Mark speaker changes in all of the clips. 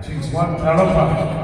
Speaker 1: 2-1, talofa.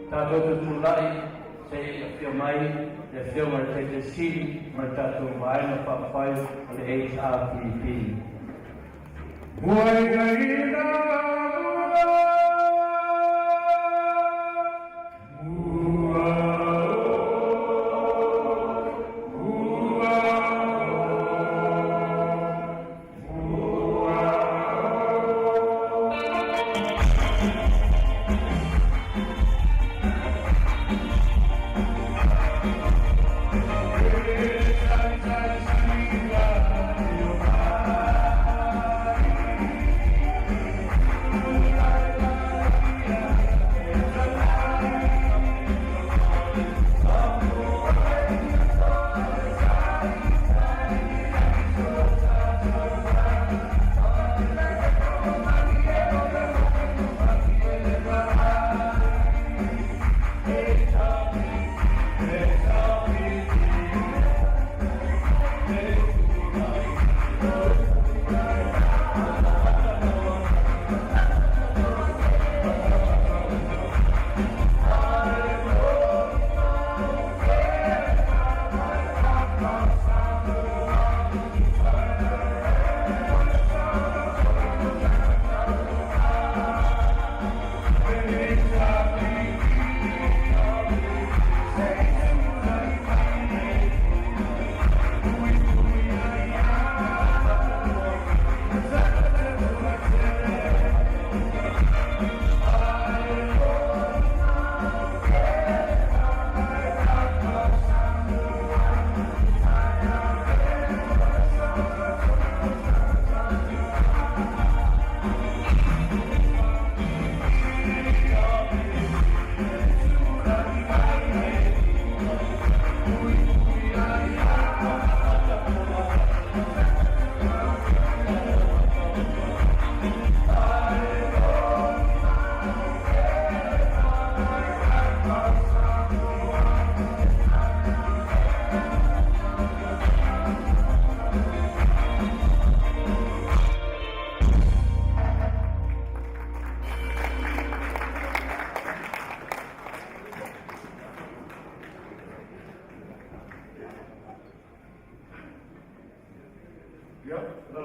Speaker 2: Tatou tutulai se i afio mai le Afioga i le Taitai Sili ma le tatou Vaega Faaupufai o le HRPP.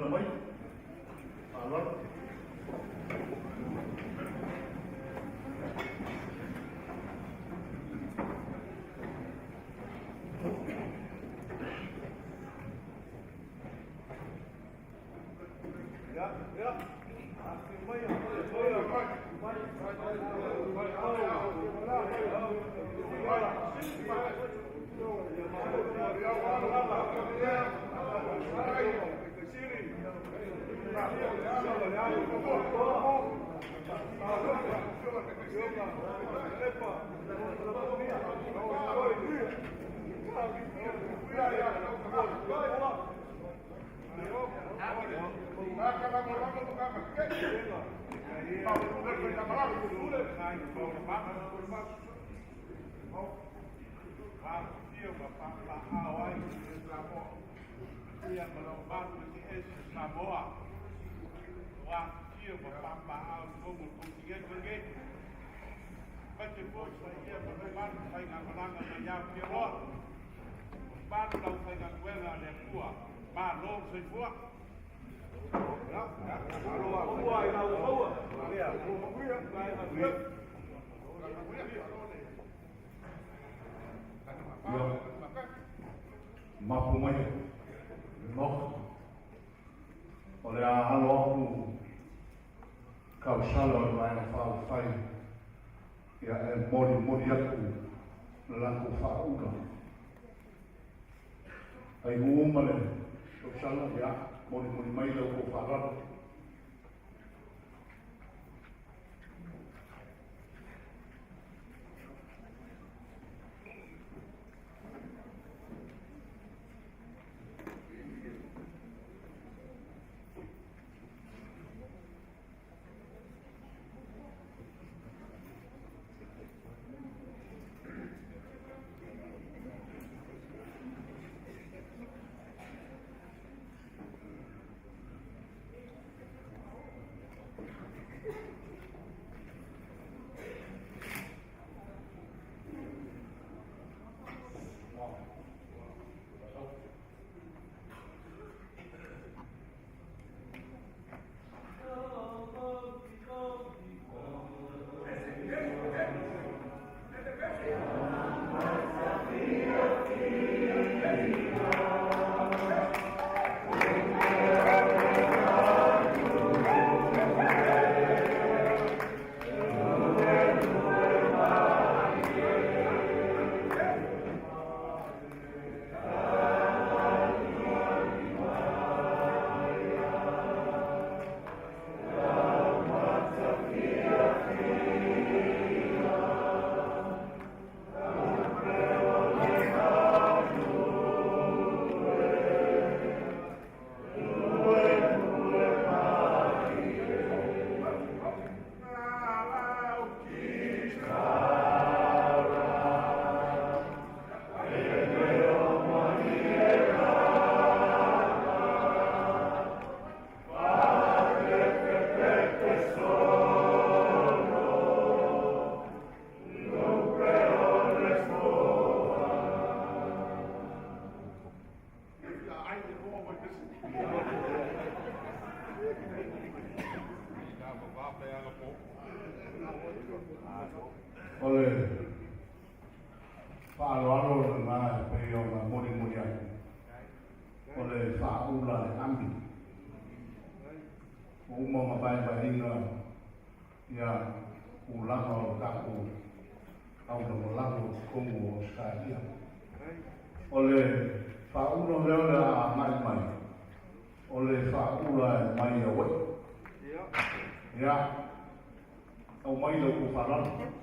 Speaker 1: tulaga mai. Faaaloalo. Ia, mapu mai le Maota. O le a alo aku tausala o le Vaega Faaupufai ia e molimoli atu le latou faaula. Ai uma le tausala, ia molimoli mai la outou faaaloalo. O le faaaloalo lena e pei ona molimoli atu, o le faaula e ami. Ua uma ona vaevaeina ia tulaga o le tatou aulagolago i totonu o Ausetalia. O le faaula lea o le a agai mai, o le faaula e mai Hawaii. Ia, aumai la outou faaaloalo.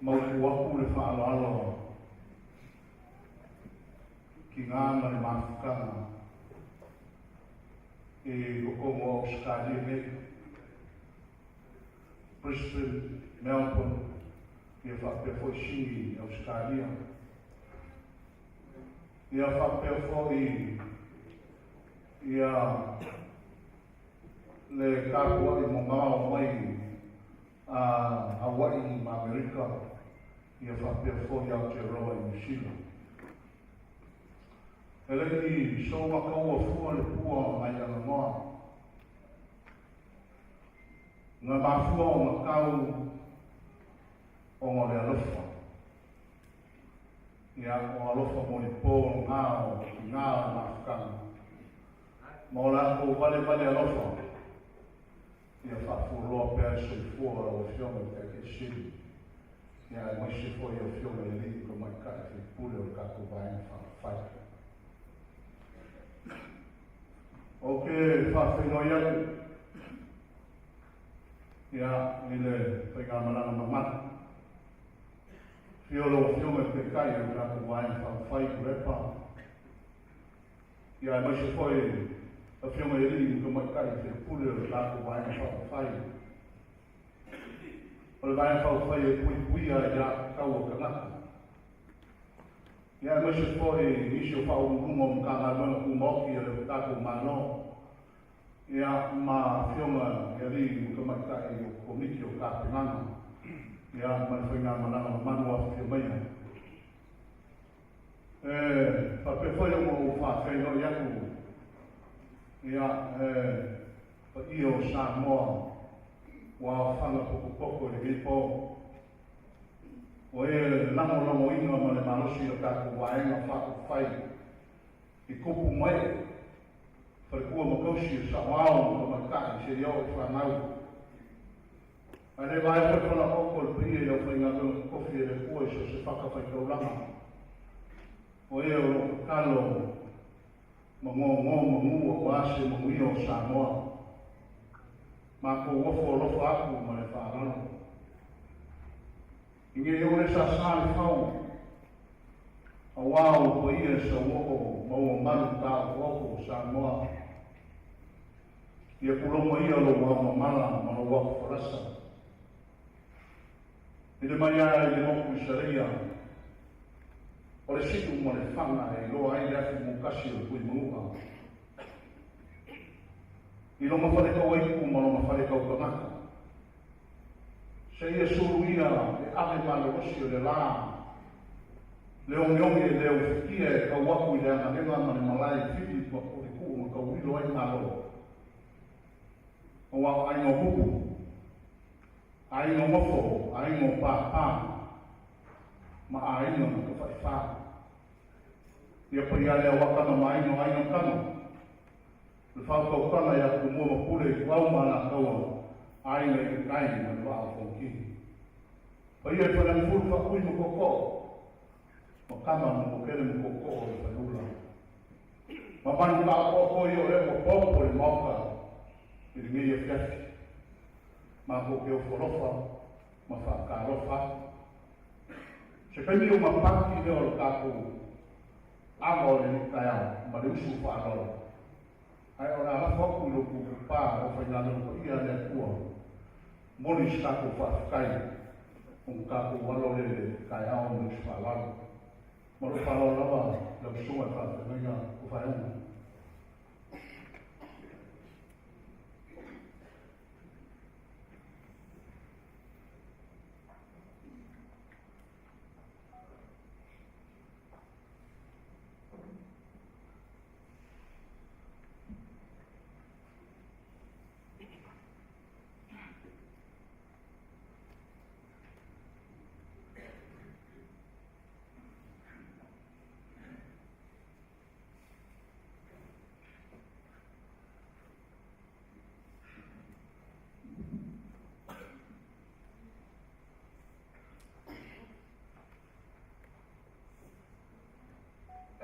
Speaker 1: Mautu aku le faaaloalo tiga ma le mafutaga i totonu o Ausetalia nei, Brisbane, Melbourne, ia faapea foi Sini, Ausetalia. Ia faapea foi ia le tapua'i mamao mai a Hawaii ma Amerika, ia faapea foi Aotearoa i Niu Sila. E le i soua kaua fua le pua nai alanoa. Na mafua ona tau ona o le alofa. Ia, o alofa molipo na o tina o le mafutaga. Ma o latou valevale alofa, ia faafualoa pea le soifua o lau Afioga i le Taitaisili, ia aemaise foi o Afioga i alii ma tamaitai faipule o le tatou Vaega Faaupufai. Ou te faafeiloai atu ia i le faigamalaga mamalu. Afio lau Afioga i le Taitai o le tatou Vaega Faaupufai Tuilaepa, ia aemaise foi Afioga i alii ma tamaitai faipule o le tatou Vaega Faaupufai. O le Vaega Faaupufai e puipuia aiatatau a tagata. Ia aemaise foi nisi o faauluuluga o Matagaluega Tumaoti a le tatou Malo, ia ma Afioga i alii ma tamaitai o Komiti o Tapenaga, ia ma le faigamalaga mamalu o afifio maia. E faapea foi ona ou faafeiloai atu ia e paia o Samoa ua aofaga potopoto i lenei po. O e lagolagoina ma le malosi o tatou Vaega Faaupufai i tupu mai faletua ma tausi o saoao ma tamaitai seia oo i fanau. Ae le vaea foi falaooto le paia i le aufaigaluega totofi e le Atua i so o se fatafaitaulaga. O e o lo o tatalo ma gogo manu aua se manuia o Samoa. Matou ofo alofa atu ma le faaaloalo. I nei o le sasa le fau, aua o paia e sauoo ma ua malu taotoofo o Samoa. Ia tulou maia lou ao mamala ma lou afu falasa. I le mai lava i le motu i Saleia, o le siu ma le faga e iloa ai le afi mutasi o le Tuimanua. I lona fale tauaitu ma lona fale tautagata, seia suluia le ave malolosi o le la, le ogeoge e le ufitia e tau aku i le agalega ma le malae i fili ma pulikuu na tauilo ai Malo. Aua o aiga o Hupu, aiga o Nofo, aiga o Pāpā ma aiga na Tafaifā. Ia paia le aua tama ma aiga o aiga o tama, le faautautaga ia Tumua ma Pule i Ituau ma Alataua, aiga i le tai ma le vaa o Fonoti. Paia i Faleagafulu Faatui ma Tootoo, ma tama ma Motele ma Tootoo o le Faleula. Ma manu taoto'o ia o lea ua popo le Maota i lenei afiafi. Matou te ofo alofa ma faatalofa atu. Se taimi ona paki lea o le tatou ava o lenei taeao ma le usu faaaloalo. Ae o le a lafo atu i lo outou pā o faigaluega paia a le Atua, momoli se tatou faafetai ona tatou alo lea i le taeao ma le usu faaaloalo. Ma lou faaaloalo lava lau Susuga i le Faafeagaiga o Faeoga.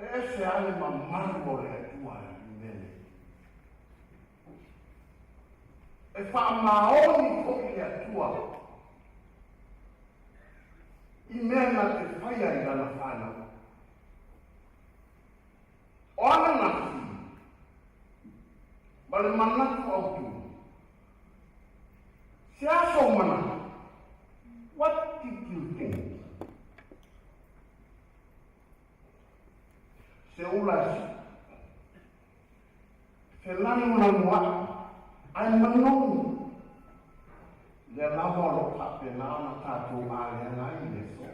Speaker 3: E ese lava le mamalu o le Atua i le mea nei. E faamaoni foi le Atua. I mea na te faia i lana fanau. O ananafi ma le manatu autu, se aso o manatu, what did you think? Se ula e siʻi, felanuanuaʻi, ae manogi, lea lava o loo faapena ona tatou aleaga ai i le aso.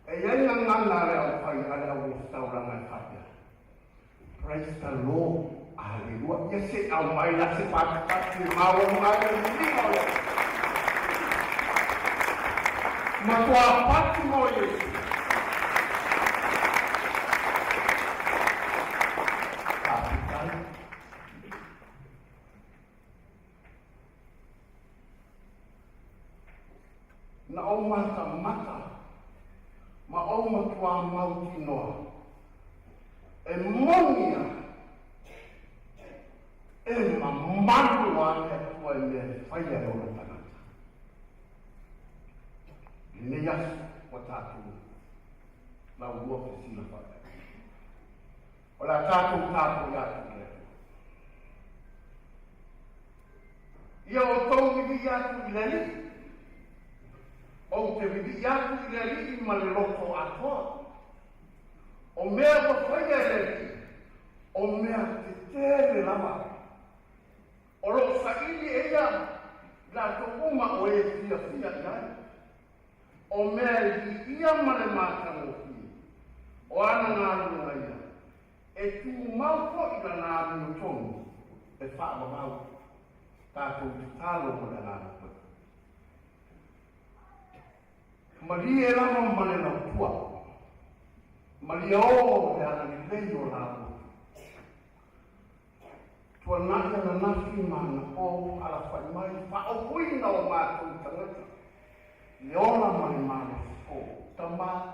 Speaker 3: E i ai gagana a le aufai a le auositaulaga e faapea, Praise the Lord, Aleluia, ia se i aumai la se patupatu e maualuga ai le viiga o le Atua. Matua patu mo Iesu. Faafetai. Na ou matamata ma ou matuā mautinoa e moni ai, e mamalu lava le Atua i mea e faia e ona tagata. I lenei aso ua tatou laulua fesilafai ai. O le a tatou tapuai atu i le Atua. Ia outou vivii atu i le Alii. Ou te vivii atu i le Alii ma le loto atoa. O mea ua faia e le Alii, o mea tetele lava. O lo o saili e ia i latou uma o e fiafia i ai. O mea e viia ma le matagofie, o ana galuega ia, e tumau foi lana amiotonu e faavavau tatou tatalo ma le Agaga Paia. Malie lava ma le lautua, malie o le agalelei o la Tuanai ananafi ma anapo alafai mai faaopoina o matou tagata i le ola ma le malosi o Tama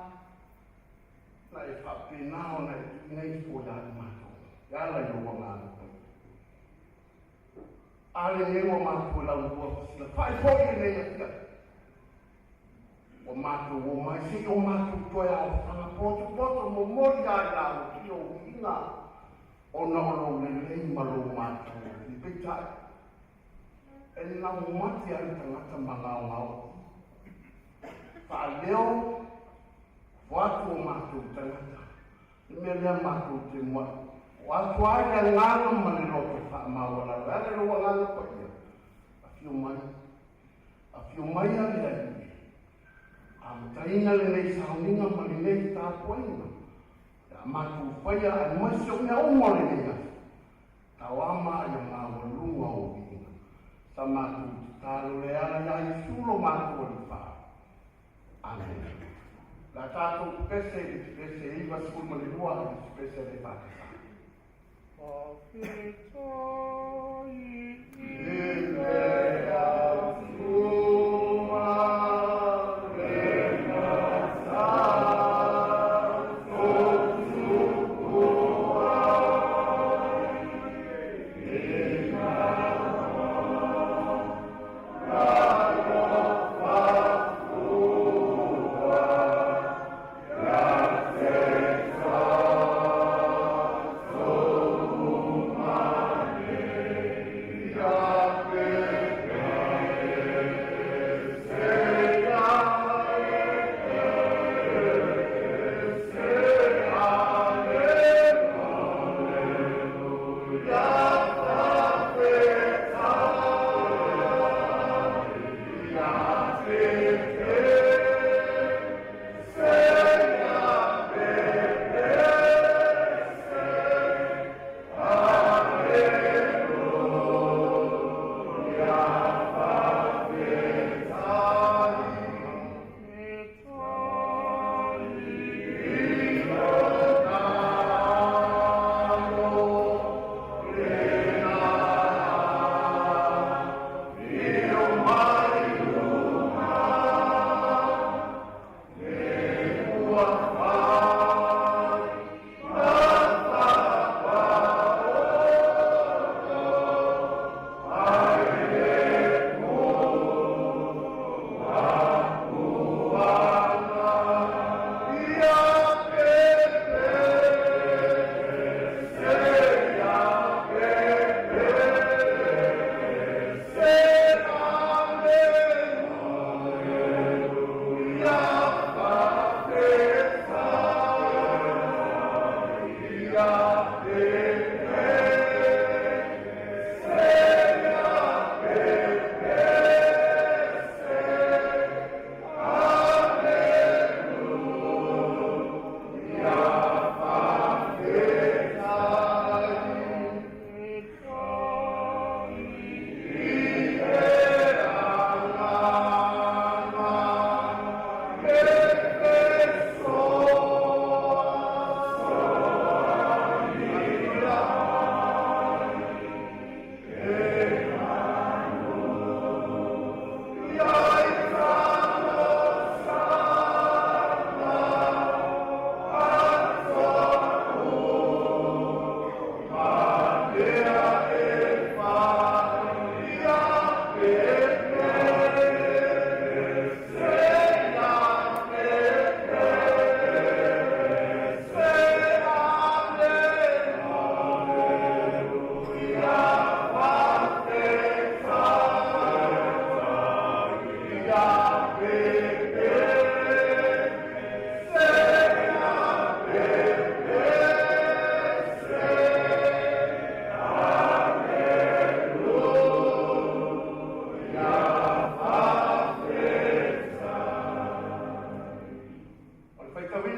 Speaker 3: na e faapena ona e tuuina ifo ia i matou e ala i lou Agaga Paia. A lenei ua matou e laulua fesilafai foi lenei afiafi. Ua matou o mai se i o matou toe aofaga potopoto momoli a i lau i lou viiga ona o lou lelei ma lou matagofie. Peitai, e laumate ai le tagata ma gaogao faaleo fo atu o matou tagata. Le mea lea matou te muai o atu ai le agaga ma le loto faamaualalo. E ala i lou Agaga Paia, afio mai, afio mai a le Alii, amataina lenei sauniga ma lenei tapuaiga. Ia matou faia aemaise o mea uma o lenei aso. Tauama ia maualuga o viiga. Sa matou tatalo le ala iā Iesu lo matou Alii Faa. Amene. La tatou pese i le pese 92 i le pese a le Pakistan.
Speaker 1: Faafetai
Speaker 3: i le Atua lena sa toutupu ai ina alofa ia te tatou uma nei. Ia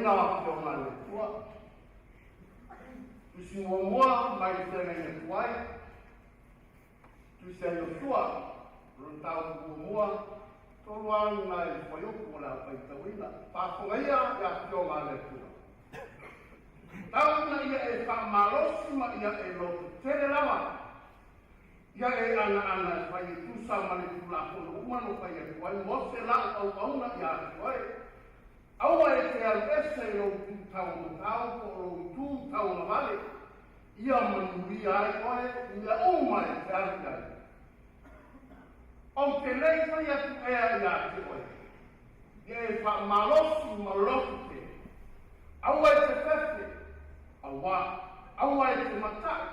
Speaker 3: Faitauina o Afioga a le Atua. Tusi muamua mai le feagaiga tuai, tusi a Iosua, lona mataupu muamua, tolu lava ni nai fuaiupu o le a faitauina. Faafogaia le Afioga a le Atua. Tau ina ia e faamalosi ma ia e lototele lava, ia e agaga e fai e tusa ma le Tulafono uma na fai atu ai Mose la'u auauna ia te oe. Aua e te alu ese i lou itu taumatau po o lou itu tauagavale, ia manuia ai oe i mea uma e te alu i ai. Ou te le i fai atu ea ia te oe, ia e faamalosi ma lototele. Aua e te fefe, auā, aua e te mata'i,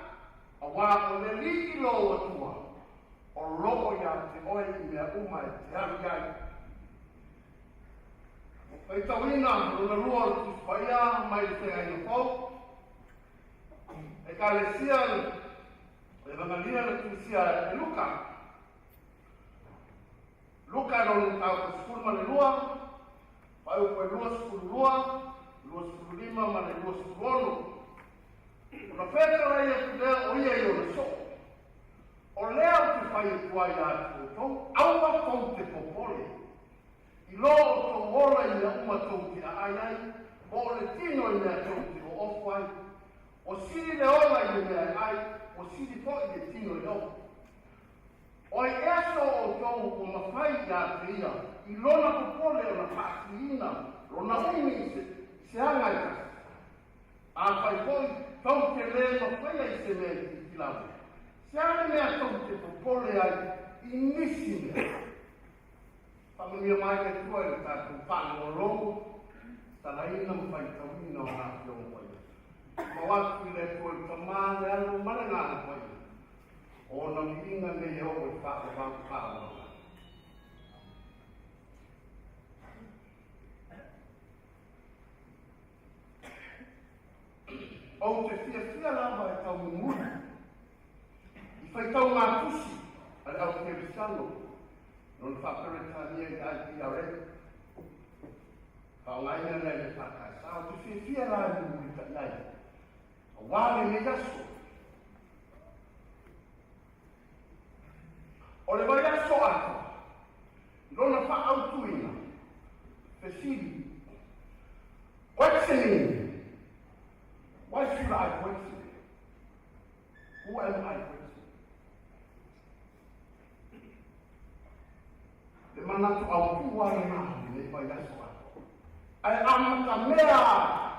Speaker 3: auā o le Alii lou Atua, o loo ia te oe i mea uma e te alu i ai. Faitauina lona lua o le Tusi Paia mai le Feagaiga Fou, Ekalesia Evagalia na tusia e Luka. Luka lona mataupu 12, fuaiupu e 22, 25 ma le 26. Ona fetalai atu lea o ia i ona soo, o lea ou te fai atu ai ia te outou, aua tou te popole i lo outou ola i mea uma tou te aai ai, po o le tino i mea tou te oofo ai. Ua sili le ola i le mea e ai, ua sili foi le tino i le ofo. O ai ea so outou ua mafai ia te ia i lona popole ona faasiliina lona umi i se, i se aga e tasi? Afai foi tou te lē mafaia i se mea itiiti lava, se a le mea tou te popole ai i nisi mea? Faamanuia mai le Atua i le tatou faalogologo, talaina ma faitauina o Lana Afioga Paia. Mau atu i le Atua le Tama, le Alo ma le Agaga Paia, o ona viiga nei e oo i faavavau faavavau. Ou te fiafia lava e taumumuli i faitauga tusi a le au Kerisiano lona faa-Peretania i le IPRA. Faaaogaina lea i le EFKS. Ou te fiafia la e mulimulitai ai aua lenei aso. O le vaiaso atoa i lona faaautuina, fesili, questioning, why should I question? Who am I questioning? Le manatu autū a lena i lenei vaiaso atoa. Ae amatamea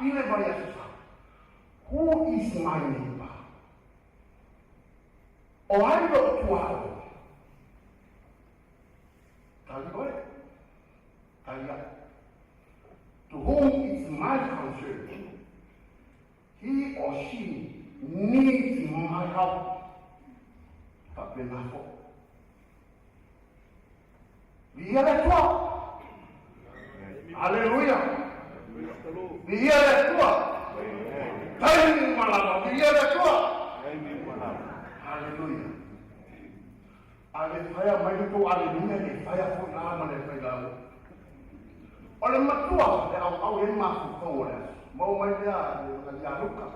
Speaker 3: i le vaiaso sa. Who is my neighbor? O ai lou tuaoi? Tali oe. Tali a'u. To whom is my concern? He or she needs my help. Faapena foi. Viia le Atua. Aleluia. Viia le Atua. Taimi uma lava. Viia le Atua. Aleluia. A le faia mai le tou aleluia, le faia foi la ma le fai lau. O le matua e auau i ai mafaufau o le aso. Maua mai lea le ia Luka.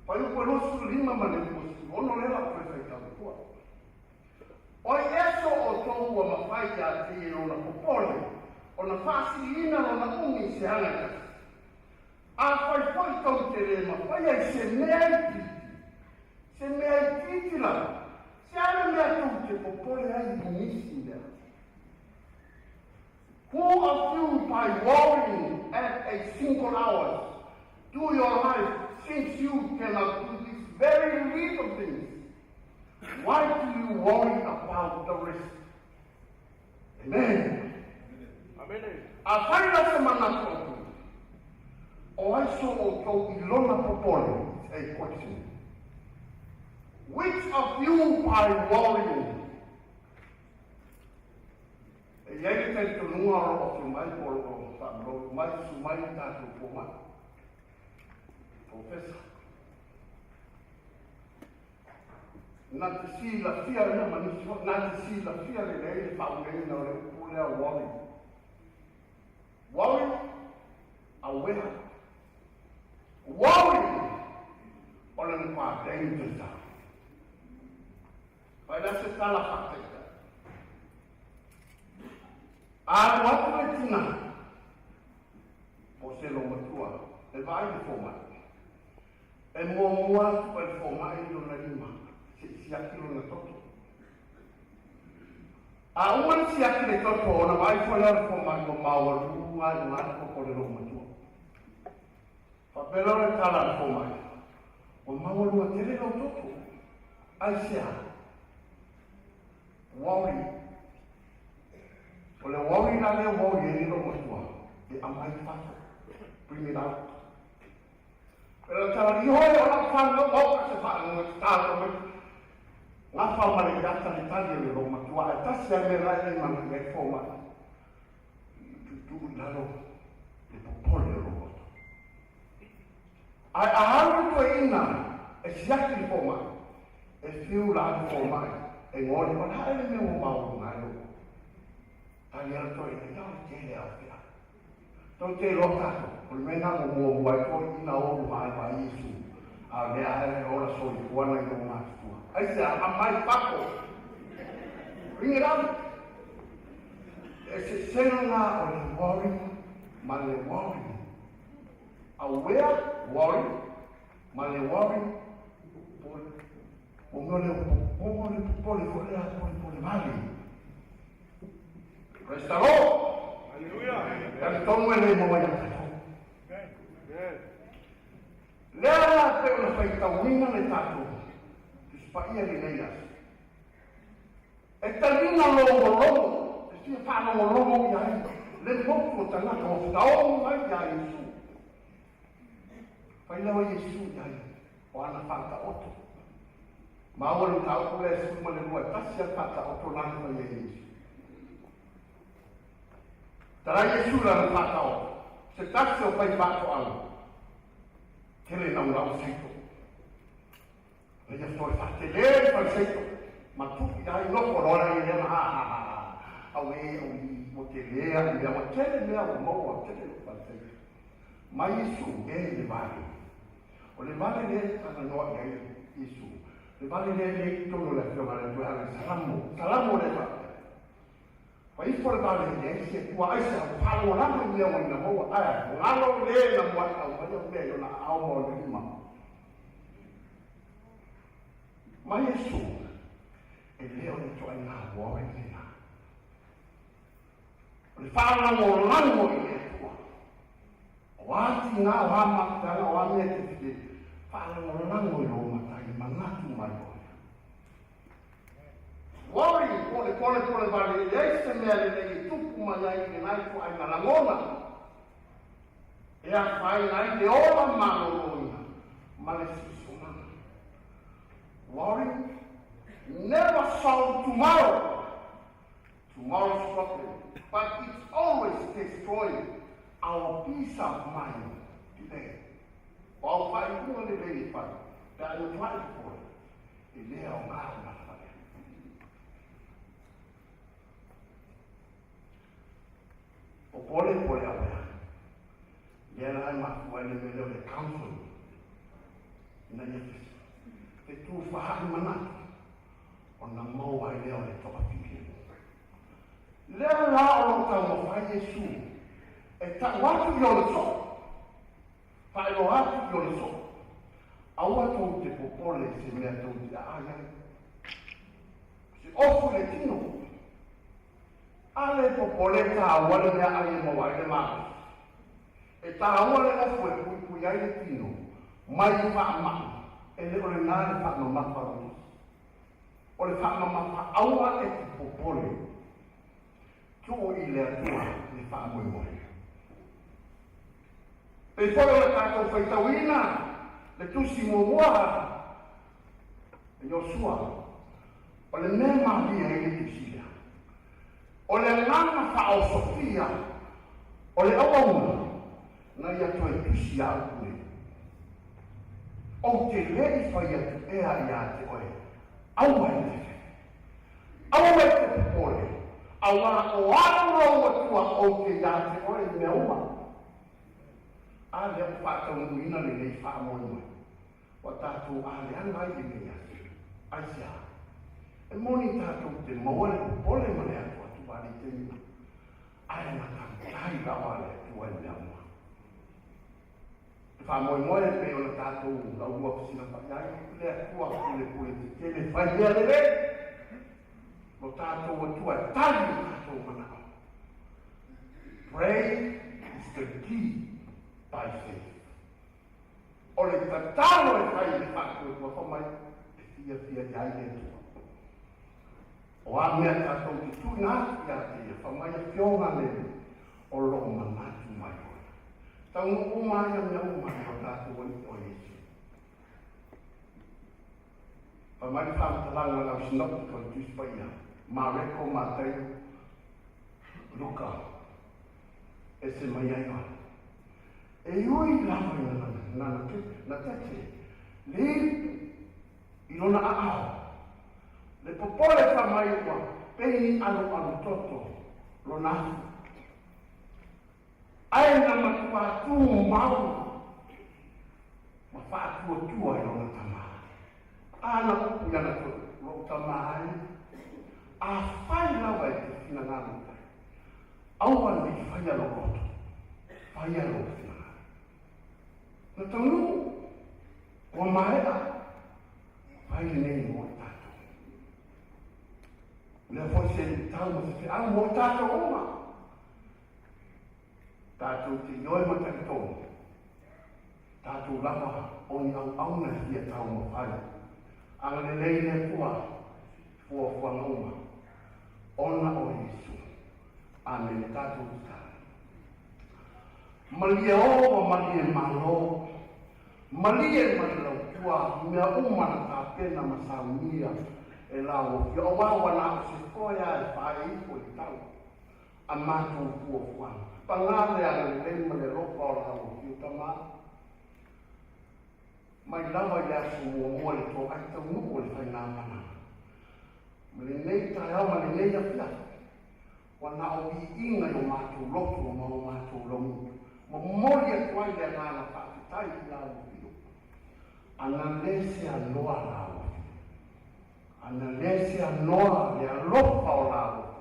Speaker 3: Fuaiupu e 25 ma le 26 lea la o toe faitau atu. O ai ea so outou ua mafai ia te ia i lona popole ona faasiliina lona umi i se aga e tasi? Afai foi tou te lē mafaia i se mea itiiti, se mea itiiti lava, se a le mea tou te popole ai i nisi mea? Who of you by worrying add a single hour to your life, since you cannot do this very little things? Why do you worry about the rest? Amen. Afai la se manatu outou, o ai so outou i lona popole? It's a question. Which of you by worrying? E i ai le talitonuga o loo afio mai po o loo faamalolo mai, susu mai le tatou fomai, Professor. Na te silafia ia ma nisi foi, na te silafia lelei le faauigaina o le upu lea worry. Worry. Aware. Worry o le matua dangerous lava. Fai la se tala faataitai. Alu atu le tina po o se loomatua e vaai le fomai. E muamua atu e le fomai lona lima se i siaki lona toto. A uma le siaki le toto ona vaai foi lea o le fomai ua maualuga i luga le toto o le loomatua. Faapea lea o le tala a le fomai, Ua maualuga tele lou toto. Aisea? Worry. O le worry la lea worry ai lou matua, e aumai i fafo. Bring it out. Pela tala, Ioe, o lau whanau, o ka se whaanunga te tātou mai. Gafa ma le iata le tali a le lou matua, ae tasi a mea la e le mana i ai fomai. Tuutuu i lalo le popole o lou loto. Ae a alu le toeaina e siaki le fomai, e fiu la le fomai e gole, o le a ea le mea ua maualuga ai lou loto? Tali a le toeaina, Ia o le tele a o feau. Tou te iloa tatou, o le mea lena ua muamua ai toeaiina o luga ai ma Iesu, a o lea e ola soifua nai lou matutua. Aisea? Aumai fafo! Bring it out! Le eseesega lena o le worry ma le worry. Aware, worry, ma le worry, popole. O mea o le popole, popole foi lea, polepole vale. Praise the Lord! Hallelujah! Talitonu e le maua ia tatou. Lea la pei ona faitauina le tatou Tusi Paia i lenei aso. E talina logologo, e fia faalogologo i ai le motu o tagata ua fetaogi mai iā Iesu. Fai lea o Iesu i ai o ana faataoto. Maua le mataupu lea e 12, e tasi lava le faataoto lana fai ai Iesu. Tala Iesu lana faataoto, se tasi o faifaatoaga, tele naunau seito. Na ia toe faatele le faleseito ma tuu i ai nofo loa la ia lea ma ha ha ha ha auē auī ua tele aʻu mea ua tele mea ua maua tele loʻu faleseito. Mai Iesu e i le vale. O le vale lea e talanoa i ai Iesu, le vale lea e lei i totonu o le Afioga a le Atua e ala i Salamo, Salamo lea e faapea. Fai ifo le vale e leai se Atua aisa ua faalagolago i mea ua ina maua ae galo le na muaʻi aumaia mea i ona aao ma ona lima. Ma Iesu, e le o le ituaiga worry lena. O le faalagolago i le Atua. O a tiga, o a mafutaga, o a mea e te fia faalagolago i lou matai, manatu mai oe. Worry, po le polepole wale, e leai se mea lelei e tupu mai ai i lena ituaiga lagona. E afaina ai le ola maloloina ma le siosiomaga. Worry never solve tomorrow, tomorrow's problem, but it's always destroying our peace of mind today. O au faaiuga lelei e fai pe a e matuai popole, e le aoga o lava lea. Popole po le auea. Lea la e mafua ai le mea lea o le counseling. Ina ia fetufaai manatu ona maua ai lea o le toafilemu. Lea la o lo o taumafai Iesu e tau atu i ona soo, faailoa atu i ona soo, aua tou te popole i se mea tou te aai ai. Se ofu i le tino. A le popole e tāua le meaai e maua ai le malosi. E tāua le ofu e puipui ai le tino mai i faamai, e le o lenā le faamamafa o Iesu. O le faamamafa aua e te popole, tuu i le Atua le faamoemoe. Pei foi o le tatou faitauina le tusi muamua a Iosua, o le mea malie ai le tusi lea, o le agaga faaosofia o le auauna na ia toe tusi a upu nei, Ou te le i fai atu ea iā te oe, aua e te fai, aua e te popole, auā o au lou Atua ou te iā te oe i mea uma. A lea ua faataunuuina lenei faamoemoe, ua tatou aleaga ai lenei aso. Aisea? E moni tatou te maua le popole ma le atuatu a le taimi, ae na tautai lava le Atua i mea uma. E faamoemoe pei ona tatou laulua fesilafai ai, le Atua pulepule tetele fai mea lelei. Lo tatou Atua e tali o tatou manao. Pray is the key by faith. O le tatalo e fai i le faatuatua fa mai e fiafia i ai le Atua. O a mea tatou te tuuina atu ia te ia, fa mai afioga le o loo manatu mai oe. Taunuu uma ai mea uma i o tatou Alii o Iesu. Fai mai le faamatalaga a le Au Sinoptic o le Tusi Paia, Mareko, Mataio, Luka, ese mai ai oe. E ui lava ina na tete le ipu i lona aao, le popole fa mai ua pei ni alualu toto lona afu. Ae na matuā tumau ma faatuatua i lona tamā. A na upu i ana toʻu, loʻu tamā e, afai lava e te finagalo mai, aua nei faia lou loto, faia lou finagalo. Na taunuu, ua maea, fai lenei mo i tatou. O lea foi se luitau ma se feau mo i tatou uma. Tatou te ioe ma talitonu, tatou lava o ni auauna e fia taumafai. Agalelei le Atua i fuafuaga uma, ona o Iesu. Amene. Tatou tatalo. Malie o ma malie malo, malie ma le lautua, mea uma na tapena ma saunia e lau afioga, aua ua na o se toe lava e faaee ifo i le tau. A matou fuafuaga. Pagā le agalelei ma le alofa o lau Afio Tama, mai lava i le aso muamua i le toai taunuu o le faigamalaga. Ma lenei taeao ma lenei afiafi, ua na o viiga i o matou loto ma o matou laugutu, momoli atu ai le agaga faafetai i lau Afio. Ana le seanoa lau Afio. Ana le seanoa le alofa o lau Afio.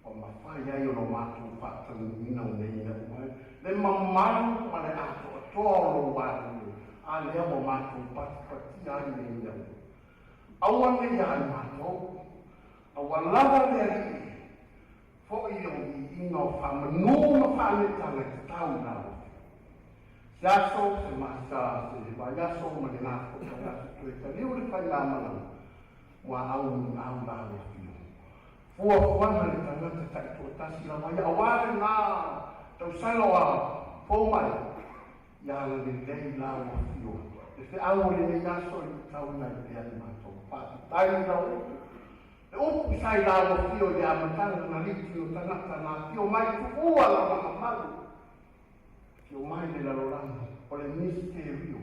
Speaker 3: Ua mafai ai ona matou faataunuuina o nei mea uma, le mamalu ma le atoatoa o lou agalelei, a lea ua matou patipatia ai nei mea uma. Aua ne i ia i matou, a ua lava le Alii foi o viiga o faamanū ma faanetaga e tatau i lau Afioga. Se aso, se masa, se vaiaso ma lena foi vaiaso toe taliu le faigamalaga, ua au muliau lau Afioga. Fuafuaga le tagata taitoatasi lava ia, aua lena tausaga ua fou mai, ia agalelei lau Afioga. Le feau o lenei aso e luitauina ai pea i matou. Faafetai i lau upu, le upu sa i lau Afio i le amataga na liti o tagata na afio mai tuua lona mamalu, afio mai le lalolagi o le misterio.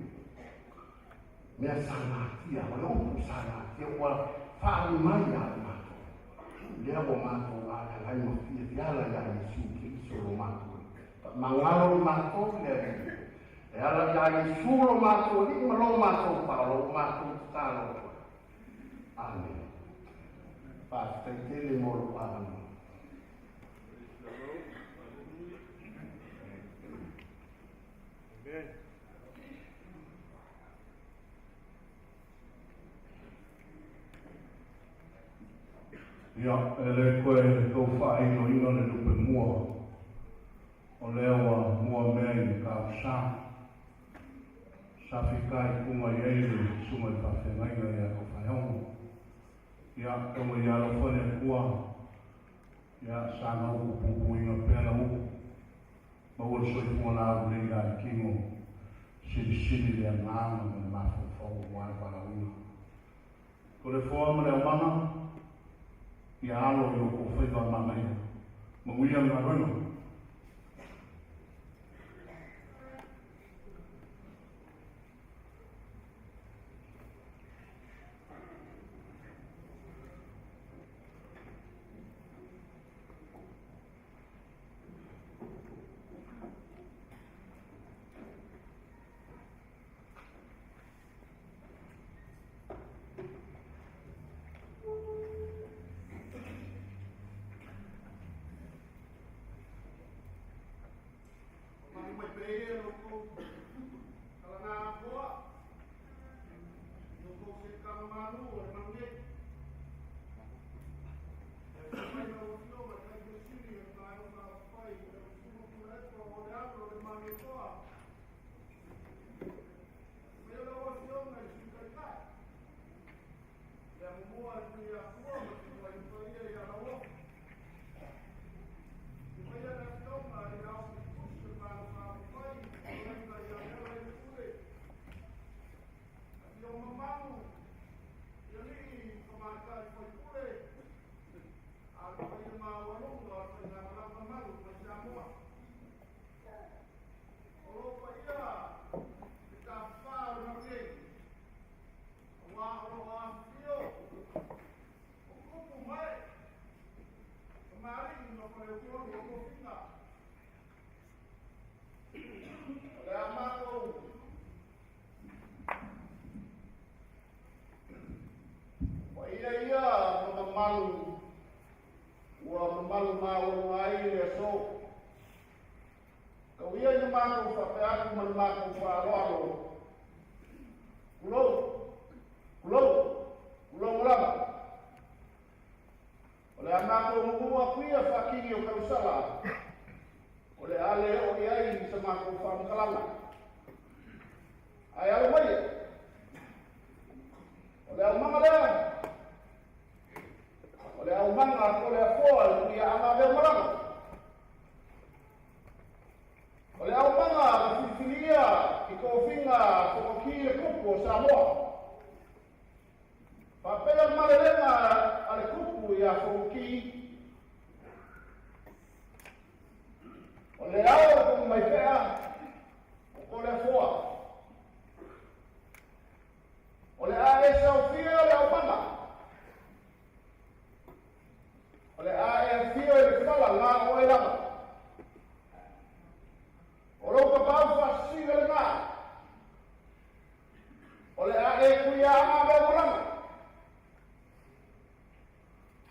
Speaker 3: Mea sa natia, o le upu sa natia ua faaali mai ia i matou. Lea ua matou aleaga ai ma fiafiala ia Iesu Keriso lo matou Alii. Faamagalo i matou le Alii. E ala ia Iesu lo matou Alii ma lo matou Paolo ua matou tatalo atu ai. Amene. Faafetai tele mo lou avanoa.
Speaker 1: Amen. Ia, e le koe tou faainoina le lupe mua, o lea ua mua mea i le tausa. Sa fitaituga i ai le susuga i le faafeagaiga ia Tofaeono. Ia, tau mai ia alofa le Atua, ia, sa gauku puipuiga pea lau upu. Maua le soifua laulelei la le tino, silisili le agaga ma le mafaufau aua le valaauina. Ko le foa ma le aumaga, ia alo i outou faiva manaia. Manuia le galuega. tofiga. O le a matou paia ia ma mamalu ua mamalu maualuga ai le aso. Tau ia ina matou faapea atu ma le matou faaaloalo, Tulou, tulou, tulou lava. O le a matou nunuu atu ia faakini o tausala, o le a le oo i ai sa matou faamatalaga. Ae alo maia, o le aumaga lea, o le aumaga a Toleafoa i Tuiaana Aveomalaga. O le aumaga na filifilia i tofiga Fonoti le Tupu o Samoa. Faapea le malelega a le Tupu iā Fonoti, o le ao o Tonumaipea o Toleafoa. O le a e saofia le aumaga. O le a e afio i le fala na oe lava. O lou tapaau faasisina lena. O le a e kuiaaga veomalaga.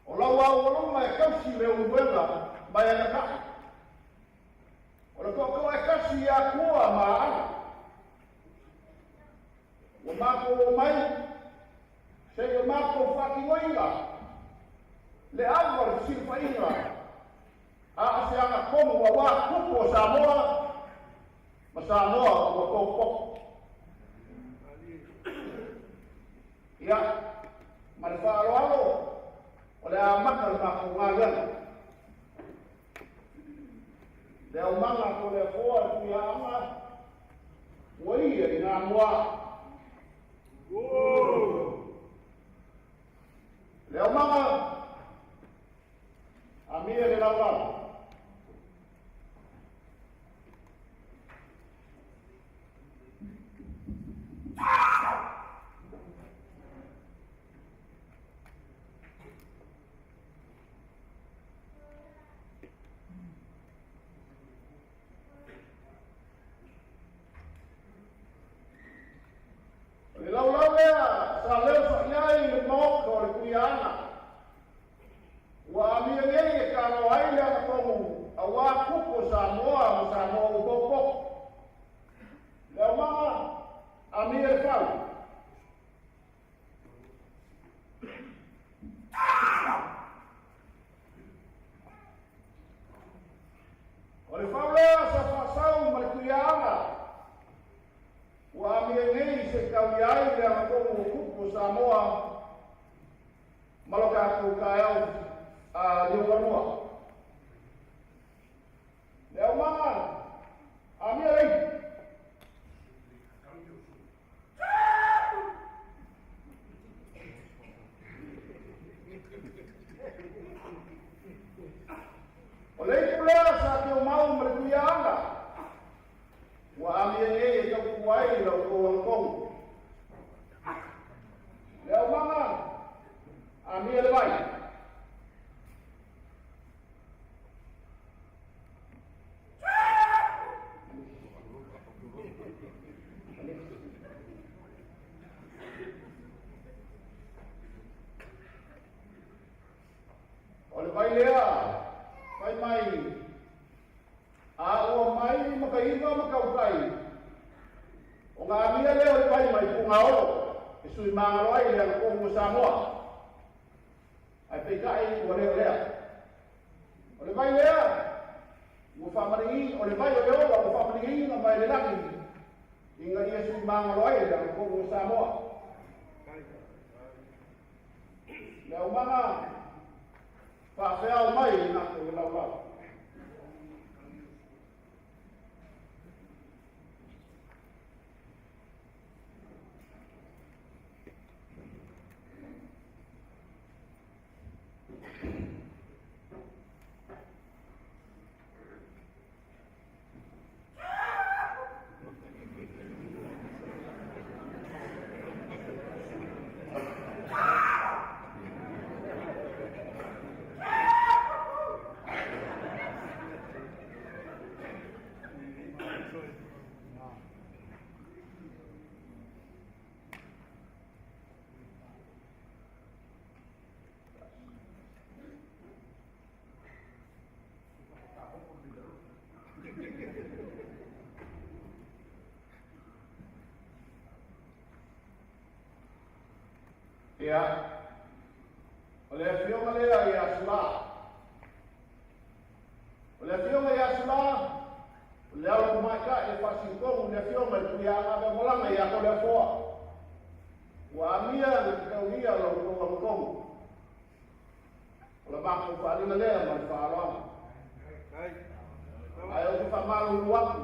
Speaker 1: O lau aualuma e tausi le uluega mai agataʻi. O le toatoa e kasi i Akua ma Aana. Ua matou omai se i o matou faatinoina le ava o le fesilafaiga a o se agatonu auā Tupu o Samoa ma Samoa ua potopoto. Ia, ma le faaaloalo, o le a amata le matou galuega. Le aumaga ko le afoa le Tuiaana, ua ia i ngā moa. Le aumaga, a mia le laulau. O le laulau lea sa leo saʻi ai le Maota o le Tuiaana. Ua amia nei e kalo ai le agatonu auā kupu o Samoa ma Samoa ua potopoto. Le aumaga, amia le fau. O le fau lea sa faasau ma le Tuiaana, ua amia nei se tau i ai le agatonu o kupu o Samoa ma lo tatou taeao a liugalua. Le aumaga, amia le ipu. O le ipu lea sa teumau ma le Tuiaana, ua amia nei e tautu ai la outou agatonu. Le aumaga, amia le vai. O le vai lea, fai mai, a ua mai Makaiva ma Kaukai, o ngā amia lea o le vai mai Pugaolo, e sui magalo ai le agatonu o Samoa. Ae peitai ua le o lea. O le vai lea, ua faamaligi, o le vai o le ola ua faamaligiina mai le lagi, ina ia sui magalo ai le agatonu o Samoa. Le aumaga, faafeao mai i matou le laulau.
Speaker 3: Ia, o le afioga lea ia Sulā. O le afioga ia Sulā, o le alo tamaitai e faasinotogu i le afioga i le Tuiaga ia Toleafoa. Ua amia na fetaugia la outou agatonu. O le matou faaaliga lea ma le faaaloalo. Ae ou te faamalulu atu,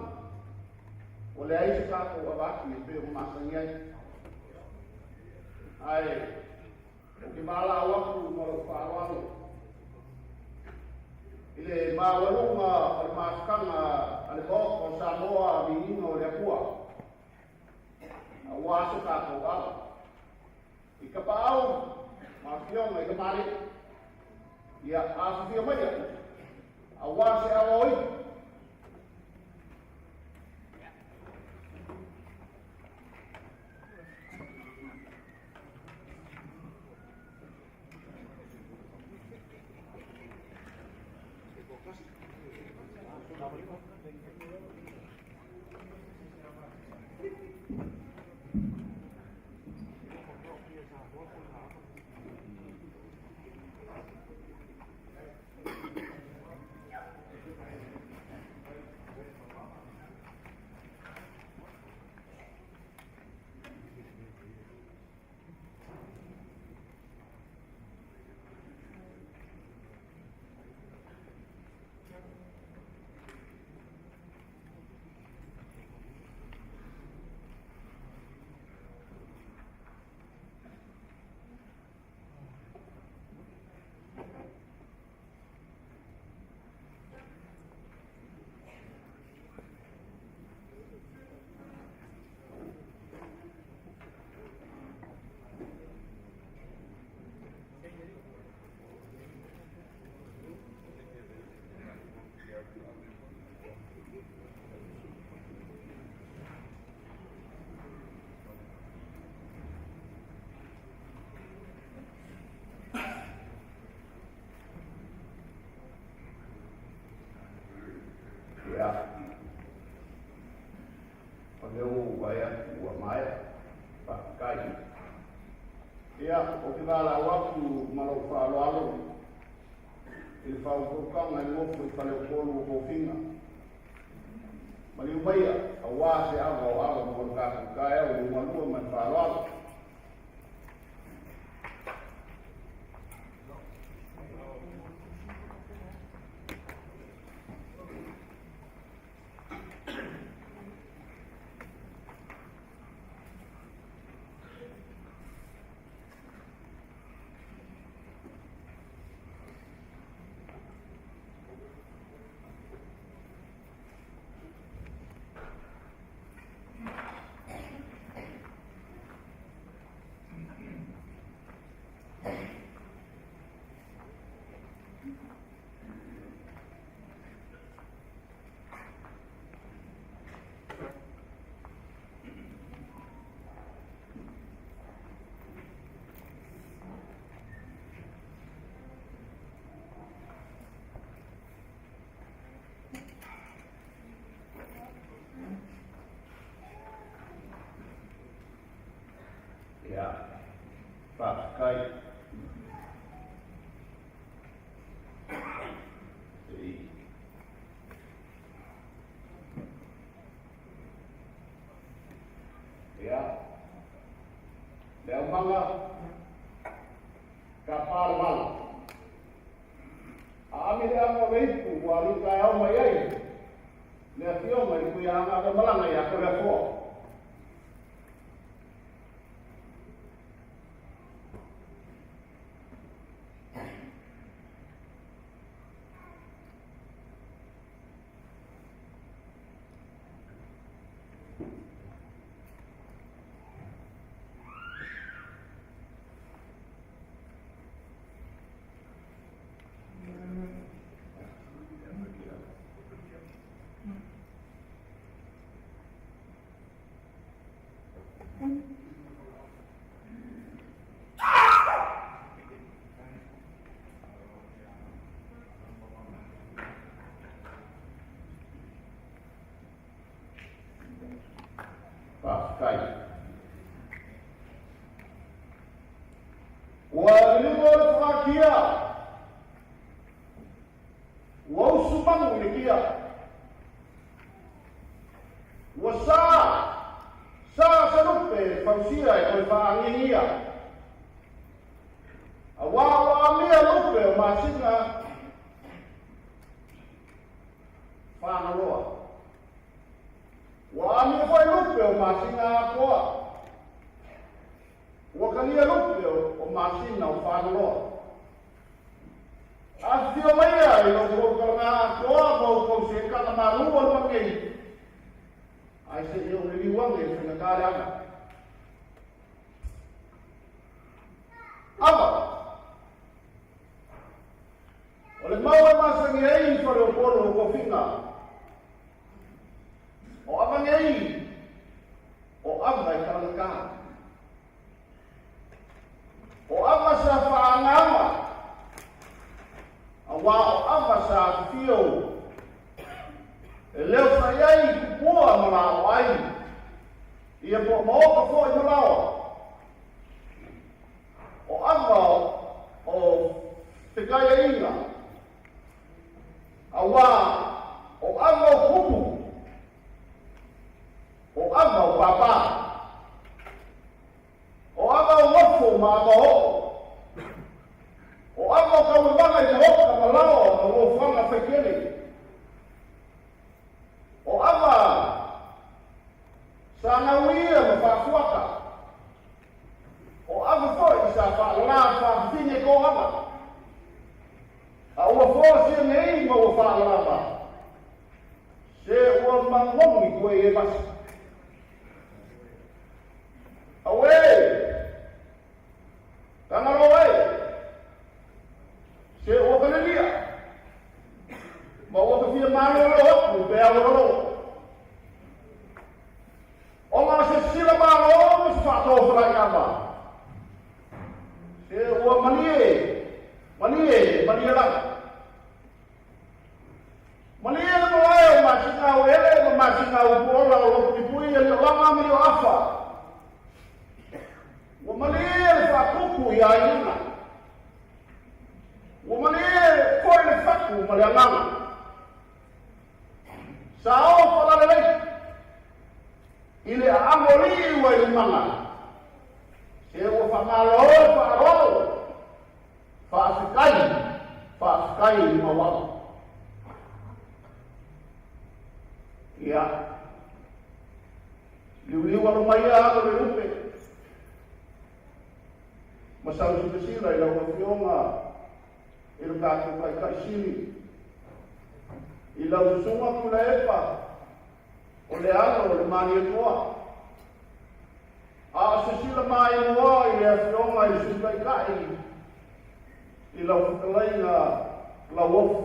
Speaker 3: ua leai se tatou avatu e pei ona masani ai. Ae ou te valaau atu ma lou faaaloalo i le maualuga o le mafutaga a le Maota o Samoa, viiga o le Atua, aua se tatou ava i tapaau ma afioga i tamalii. Ia afifio maia aua se ava o ipu. Ia, o lea ua ou vaai atu ua maea, faafetai. Ia, ou te valaau atu ma lou faaaloalo i le faautautaga i nofo i faleupolu o tofiga. Maliu maia, aua se ava o ava mo le tatou taeao i liugalua ma le faaaloalo. Ia, faafetai. Ia, le aumaga tapa le vala. Aami le ava o le ipu ua alii taeao mai ai le afioga i le Tuiaga ia Toleafoa. Faafetai. Ua liligo le fagakia, ua usu manu i le kia. Ua sa, sa se lupe e fausia e toe faagiagia. Auā ua amia lupe o masina Fagaloa. Ua amia foi lupe o masina Akoa. Ua talia lupe o masina o Fagaloa. Afifio maia i lo outou talaga atoa ma outou setaga malu o le manuia, ae se i ou liliu ane i faigata le aga. Ava! O le mau e masani ai i Faleupolu o tofiga, o ava nei, o ava e talagata. O ava sa faaagaga, auā o ava sa afifio e leo fai ai i tupua ma lao ai, ia po o maoka foi ma laoa. O ava o fekaiaiga, auā o ava o kupu, O ava o pāpā. O ava o nofo ma ava o oo. O ava o kauewaga i maoka ma laoa ma lofaga faitele. O ava sa gauia ma faafuata. O ava foi sa faalalā faafafine toaga. A ua folasia nei ma ua faalalava. Se ua magogi koe i e vasa. Auē! Tagaloa e! Se ua kalelia. Ma ua ka fia malolo aku pe aualolo. Ona o se sila malo ma se faatofalaiga ava. Se ua malie, malie, malie lava. Malie le malae o masina o ele ma masina o puola o Loputipui e Liolama ma Lioafa. Ua malie le faakuku i aiga. Ua malie foi le fatu ma le agaga. Sa o falalelei i le aamo alii ua i limaga. Se ua faamalo le faaaloalo. Faafetai, faafetai i le mauala. Ia, liuliu alo mai ia alo le lupe. Ma sau silasila i lau afioga i lo tatou taitai sili. I lau susuga Tuilaepa, o le alo o le Malietoa. A o sisila maimoa i le Afioga i le Sui Taitai i lau fetalaiga Lauofo,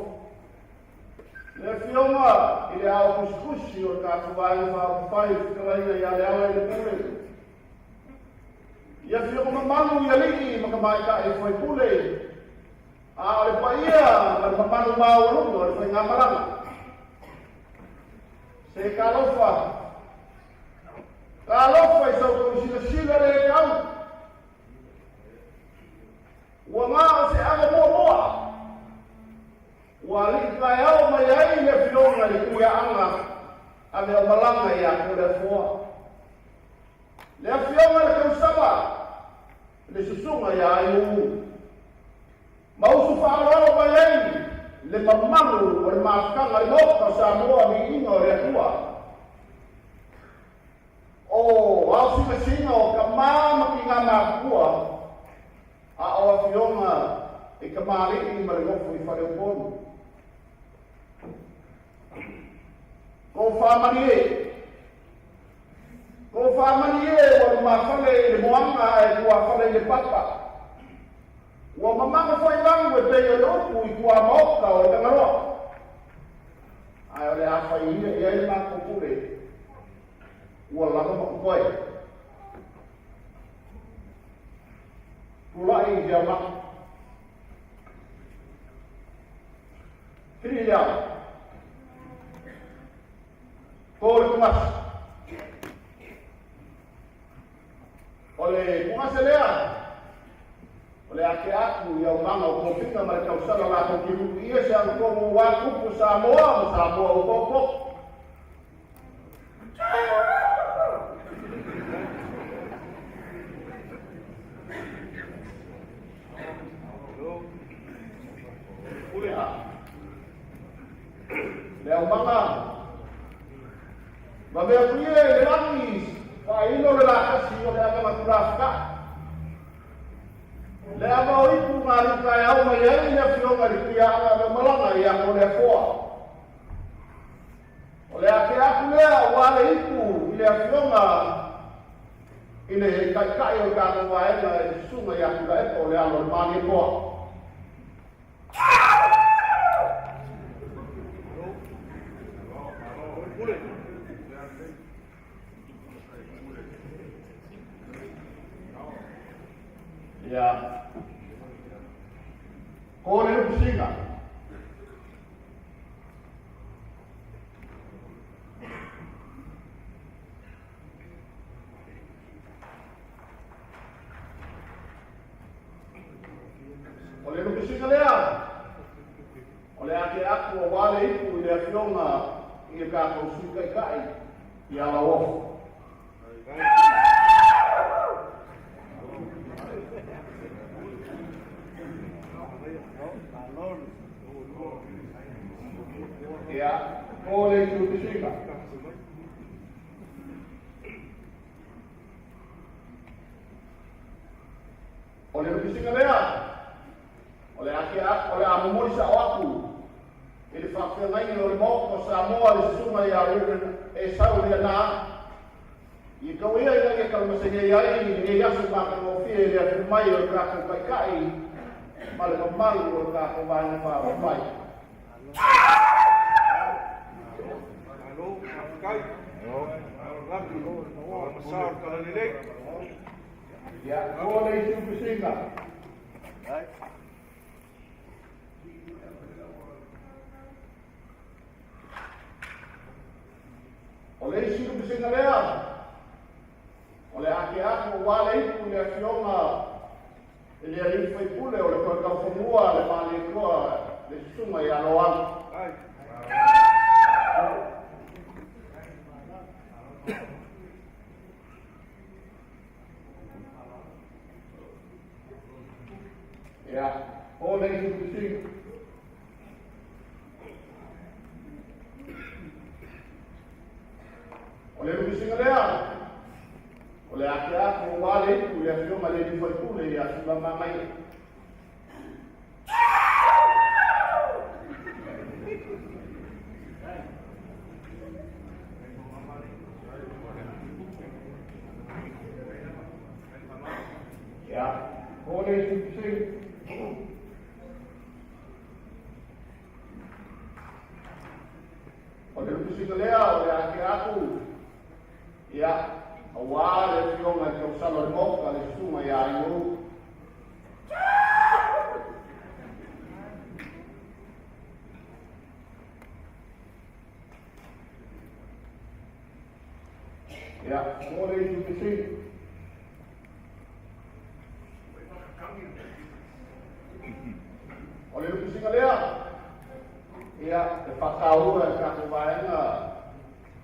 Speaker 3: le Afioga i le Ao Tusitusi o le tatou Vaega Faaupufai i le fetalaiga ia Leala i le Pule, i Afioga mamalu i alii ma tamaitai faipule, a o le paia ma le mamalu maualuga o le faigamalaga. Se talofa Talofa i sa outou silasila le tau. Ua na o se ava muamua. Ua alii taeao mai ai le afioga i le Tuiaana a le Aumalaga ia Toleafoa. Le afioga i le Tausama, le susuga ia Aiuu. Ma usu faaaloalo mai ai le mamalu o le mafutaga i le Maota o Samoa viiga o le Atua. O aosilasiga o tama ma tina matutua, a o afioga i tamalii ma le nofo i Faleupolu. Tofa malie, tofa malie ua lumafale i le moana ae tuafale i le papa. Ua mamaga foi lanu e pei o le upu i tuamaota o le Tagaloa. Ae o le a fai ia i ai le matou pule, ua lava ma totoe. Tulai i le aumaka. Pili le ao. To le tumasi. O le pugase lea, o le ake aku i aumaga o tofiga ma le tausala latou te lu'uia se agatonu aua tupu o Samoa ma Samoa ua potopoto. Le aumaga, vave atu ia i le lagi, faailo le lakasi o le ava na tulafuta'i. Le ava o ipu na alitaeao mai ai le afioga i le Tuiaana ma malaga ia Toleafoa. O le ake aku lea aua le ipu i le afioga i le taitai o le tatou vaega i le susuga ia Tuilaepa o le alo o le Malietoa. Ia. Ko le lupusiga. O le lupisiga lea, o le ake aku aua le ipu i le afioga i le tatou Sui Taitai ia Lauofo. Ia, o le lupisiga. O le lupisiga lea, o le ake o le a momoli sa'o aku i le faafeagaiga o le Maota o Samoa le susuga ia Reverend Esau Leaana i tau ia ina ia talamasegei ai i lenei aso matagofie i le afio mai o le tatou Taitai ma le mamalu o le tatou Vaega Faaupufai.
Speaker 4: Malo, faafetai. Malo, masao le talalelei.
Speaker 3: Ia, mo le isi upisiga. O le isi upisiga lea, o le ake aku aua le ipu i le afioga i le alii faipule o le Toetaufanua le Malietoa le susuga ia Loau. Ia, o le isi upisiga. O le lupisiga lea, o le ake aku aua le ipu i le afioga i le alii faipule ia Sulamanaia. Ia, o le isi lupisiga. O le lupisiga lea, o le ake aku ia, aua le afioga i le tausala o le Maota, le susuga ia Ailou. Ia, mo le isi lupisiga. O le lupisiga lea, ia, e faataua e le tatou vaega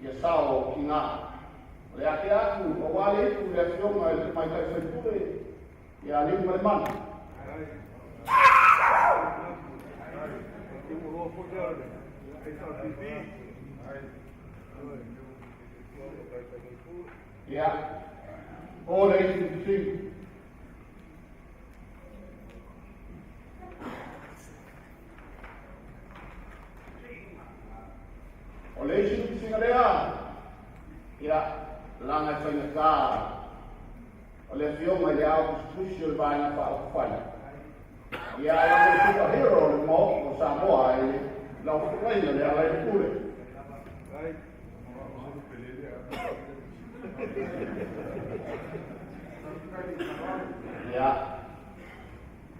Speaker 3: ia sao ki ngā. O le ake aku, aua le ipu i le afioga i le tamaitai faipule ia Aliumalemana. Ia, o le isi lupisiga. O le isi lupisiga lea, ia, laga e faigata o le afioga i le Ao Tusitusi o le Vaega Faaupufai. Ia, laga le superhero o le Maota o Samoa i lau fetalaiga le Alailepule. Ia,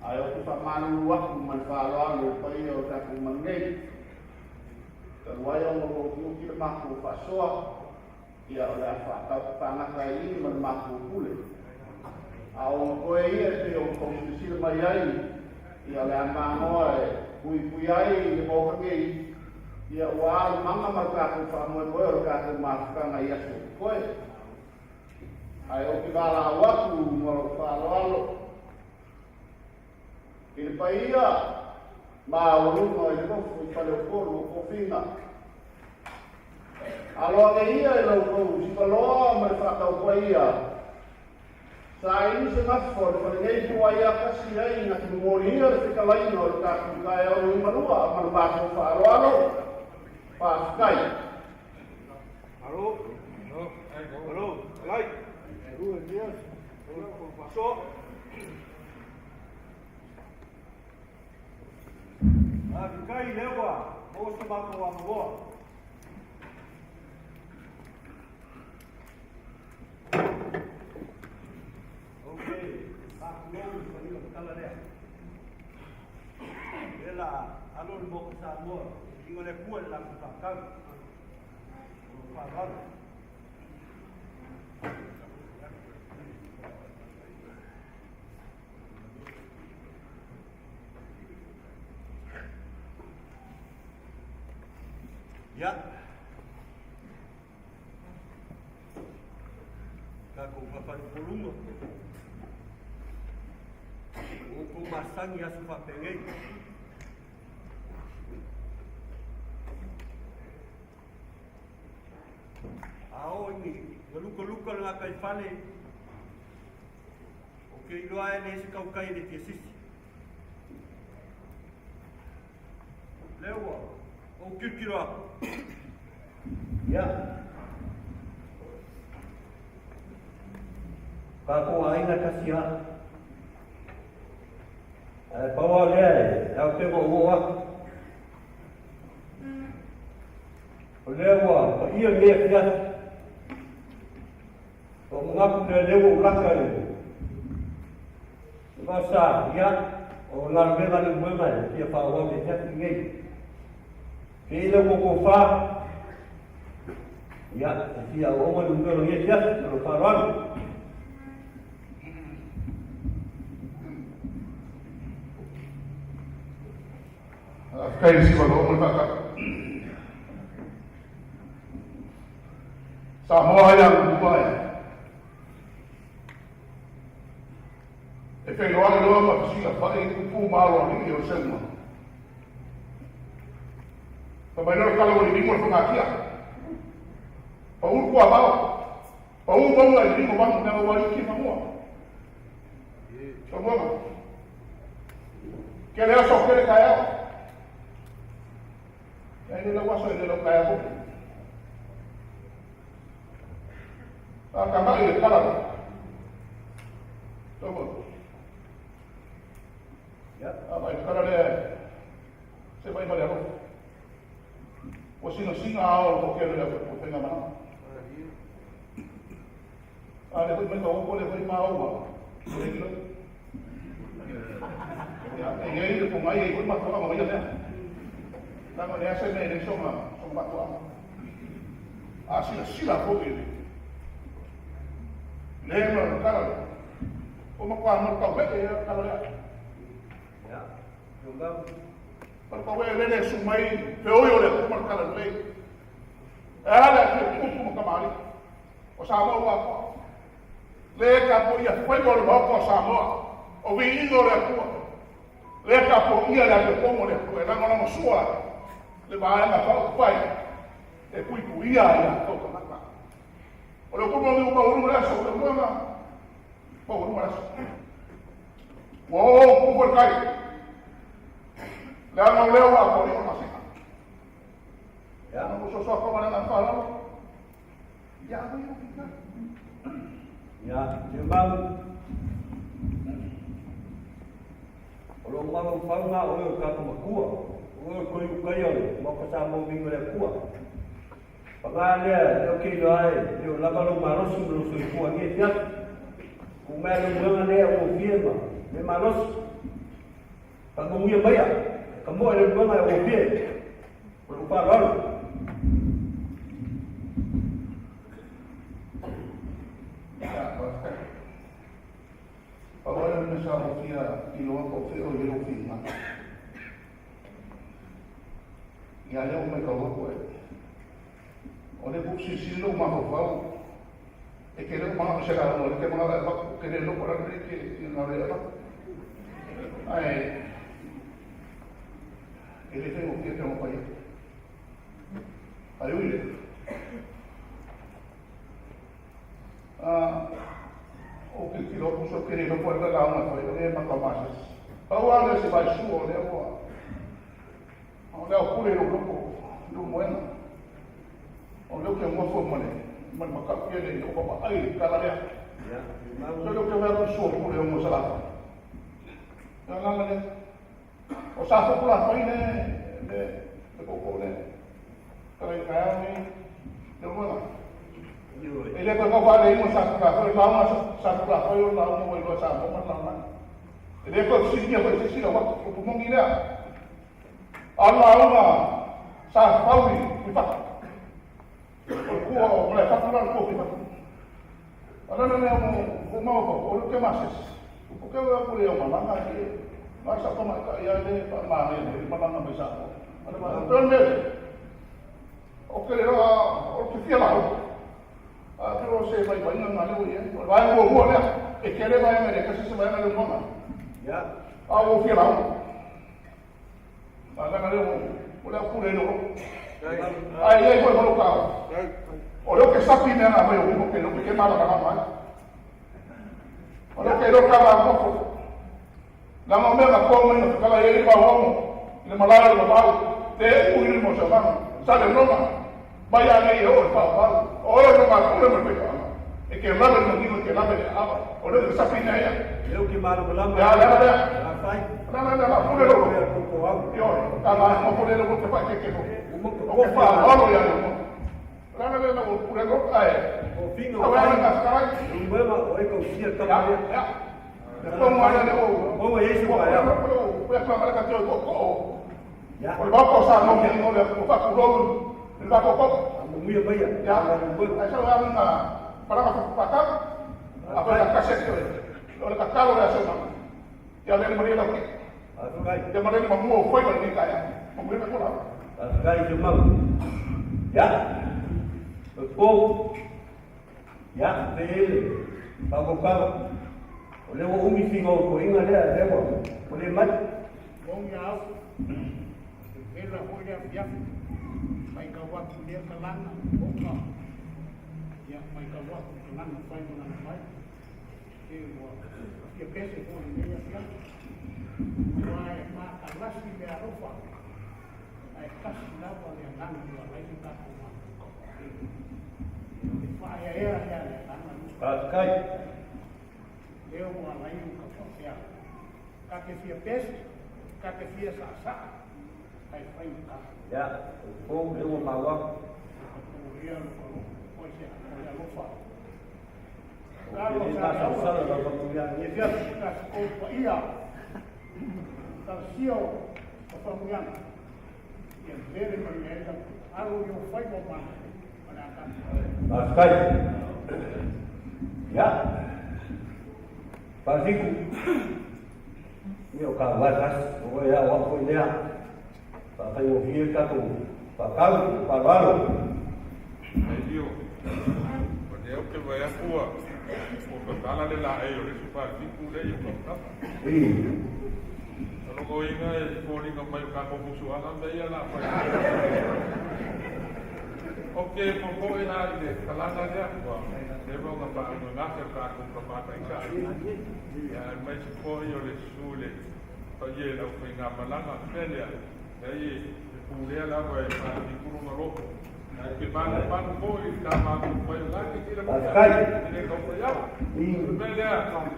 Speaker 3: ae ou te faamalulu atu ma le faaaloalo i le paia o le tatou malu nei. Talu ai ona ua utiuti le matou faasoa, ia o le a faagata ai i i ma le matou pule.
Speaker 5: A o matoe ia e pei ona tou silasila mai ai, ia o le a magoa e puipui ai le Maota nei, ia ua alu maga ma le tatou faamoemoe o le tatou mafutaga i aso o totoe. Ae ou te valaau atu ma lou faaaloalo i le paia maualuga i le nofo i Faleupolu o Tofiga. Alo ane ia i la outou sipaloa ma le faataupaia, saili se gafa o le fale nei po o ai a tasi ai na te momolia le fetalaiga o le tatou taeao liugalua ma le matou faaaloalo. Faafetai.
Speaker 4: Malo. Malo. Alai. Faasoa. Faafetai lea ua maua so matou avanoa. Ou te faatulou i le faiga o le tala lea. Lea la alo le Maota Samoa i le Atua i le latou faatau. O lou faaaloalo. Ia. Tatou faafalepoluga. Ua outou masani i aso faapenei. A oo i ni galugaluga le gataifale, Ou te iloa e leai se tautai e le fia sisi. Lea ua ou tilotilo atu.
Speaker 2: Ia. Tatou aiga tasi lava. Ae pau lava lea e ao pea ona ou oo atu. O lea ua paia lenei afiafi. Ua manatu lea lea ua ou laka i le vasa, ia, o galuega le moega e fia faaauau i le afiafi lenei. Ke i lau tofa, ia, e fia auauna le moega o lenei afiafi, ma lou faaaloalo.
Speaker 1: Faafetai i le sivaloa ma le faatau. Samoa ai a e. E feiloai loa ma fesilafai upu ma aloalii o Seuga. Fai mai lea o le tala ua liligo le fagatia. Pau le kuavao. Pau mauga e liligo vanu leaga ua alii fanua. Samoa. Kele aso kele taeao. E le lau aso e le lau taeao foi. A tagai le tala. Tama.
Speaker 2: Ya.
Speaker 1: A mai tala le se mai male alofa. Ua singasinga ao o ke le au faiga mana. A le foi mai ka opo le foi ma oua. Le kilo. Ya, e iai le pongai e foi matuaga ma ia mea. Leaga le asa mea e le soga, soga matuaga. A silasila foi le le ma le tala le. O matua mo tau he e tala lea.
Speaker 2: Ya. Tungau.
Speaker 1: Pa pa we le le su mai pe oi o le ku ma le tala le. E ala ke kupu ma kamali. O Samoa ua atoa. Le tapuaia faiva o le Maota o Samoa, o viiga o le Atua. Le tapuaia le amiotonu o le Atua e lagolagosua ai le Vaega Faaupufai e puipuia ai latou tagata. O le upu moni ua maualuga le aso, o le uaga maualuga le aso. Ua o upu foi le tai, leaga o lea ua atoa le masina.
Speaker 2: Ya.
Speaker 1: Ua sosoa koma le agaga faaaloalo. Ia agai au ki tai.
Speaker 2: Ia, te mau. O lou mafaufau na oe o tatou matua, o oe o le toiukaia o le Maota Samoa viiga o le Atua. Paga lea, lea ou te iloa ai, e le o lava lou malosi ma lou soifua i lenei afiafi. Tuu mai lou moega lea e ugofie ma le malosi. Faamanuia maia, e ka moe le moega e ugofie. O lou faaaloalo.
Speaker 1: Ia, faafetai. o fea o i ai lou finagalo. Ia lea ua matau atu e, o lea ua silasila lou mafaufau, e te le o manao i se lauga, o lea e te manao e avatu, ou te le iloa po o le a le mea e te finagalo ai e avatu. Ae, e le faigofie pei ona fai atu. Ae ui i lea, Ou te tilotilo atu uso, ou te le iloa po o le a le lauga e fai, o lea e matau masese. Pau lava lea o se vaisua o lea ua, o lea ua pule i lou loto, i lou moena. O lea ou te nofo ma le, ma le matautia lea ina ua vaai i le tala lea. So lea ou te vaai atu i sua pule o mo Salafai. Le agaga lea. O sa Fopulafai le, le, le poupou lea. Tala i taeao nei, le uaga. E le koe kau faaleina sa Fopulafai, o lauga sa Fopulafai o lauga ua iloa Samoa ma le lauga. E le koe fesiligia foi se isi lau atu, upu moni lea. A o lauga sa fau i fatu. O le kua o malae fatu la le kua o fatu. O lana lea mo maua o le ke masese. O ke ua kule o malanga e ma sa tama ka ia le pa ma le le malanga mai sa. O le ma o le o ke le o ke fia lau. A ke o se mai mai nga le o ia. O vai mo mo le e ke le vai me le kasi se vai le mo na.
Speaker 2: Ya.
Speaker 1: A o fia lau. A lana le o le kule lo. Ai ai foi mo ka. O le ke sapi me na mai o ke lo ke mala ka mai. O le ke lo ka ma mo. La ma me na ko mai na kala ye pa o mo. Le mala le ma te u ni mo sa ma. Sa le no ma. Mai a nei o pa pa. O le no ma ko le me pa. E ke la le mo ni ke la le a. O le ke sapi nei.
Speaker 2: Leo ke malamalama.
Speaker 1: Ya ya ya.
Speaker 2: Fai.
Speaker 1: La la la la pule lo.
Speaker 2: Ko au.
Speaker 1: Yo, ta la mo pule lo ke pa ke ke ko.
Speaker 2: Uma ko
Speaker 1: O ke fa alo ya lo. La la la la pule lo ai.
Speaker 2: O finga
Speaker 1: O
Speaker 2: o
Speaker 1: la
Speaker 2: fai.
Speaker 1: ka ka.
Speaker 2: Umbema o e kau sia
Speaker 1: Ya
Speaker 2: tama lea.
Speaker 1: ya. Ko mo ala le o.
Speaker 2: O Yesu pa ya.
Speaker 1: Ko ya ka ka te ko ko.
Speaker 2: Ya.
Speaker 1: O le ba ko sa no ni no le ko fa ku lo. Le ba ko ko.
Speaker 2: Amuia mai ya.
Speaker 1: Ya. Ai sa la na para ka pa ka. A pa ka se te. O le ka ka lo ya se ma. Ya le mo le la ki.
Speaker 2: Faafetai.
Speaker 1: Ya mo le ma mo foi ko ni ka ya. Mo le ko la.
Speaker 2: Faafetai i mau. Ya. O pou. Ya, pe ele. Whakokaro. O lea ua umi figa o koiga lea, lea ua o le mai.
Speaker 6: Moni au, e vela foi le afiafi, mai kau atu lea kalana, oka, ia, mai kau atu kalana fai malanga mai, e ua fia pese foi lenei afiafi, aua e matalasi le alofa, ae tasi lava le agaga ua alai le tatou mafaufau. E faaeaea lea le agaga lea.
Speaker 2: Faafetai.
Speaker 6: Lea ua alai ona faapea, Ka te fia pese, ka te fia saasaa, ae fai ma tatou.
Speaker 2: Ya, o pou lea ua maua.
Speaker 6: Ka popolia lo ka loto, o se o le alofa.
Speaker 2: O ke le masalosalo lau faamanuiaga i lenei afiafi.
Speaker 6: Ka se paia, talosia o faamanuiaga, ia vele manuia ai lau alo i ou faiva o mana ma le a tatou.
Speaker 2: Faafetai. Ya. Faafiku. Ia o ka uae tasi, o oe au au foi lea. Faafaigofie le tatou faakau, faaaloalo.
Speaker 7: Elio, o lea ou te vaai atu ua tatala le laei o le isi Faafiku lea i ou tafatafa. O lona uiga e foliga mai o tatou musuaga mea ia o le a fai. Ou te popoe la i le kalana lea ua leva ona faaanogase le tatou Tama Taitai, aemaise foi o le susu i le paia i le aufaigamalaga. O le mea lea, leai e pulea lava e Faafiku lona loto. Ae te manumanu foi i le ta matou fai o la e te tila mai e le tau fai au. O le mea lea,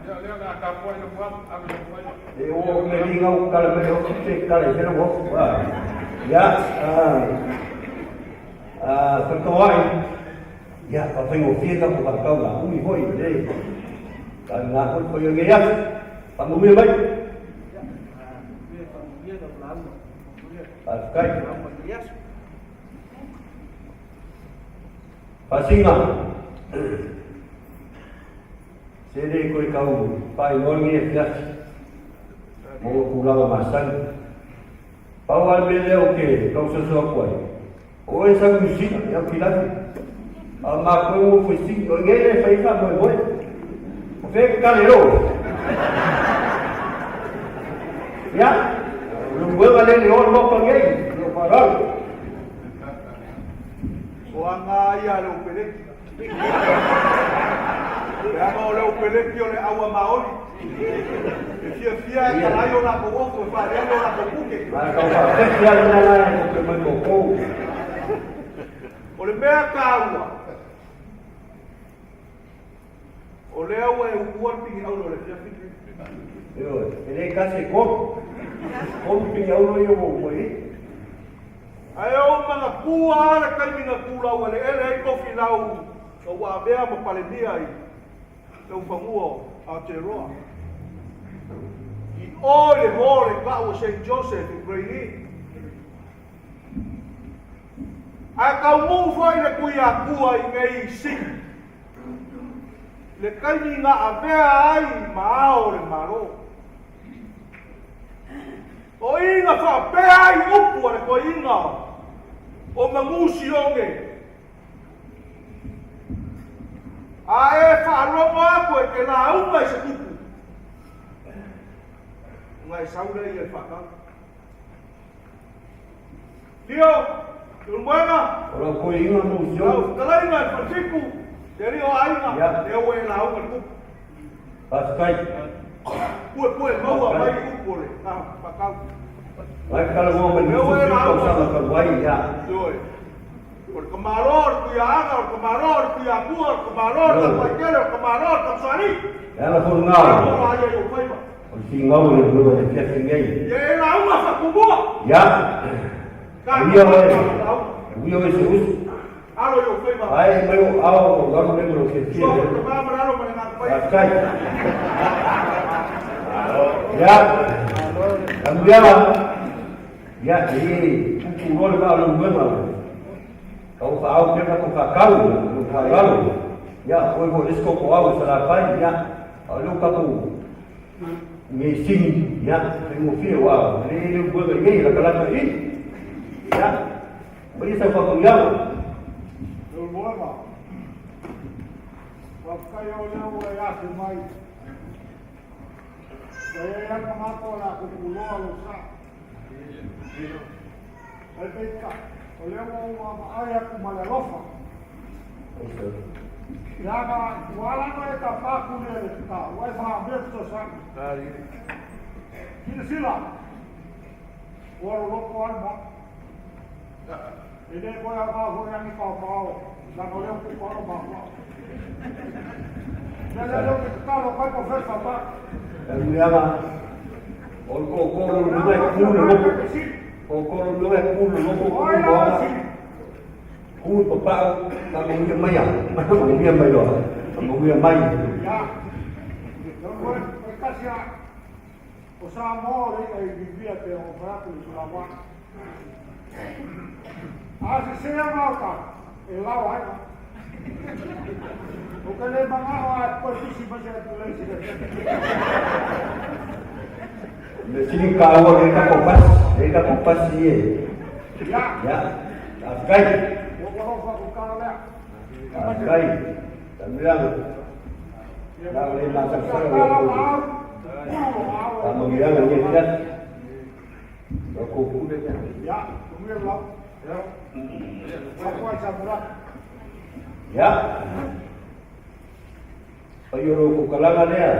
Speaker 7: ia lea o le a tapuai lou ava, ave lou faiva.
Speaker 2: E o me linga o kala me o te kala i hena mo. Ya, a whakawai, ia, ka whaingofie ka ko whakau ngā umi hoi, le, ka ngā hoi hoi o ngei atu, whangamia mai. Faafetai. Faasiga. Se le koe kau whaingoa ngi afiafi. Ma ona tulaga masani. Pau lava le mea lea ou te tausoso atu ai, o oe e sau i Niu Sila, i Aukilani, a o matou e nofo i Sini, o i inei lea e fai ai faamoemoe. O fea e te tale ai oe? Ia, o le muega lea i le o le Maota nei, i lou faaaloalo.
Speaker 4: O aga ia a le Opeleti. Leaga o le Opeleti o le aua maoli. E fiafia e talai o latou ofo e faaeleele o latou pute.
Speaker 2: Ae tau faafefe lava le mea la e tope mai outou.
Speaker 4: O le mea taua, o lea ua e uua le piniauro o le afiafi lenei.
Speaker 2: Ioe, e le tasi e tolu. Tolu piniauro ia ua uma i ai.
Speaker 4: Ae ou manatua lava le taimi na tulau eleele ai Tofilau na ua avea ma Palemia i Taufanua o Aotearoa. I o i le hall e tau o Saint Joseph i Grey Lynn. Ae taumuu foi le Tuiatua i nei i Sini, le taimi na avea ai ma Ao o le Malo. O i na faapea ai upu a le toeaina o Manu Sione, A e faalogo atu e te lauga i se tupu, ona e sau lea ia i le faatau. Lio, Leulumoega,
Speaker 2: O lau toeaina Manu Sione.
Speaker 4: Lau fetalaiga i le Falesipu, le alii o aiga, lea ua e lauga i le tupu.
Speaker 2: Faafetai.
Speaker 4: Puepue maua mai upu o le faatau.
Speaker 2: Vai talanoa mai le tausaga talu ai, ia.
Speaker 4: Ioe. O le tamaloa o le Tuiaaga, o le tamaloa o le Tuiatua, o le tamaloa o le Tapaitele, o le tamaloa o le Tamasali.
Speaker 2: E ala foi lena.
Speaker 4: O le ia i ou faiva.
Speaker 2: O le finau o le lua le fiafi nei.
Speaker 4: Ia e lauga faatumua.
Speaker 2: Ia. Uia oe. Uia oe se usu.
Speaker 4: Alo i ou faiva.
Speaker 2: Ae mai o ao o galu le mo ke fia.
Speaker 4: Sua o tama ma lalo ma le ngā pai.
Speaker 2: Faafetai. Ia. Amuiaga. Ia, e pupu loa le vaa o le uega. Tau whaau pea ka whakau, o whaaralo. Ia, oe mo esko ko au e Salafai, ia, a leo kakou nge singi, ia, whaingofie wa, le le uega i nei, laka laka i. Ia, Maia sau whakauiaga.
Speaker 6: Leulumoega, faafetai o lea ua e afe mai. Ua i ai lava le manatu o le a kukuloa lou sa. Ae peitai, o lea ua ou vaavaai atu ma le alofa. Leaga ua ala ona e tapa atu lea i le tatau, ua e manaomia fesoasoani. Silasila, ua loloto lava le moana. E le toe aoga foi a ni paopao, leaga o lea ua tupu alo mafuaaga. O le mea lea ou te tatalo atu ai Professor Mark.
Speaker 2: Tanuiaga, o le toatolu o luga e ku le loto. Toatolu o luga e ku le loto, ku le moana, ku le papau, faamanuia mai a, faamanuia mai loa, faamanuia mai.
Speaker 6: Ia, e tasi a, o Samoa o le i'a i vivia pe o fai atu i Tulamoana. A sese ana o tatou, e lao ai ma. Ou te le manao a e toe pisi mai se atu lei se
Speaker 2: Me sili kāua le tatou pasi, le tatou pasi e.
Speaker 6: Ia.
Speaker 2: Ia. Faafetai.
Speaker 6: Ua alofa ku kala lea.
Speaker 2: Faafetai. Tanuiaga. Lau le masalosalo o kou. Faamanuiaga i lenei afiafi. Lau kou pule lea.
Speaker 6: Ia, manuia le lau. Ia, Samura.
Speaker 2: Ia. Pai o lo kou kalaga lea.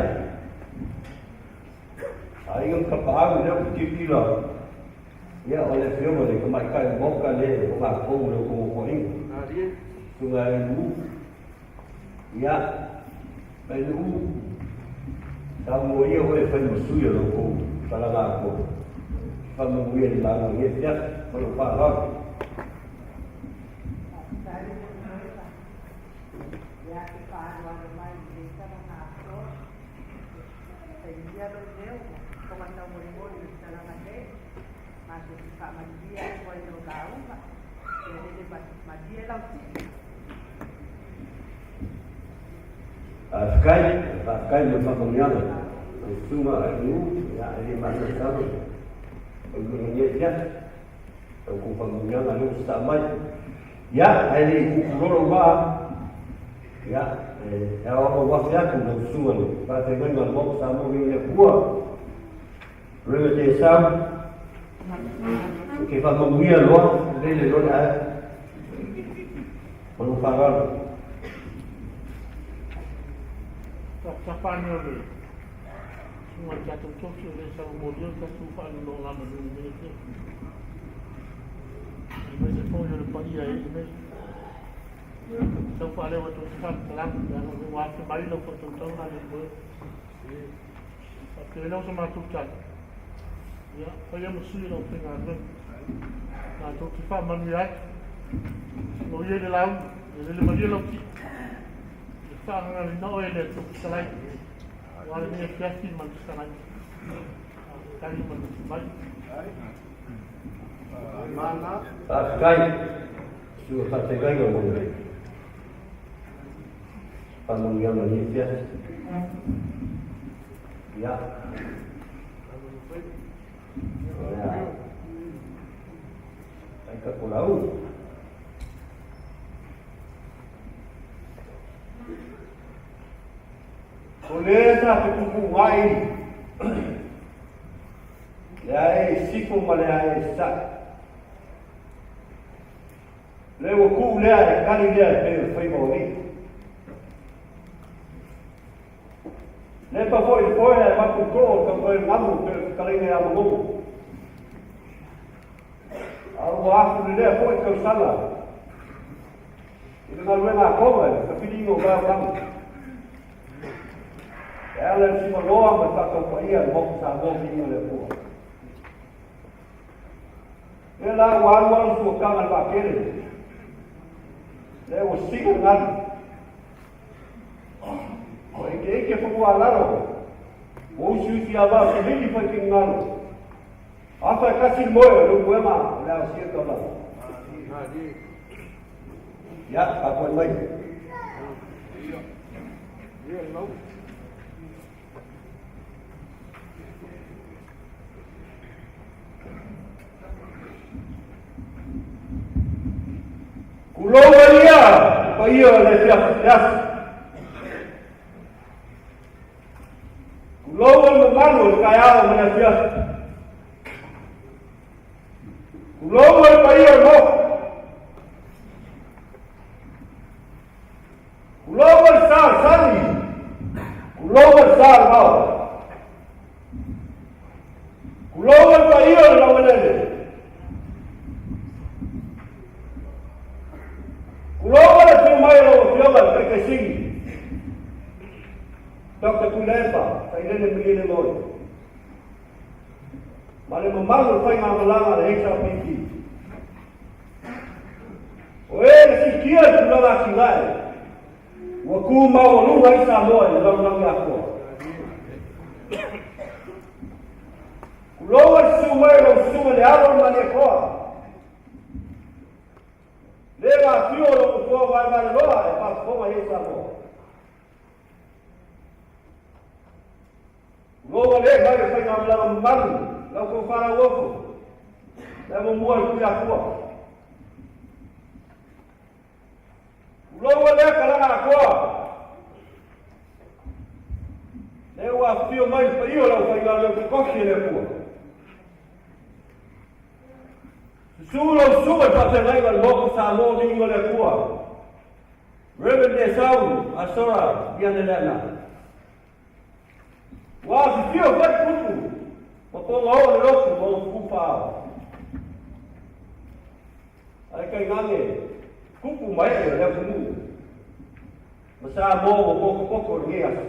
Speaker 2: Aiga ma Tapaau lea ou te tilotilo. Ia, o le afioga i le tamaitai o le Maota le o matou le outou nofoaiga. Susuga ia Nu'u. Ia, mai Nu'u, saunoa ia oe e fai ma sui o la outou talaga atoa. Faamanuia i le lauga i lenei afiafi ma lou faaaloalo.
Speaker 8: Faafetai le Profesa ia te faaaloalo mai i lenei talaga atoa. Taimia lou leo ma fofoga taumolimoli o le talaga nei, matou te faamanuia atu ai i lau lauga, ia lele malie lau tii.
Speaker 2: Faafetai, faafetai mo le faamanuiaga. Lau Susuga Ailuu. Ia, e le masalosalo o le lenei afiafi. Lau kou faamanuiaga lea ua sasaa mai. Ia, ae le i kukulolo lou vaa, ia, e ao lava ou afe atu i lau susuga i le faafeagaiga o le Maota Samoa nei o le Atua, Reverend Esau, ou te faamanuia loa, lele loa le ae. Ma lou faaaloalo.
Speaker 6: Tapatapa ane o le susuga i le tatou tofi o le sau molia o tatou faanonogamanu i lenei afiafi. Aemaise foi o le paia e i nei. Tau faaleo atu ai se faamatalaga, leaga o lea ua afe mai lau faatautauga a le moe. Faapea lea o se matou tali, ia, faia ma sui o le aufaigaluega. Matou te faamanuia atu. O ia i le lauga, e lele malie lau tii. E faagagalina oe e le Atua fetalai. Aua lenei afiafi ma le fetalai. Tali ma le mai.
Speaker 2: Faafetai, susuga faafeagaiga mo le faamanuiaga i lenei afiafi. Ia. O le a. Ai ka kolau. O le sa te pupuuai le ae i sifo ma le ae i sae. Le ua kuu lea e kali lea e pei o le faiva o alii. Le pa foi le foe ae mapu i too o le tautoe ngamu pei o le fetalaiga ia Magogo. A ua afu lelea foi tausala i le galuega a Tonga i le tafiliga o vae o lagi. E ala i le simaloa ma le faataupaia i le Maota Samoa viiga o le Atua. Lea la ua alu alu fuataga le vaatele. Lea ua siga le galu. Ua ikeike fanua a lalo. Ua usiusi a vao se lili fai finagalo. Afa e kasi le moe o le umuega o le aosia taulaga. Ia, tapuai mai. Kulou ia, paia o le afiafi. Tulou o le mamalu o le taeao ma le afiafi. Tulou o le paia o le Maota. Tulou o le sa o le sani. Tulou o le sa o le vao. Tulou o le paia o le lauelele. Tulou o le afio mai o lau Afioga i le Taitaisini. Doctor Tuilaepa, Sailele Malielegaoi, ma le mamalu o le faigamalaga a le HRPP. O e na sikia i tulaga atinae, ua tu maualuga ai Samoa i le lalolagi atoa. Tulou le susu mai o lau susuga i le alo o le Malietoa, le na afio o lou nofoa vaevaeleloa e faafofoga i ai Samoa. Tulou le mai le faigamalaga mamalu, lau tou fanau ofo, le muamua i Tuiatua. Tulou lea kalaga atoa, le ua afifio mai le paia o le aufaigaluega totofi e le Atua. Susu lau susuga i le faafeagaiga o le Maota Samoa viiga o le Atua. Reverend Esau Asora Vianeleana. Ua afifio foi tupu ma poga o le lotu ma o tupu ao. Ai kai ngange kupu mai e le atunuu. Ma Samoa ua pokopoko i lenei aso.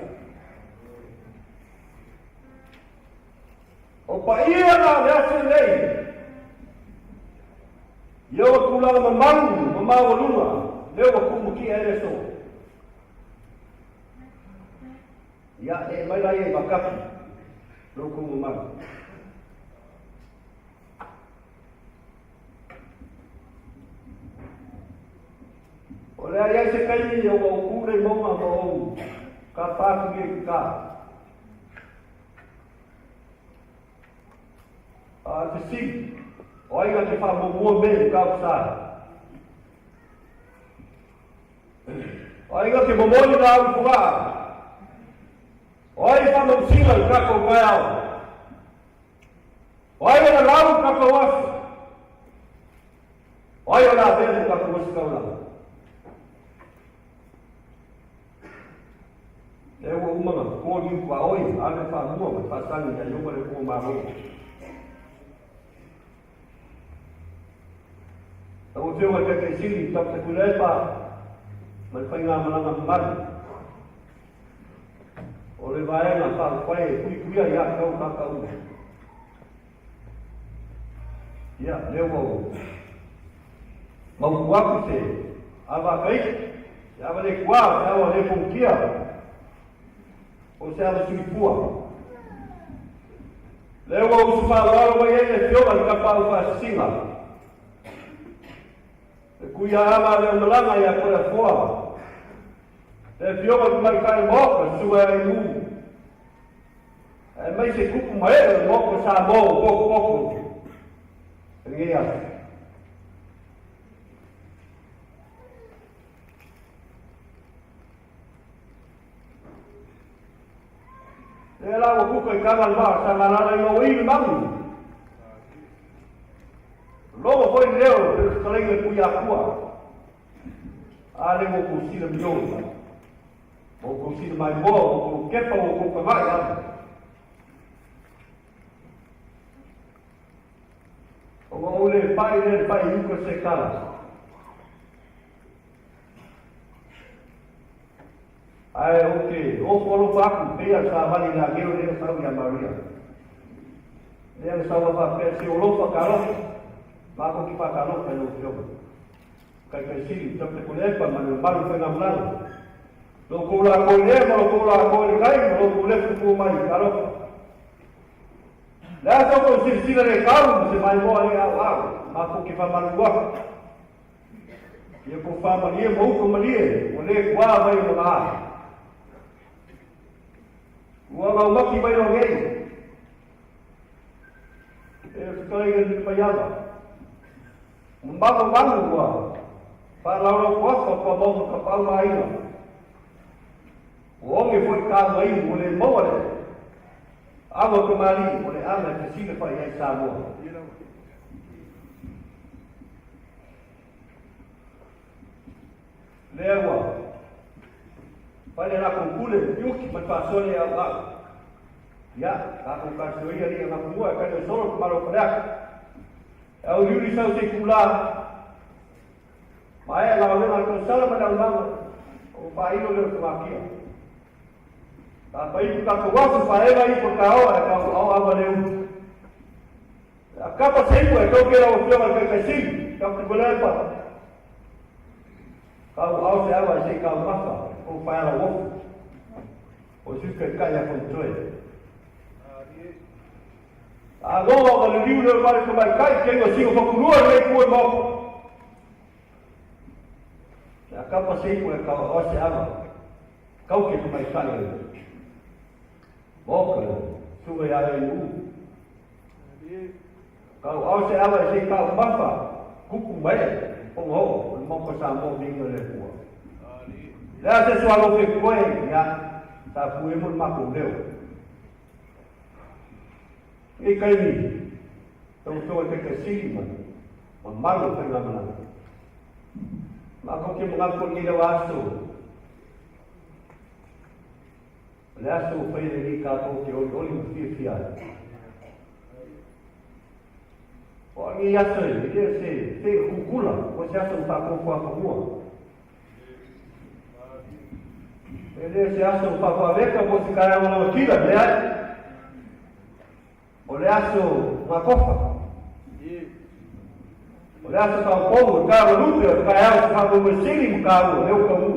Speaker 2: O paia na o le aso lenei, ia ua tulaga mamalu ma maualuga, lea ua tuumutia ai le aso. Ia, ee mai la ia i Makati, lo outou mamalu. O le a i ai se taimi ua ou tu lea i mauga ma ou kapā atu nei i ka. A o le fesili, o ai na te faamuamua mea i Matautu-Sa? O ai na te momoli laau i Fogaa? O ai e faamausina i tatou taeao? O ai e lalau i tatou aso? O ai o le a avea le tatou ositaulaga? Lea ua uma na toto liu tuaoi, ave faamua ma faasagi ia Ioba le Atua Malo. Lau Afioga i le Taitai Sili, Dr. Tuilaepa, ma le faigamalaga mamalu, o le vaega faaupufai e puipuia ia te au tagata uma. Ia, lea ua ou mautu atu se ava akaiki, se ava le kuā, se ava le fogutia, o se ava suipua. Lea ua usu faaaloalo mai ai le Afioga i le Tapaau Faasisiga, le Kuiaava a le Malaga ia Toleafoa, le Afioga i le Tamaitai Maota, Susuga ia Ailu, aemaise kupu ma ee o le Maota o Samoa ua potopoto i lenei aso. Lea la ua kuka i taga le vaa sa galala i oi le malu. Logo foi le leo le fetalaiga i Puiakua. A le ua kou sila miliona. Ua kou sila maimoa, ua kou kepa, ua kou kavaʻi ava. Ona ou le pai le pai i uka se kala. Ae ou te ofo alofa atu pei a le savali i le agelo lea na sau ia Maria. Lea na sau a faapea, se olofa talofa, matou te faatalofa i lau Afioga. Taitaisili, Dr. Tuilaepa ma le mamalu o faigamalaga. Lo outou latou i le ea ma lo outou latou i le tai ma lo outou lefu tua mai, talofa. Le a sa outou silasila le tau ma se maimoa le auau, matou te faamalu atu. Ia tofa malie ma uta malie, ua le kuā mai o lona ae. Ua gaumaki mai loa nei. E fetalaiga i le maiava. Mamalu ua faalaulau kuafa kua mau ma kapau ma aiga. Ua oge foi ka mai ua le maua le awa kamali'i o le aga e fesile fai ai Samoa. Lea ua fai le latou pule utiuti ma le faasoa le auau. Ia, tatou talosia ia alii Gafumua e tali o solo le malo o Faleata. E auliuli sau se itulā, maea galuega a le tausala ma le aumaga, ona faailo lea o le tamatia. Tapai tatou afu faaeva ifo taoa e tau ao ava le ulu. A kapa se ipu e tau ke lau afioga i le Taitaisili, Dr. Tuilaepa. Kau ao se ava i se i kau mafa, o whai ala wofu. O sui kai kai a koe. A loa o le liu le mare ka mai kai, ke ngā singa whakurua nei kue moko. A kapa se ipu e kau ao se ava, kau ke ka mai kai o. Moka, suga ia e u. Kau ao se ava e se kau mafa, kupu mai, ponga o, o le moko sa mo minga le kua. Lea se sualo ke koe, ia, sa pue mo le makou leo. E kaimi, tau toa te kasili ma, ma malu whai ngā mana. Ma ko ke mga ko ni lewa aso. O le aso ua fai e le Alii kātou te olioli ma fiafia ai. O a nei aso e, e le o se feiga kukula, o se aso na tātou whāwhamua. E le o se aso na whāwhāweka mo se kāea manawa kira, le ai. O le aso ngā kofa. O le aso tau pou, o tāua lupe, o te kāea o te whāwhamua sili mo kāua, leo ka mu.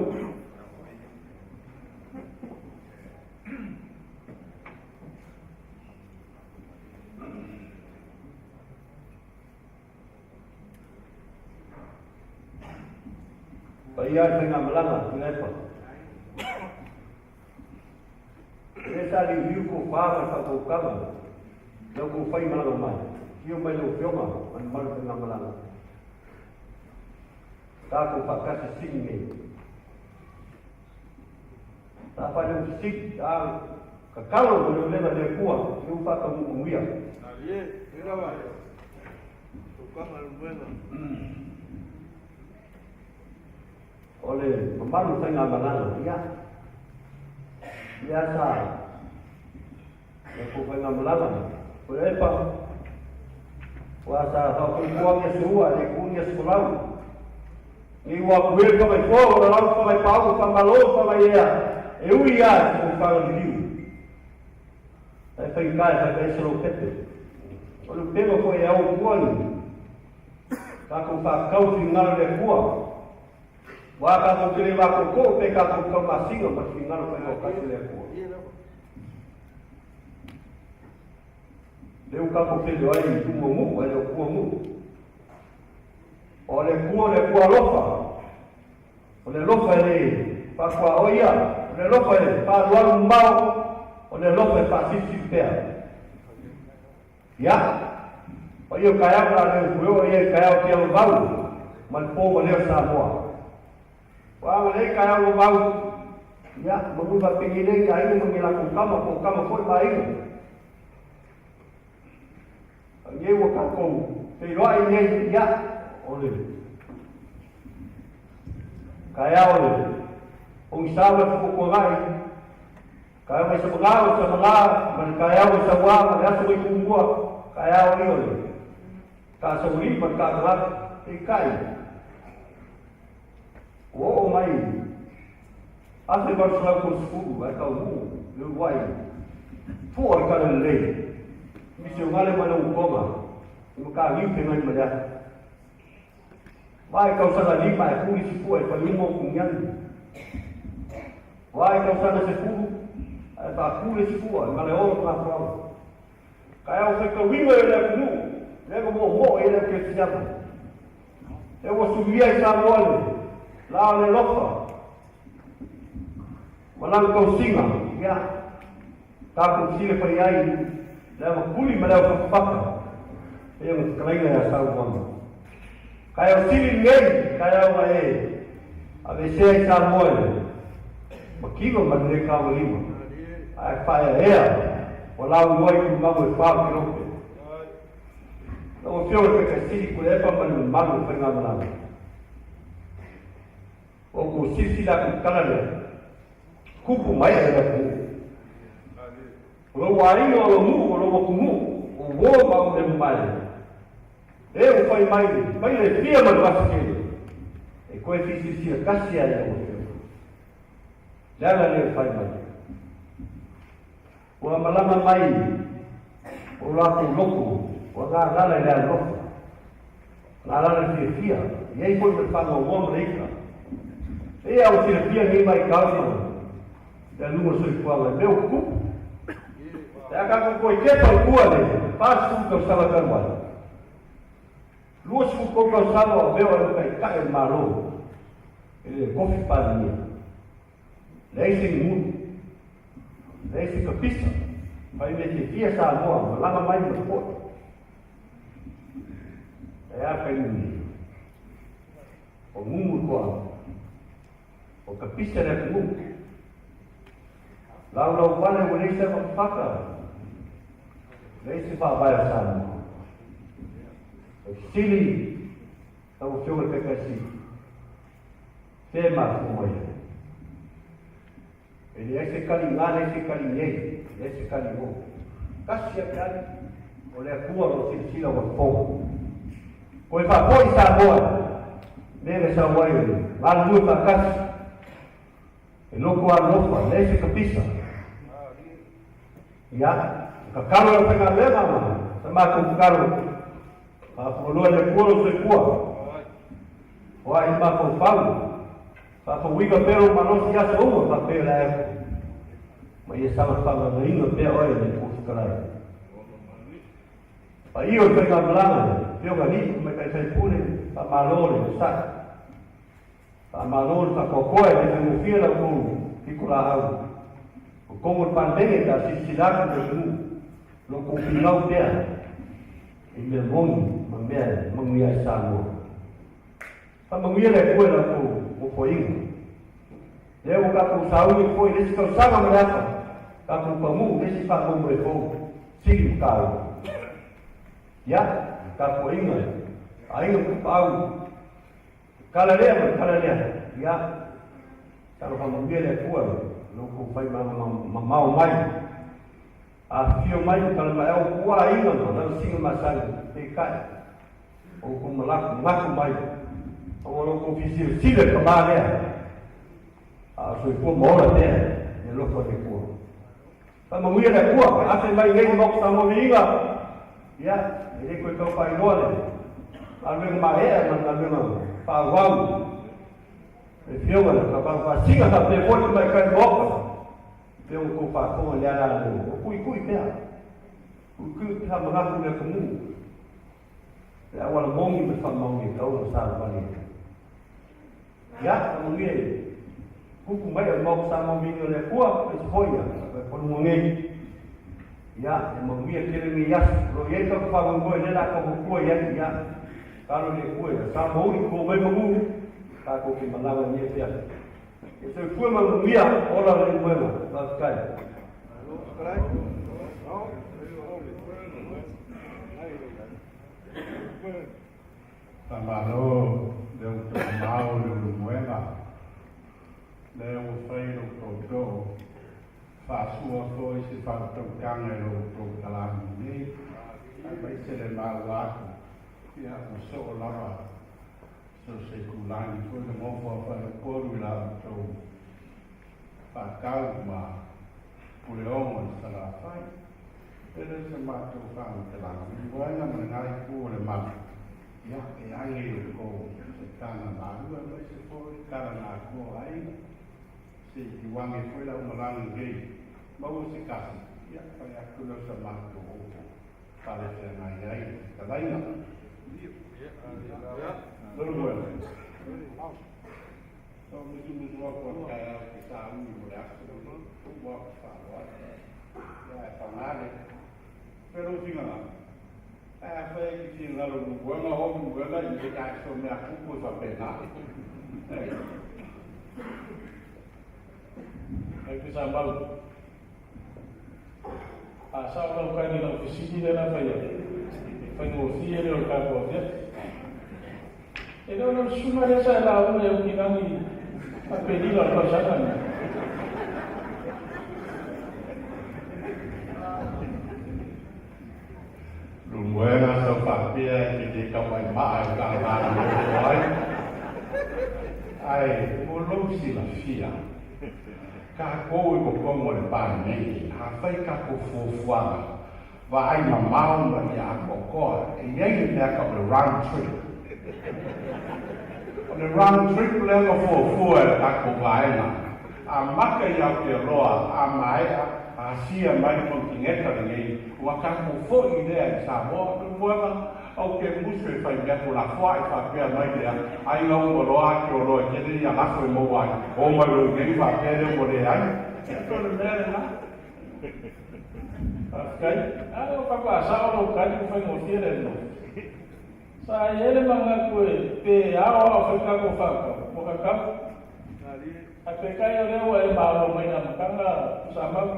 Speaker 2: Paia i faigamalaga Tuilaepa. E le sa liuliu kou pā ma le faataukaga, lau kou faimalaga mai. Afio mai lau Afioga ma le mamalu o faigamalaga. Tatou faatasi sili nei. Sa fai lau sili, a tatalo mo le leva le Atua, i ua faataunuu manuia. O le mamalu o faigamalaga, ia, ia sa le kou faigamalaga, o le epa, ua sa faafuafuaga ia seua, le ku ia sefolau. Ni ua kuele fa mai foa, ua lau fa mai pau, fa malo, fa mai ea, e ui a e kou faga liliu. E fai kai, fai kai se lou pepe. O le upega foi e au kua ni. Tatou faakau finagalo i le Atua. Ua tatou te le vakooko pe tatou taumasina ma le finagalo faitoatasi o le Atua. Lea ua tatou feiloai i luma o nuu, ae le o tua nuu. O le Atua o le Atua alofa. O le alofa e le faafuaoia, o le alofa e faalualu mamao, o le alofa e faasilisili pea. Ia, paia o taeao o le a le upu e oo i ai taeao tia vavau ma le po valea o Samoa. Ua agalelei taeao vavau, ia, manu faapeni nei i aiga ma ni latou tama po o tama foi ma aiga. A nei ua tatou feiloai nei, ia, o le taeao le pogisa ma le fuafuagai, Taeao mai Samagā o Samagā ma le taeao o Sauā ma le aso mai Tumua, taeao ia o le Taasaualii ma le Taatalata, peitai, ua oo mai 1830 ae taunuu le uluai fua o le Talalelei, misionale mai Lautoga i Mataniu Feagai ma le Afi. Vae tausaga lima e puli si fua e faliuma o Kuniani. Vae tausaga 10 ae faapule si fua e Malaeola ma Nafoaga. Kae au faitauina e le atunuu, lea na moomoo i ai le au kerisiano. Lea ua suluia i Samoa le la o le alofa ma lana tausiga, ia, tatou sile fai ai le ava puli ma le au fatafata, pei ona fetalaiga ia Saumaga. Kae o sili lenei taeao na e aveesea i Samoa i le mativa ma le le taualima, ae faaeaea ua lauiloa i tulumagu e fa o Kelope. Lau Afioga i le Taitaisili Tuilaepa ma le mamalu o faigamalaga, ua outou silasila atu i le tala lea, tupu mai ai le atunuu. O lou aiga, o lou nuu, o lou atunuu, o uo ma au lemu mai. E ua fai mai, mai le fia ma le vasi tele. E koe fisilisila kasi ai lau afioga. Le ala lea ua fai mai. Ua malama mai o latou loto, ua galala i le alofa. Galala i le fiafia, i ai foi ma le faanoanoa ma le ika. E au silafia nei vaitau ma le aluga o le soifuaga i mea ua tutupu. Pe a tatou toe tepa i tua le 40 tausaga talu ai, 23 tausaga o avea o le Taitai o le Malo i le tofi Palemia. Leai se gugulu, leai se kapisa, fai mea fiafia Samoa, malaga mai ma le poe. E a taimi nei? O gugu le toaga. O kapisa le atunuu. Laulau vale ua leai se faka, leai se faavae o Samoa. O fesili lau Afioga i le Taitaisili, fea e mafua mai ai? E leai se kali i leai se kali i nei, leai se kali i o. Tasi a kali, o le Atua o lo o silasila ua fou. Koe faapoi Samoa, mea na sau ai o le galulue faatasi, e loko alofa, leai se kapisa. Ia, tatalo lau faigaluega ma sa matou tatalo. Faafualoa le Atua lou soifua. O ai mafaufau, faafouina pea lou malosi i aso uma faapea le ae ma ia saga faagaoioiga pea oe e le Atua Fetalai. Paia o le faigamalaga, Afioga Alii Tamaitai Faipule, faamalo le onosai. Faamalo le faatoatoa e le faigofie la outou pitolaau. O totonu o le Palemene pe a silasila atu le atunuu, lo outou finau pea. i mea moni ma mea e manuia ai Samoa. Faamanuia le Atua i la outou nofoaiga. Lea ua tatou sauni atu foi i le isi tausaga ma le afa, tatou taunuu i le isi faamoemoe fou, sili ma taua. Ia, le tapuaiga i aiga ma tapaau, le tala lea ma le tala lea, ia, talofa manuia le Atua i lo outou fai mamao mai. Afifio mai ma talamaeao pua aiga ma lalasiga masani, peitai, o outou malaku manatu mai, aua lo outou fia silasila i le tama lea, a o soifua ma ola pea i le alofa o le Atua. Faamanuia le Atua, afe mai nei i Maota Samoa Viiga, ia, e le toe tau faailoa le galuega maeaea ma le galuega faaauau. Le Afioga i le Kaupapa Faasina faapea foi le Tamaitai Maota, pei ona outou faafofoga i le ala lea, o kuikui pea, kuikui pea manatu le atunuu, le auala moni ma le faamaoni e tau ona savavali ai. Ia, faamanuia i kuku mai o le Maota Samoa Viiga o le Atua, aemaise foi ia paluga nei. Ia, e manuia tele lenei aso. O lo o i ai tatou faamoemoe lea o le a tau i ai, ia, tatalo i le Atua ia Samoa uli, to mai manu, tatou te malaga i lenei afiafi. Ia soifua ma manuia, ola le moega. Faafetai.
Speaker 1: Faamalo le utamamao i le ulumoega, lea ua fai lou tootoo, faasua foi se faautautaga i lo outou talani nei, aemaise le maua atu, ia ua soo lava so o se itulagi foi le nofo a faleupolu i la outou faatau ma Puleono i Salafai. E le o se matou faamatalaga, i moega ma lena itu o le malu, ia, e age i outou se tana malua aemaise foi tala na atoa ai, se i tiuage foi lau malaga nei, maua se kasi, ia, fai atu lea o sa matou upu talafeagai ai le fetalaiga. Lolu moega. Sa ou musumusu atu a le taeao i te sauni mo le aso lenei, ua ou faaaloalo. Ia ae paga le pea lou finagalo. Ae afai e te finagalo i Lumuega, o Lumuega i mea tae so mea kupu e faapena.
Speaker 9: Ai pe sa mau. A sao lau kani lau fesili lea na fai atu. E faigofie lea o le tatou afiafi. E le o le susuga lea sa e lauga e Ukilagi Aperila o le tausaga lenei.
Speaker 1: Lumuega sa faapea e te le tauaimaa i ka malolo ai. Ae mo lou silafia, tatou i totonu o le Palemene, afai tatou fuafuaga vaai mamao ma ia atoatoa, e i ai le mea tau le round trip. O le round trip lea na fuafua e le tatou vaega, amata i Aotearoa, a maea, asia mai le konitineta lenei, ua tatou foi lea i Samoa. Tumuaga, ou te musu e fai mea tolafoa'i faapea mai lea, ai na uma loa Aotearoa e tele ia lafo e maua ai, o mai loa i nei faapea lea ua leai. Ia pei o le mea lena.
Speaker 9: Faafetai. A o papa sao lou kali ua faigofie le mea. Sa i ai le manatu e pe ao a o fai tatou faatau, ua tatau. Ae peitai o lea ua e malo mai i le amataga Tuisamau.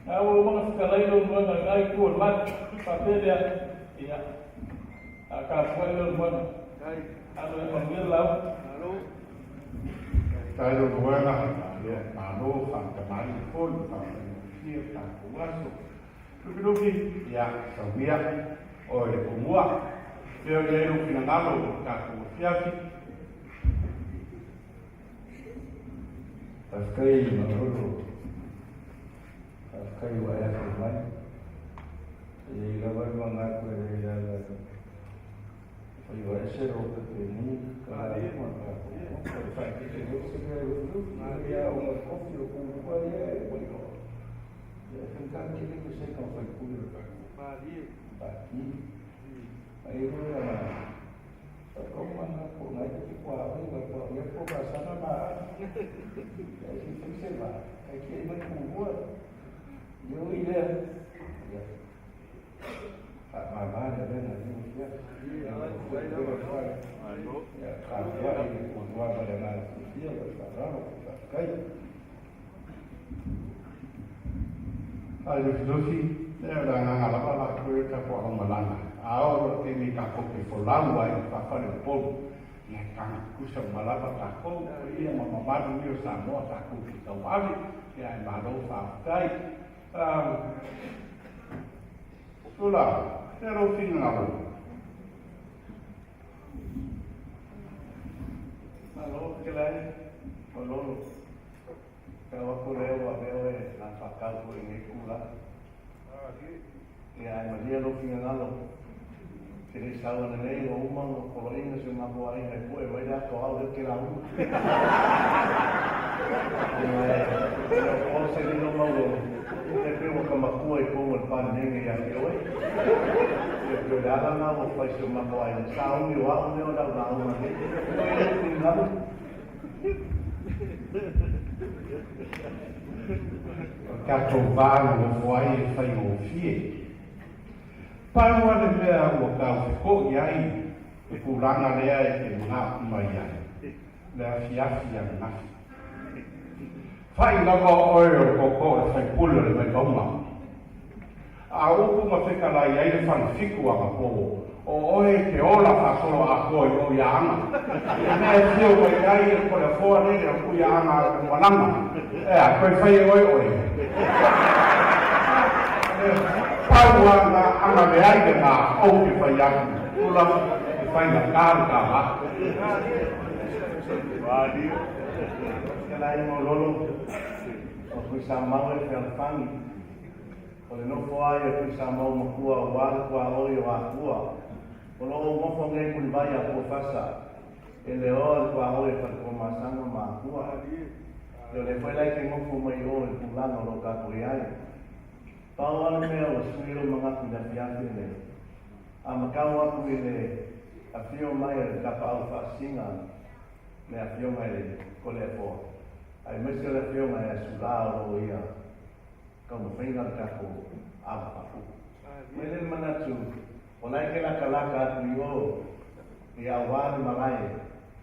Speaker 9: A ua uma ona fetalai lou moega i lena itu o le malu, faapea lea, ia, a tapuai lea o le moega. Alo ia manuia le lauga.
Speaker 1: Faafetai lou moega, ia, malo faatamalii foi ma faafaigofie le tatou aso. Lufilufi, ia, saunia oe le pumua. Fea o i ai lou finagalo i le tatou afiafi.
Speaker 10: Faafetai Malolo, faafetai ua e afio mai. E i ai lava le manatu e le ala faiva ese lou pepeni ka ma tatou motu. E faititi foi se mea lufilufi, ia ona kofi o pulua ia e ua iloa. Ia e faigata tele ke se ka faipule o le tatou pati. Ai loa Faamama le avega i lenei afiafi. Ia tapuai i le puapua ma le agaga fiafia ma le faaaloalo. Faafetai.
Speaker 1: Ai Lufilufi, e o le agaga lava latou e tatou aumalaga. A oo loa i le taimi tatou te folau ai i fafale o Upolu, ia e taga tutusa uma lava tatou, o ia ma mamalu ia o Samoa tatou te tauave, ia ae malo faafetai. Tula, fea lou finagalo?
Speaker 10: Malo fetalai Malolo. Tau aku lea ua avea oe la faakau foi i lenei tulaga. Ia ae malia lou finagalo, e te le i sau ananei ua uma ona poloaiga si o matou aiga e pue mai le ato au lea ou te lauga. Ia e le o po se lilo Maulolo, e pei ua ta matua i totonu o le Palemene ia te oe. Ia pei o le ala lena ua fai si o matou aiga, sauni o au lea o le au lauga nei. Malia lou finagalo.
Speaker 1: O le tatou va nonofo ai e faigofie. Pau lava le mea ua tau fekoʻi ai le tulaga lea e te manatu mai ai, le afiafi ananafi. Fai lava oe o le tootoo o le faipule o le Vaimauga. A upu ma fetalai ai le falefitu anapo, o oe e te ola faasolo atoa i ou ia Aga. I mea e fia mai ai e Toleafoa lele o ku ia Aga a Malaga. Ea, toe fai e oe oe. Pau a na aga leai lena ou te fai atu, tula e fai na ka le ka va.
Speaker 10: Fetalai Maulolo, o Tuisamau e fealofani. O le nofo ai o Tuisamau makua aua le tuaoi o Akua. O lo o nofo nei Mulivai a Puafasa, e leoa le tuaoi o Faletuamasaga ma Akua. E o lea foi la e te nofo mai o i le tulaga o lo o tatou i ai. Pau lava le mea ua sui lou manatu i le afiafi lenei, a matau aku i le afio mai o le tapaau faasisiga le afioga i le Toleafoa, aemaise o le afioga ia Sulā o lo o ia taumafaiga o le tatou ava papu. Mai lea le manatu, o la e te latalata atu i o, ia aua le malae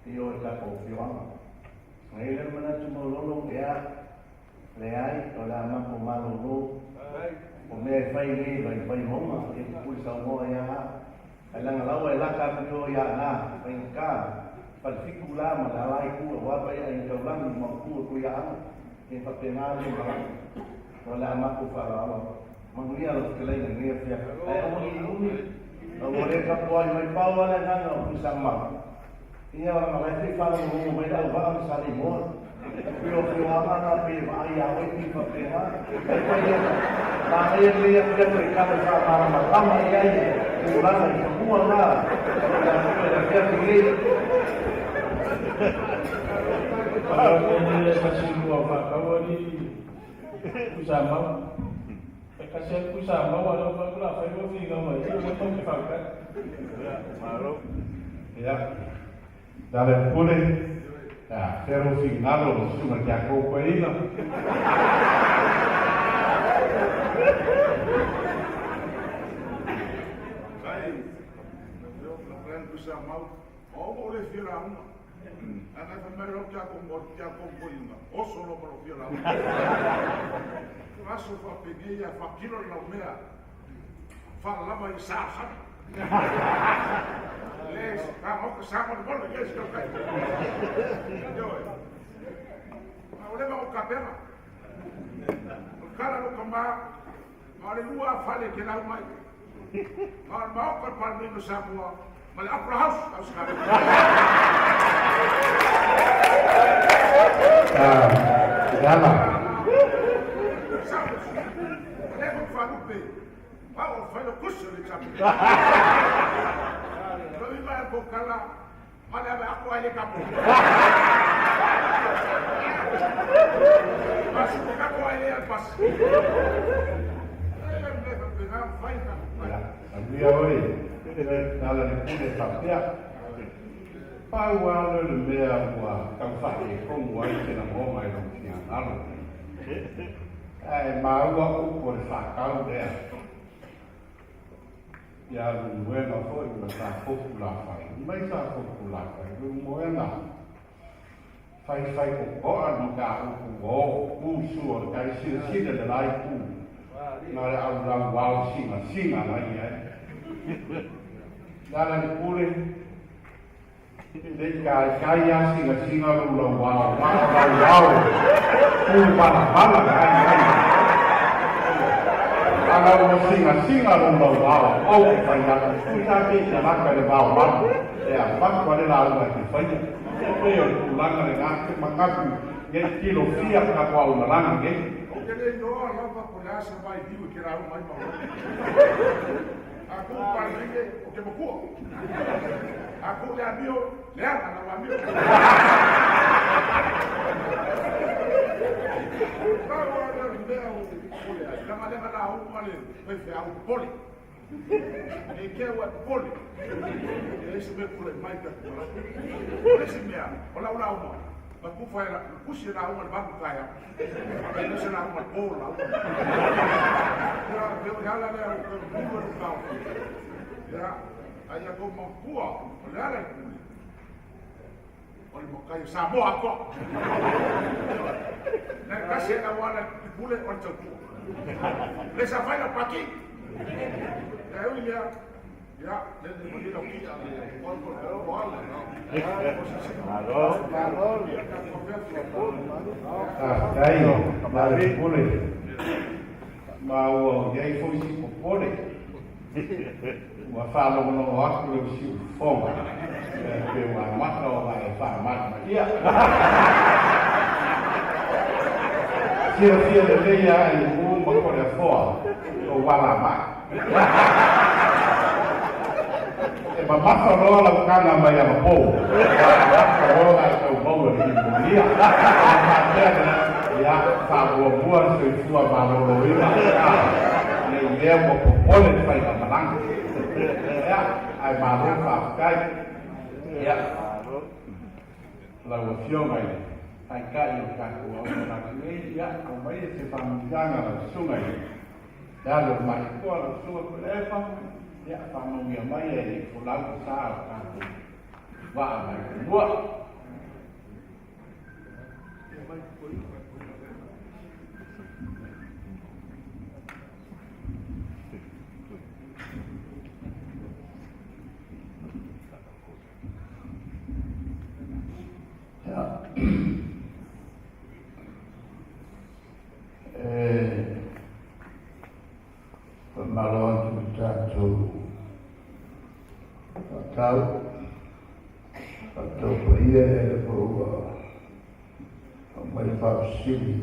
Speaker 10: i o i tatou afioaga. Mai lea le manatu maulolo, ea, leai, o le a matou malolo, o mea e fai nei vai Vaimauga, e pupuli saunoa ia a. Ai laga laua e lata atu i o ia na, faigata, falefitu la ma le ala i tua, ua pa ia i taulagi ma utu e kui aanga, e faapena le malaga. O le a matou faaaloalo atu. Manuia lau fetalaiga i lenei afiafi. Ae aua ne i umi, ua le tapuai mai pau lava le agaga o Tuisamau. Ia ona la e fia faalogologo mai le auvaa ma Saleimoa. Pei o afioaga na pei e vaai ia oe pei faapena. Ai pai ia manaia lenei afiafi e tala e faamalamalama i ai tulaga i fanua na o le afiafi nei.
Speaker 9: Faapea fasilua faataua ni Tuisamau. E kasi ai Tuisamau a lea ua fai atu la fai lua finau mai i, ua tau te faafetai.
Speaker 1: Malo. Ia, Dale le pule, ia, fea lou finagalo lau susuga i le Tiakono Paeaina.
Speaker 11: Sai, lau clan Tuisamau, o o le fia lauga. Ana fai mai lau Tiakono, Tiakono Paeaina, oso loa ma lou fia lauga. Aso faapenei ia faatino le laumea. Faalava i sa sami. Le ka sa mo mo le se ka. Yo. Ma o le ma o kapena. O kala lo kama ma le lua fale ke lau mai. Ma ma o ka parmino Samoa. Ma le Opera House au sa.
Speaker 1: Ah, Yala. Manuia oe, tala le pule faapea. Pau lava lea o le mea ua tau faaletonu ai se lagona i lou finagalo. Ae maua upu o le faatau lea. Ia alu moega foi ma sa fofu lafai. Mai sa fofu lafai, lu moega. Faifai koko'a le mataupu ua oo ku sua o le tai silasila i le la itu na o le aulau ao sinasiga la i ai. Le ala i le pule, e le i kaikai lava sinasiga lou lauao, ma o lauao ku valavala la i ai. A na ua sinasiga lou lauao, ou te fai atu, tusa ake i te laka i le vao malu, e avatu a le lauga e te faia. E pei o le tulaga lena te manatu nei tilofia ka toaumalaga nei.
Speaker 11: Ou te le iloa lava po o le a se vailiu e kela uma ai ma oe. A kou Palemene, ou te matua. A kou le amio, leaga lau amio. Pau lava lea o le mea ou te popole ai, leaga lea na lauga le faifeau popole. Ne i kea ua e popole, e leai se mea e tulai mai pe a tuualalo. O le isi mea, o lau lauga, na tufa e la, tusi e lauga i le 8 taeao, e le o se lauga i le po le lauga. Ia, e pei o le ala lea ua toe mulu ai lou taofi. Ia, a ia tou manatua, o le ala i le pule, o le matai o Samoa atoa. Na e tasi e auala i pule o le tautua. Le sa fai lau pati. Ia ui lea, ia, le le mali lau kia, le kol kol kol kol.
Speaker 1: Malo. Faafetai ma le pule. Ma ua i ai foi si popole. Ua faalogologo atu le siufofoga pe ua amata ona e faamalimalia. Silafia lelei lava i Ū ma Toleafoa o Ualamai. E mamafa loa lau taga mai anapo, ua amata loa ona e tau maua i le niumonia. Ona faapea lea, ia, faamuamua le soifua maloloina, ne i mea ua popole le faigamalaga. Ia, ae malo faafetai. Ia, lau Afioga i le Taitai o le tatou auaunaga nei, ia, aumaia se faamanuiaga lau Susuga i le alo o le Malietoa, lau Susuga Tuilaepa, ia, faamanuia mai e le folau le sa o le tatou vaa mai fanua.
Speaker 10: Faamalo atu i tatou faatau, faatau paia e le foi ua aumai le faafesili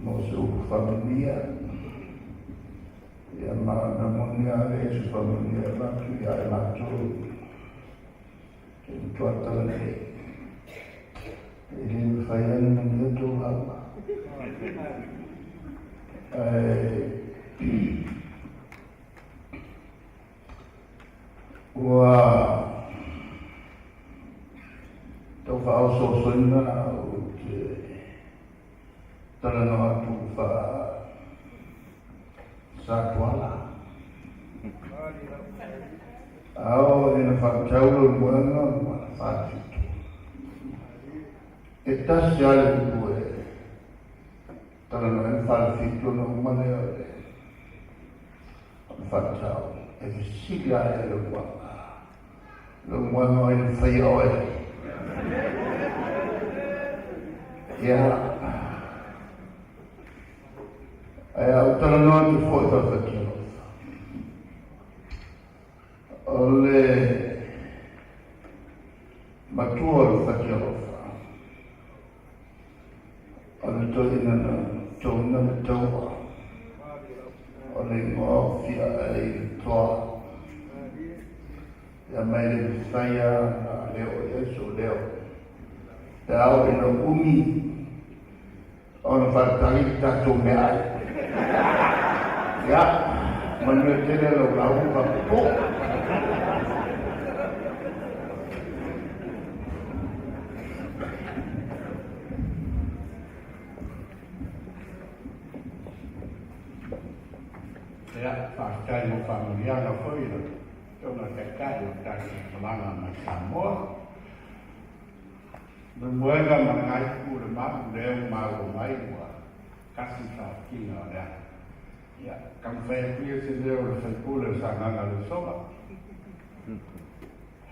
Speaker 10: mo se upu faamanuia. Ia ma na moni lava le se faamanuia e avatu ia i latou e matua tala nei. E le mafai lava ona manuia tou lauga. Ae ua tau faaosoosoina ou te talanoa atu faa Satuala. A oo ina faatau le moega ma le faatutu. E tasi lava le upu e talanoa ai le falefitu ona uma lea o le faatau. E fesili lava ia i lou moega. Lou moega o ai na faia oe? Ia. Ae a ou talanoa atu foi faafatialofa, o le matua o le fatialofa, o le toeaina na toina le taua, o le igoa o Fiaai le Toa. Ia mai le mafai lava ona leo i ai sou leo. Pe a oo ina umi Ona faatali le tatou meaai. Ia, manuia tele lau lauga faaputu.
Speaker 1: Ia, faafetai mo faamanuiaga foi i lau Afioga i le Taitai o le tatou malaga mai Samoa. Moemoega ma le gaepu o le malu lea ua maua mai ua tasi le faafitiga o le ala. Ia, taumafai atu ia se leo o le sui usufono o Sagaga le Usoga.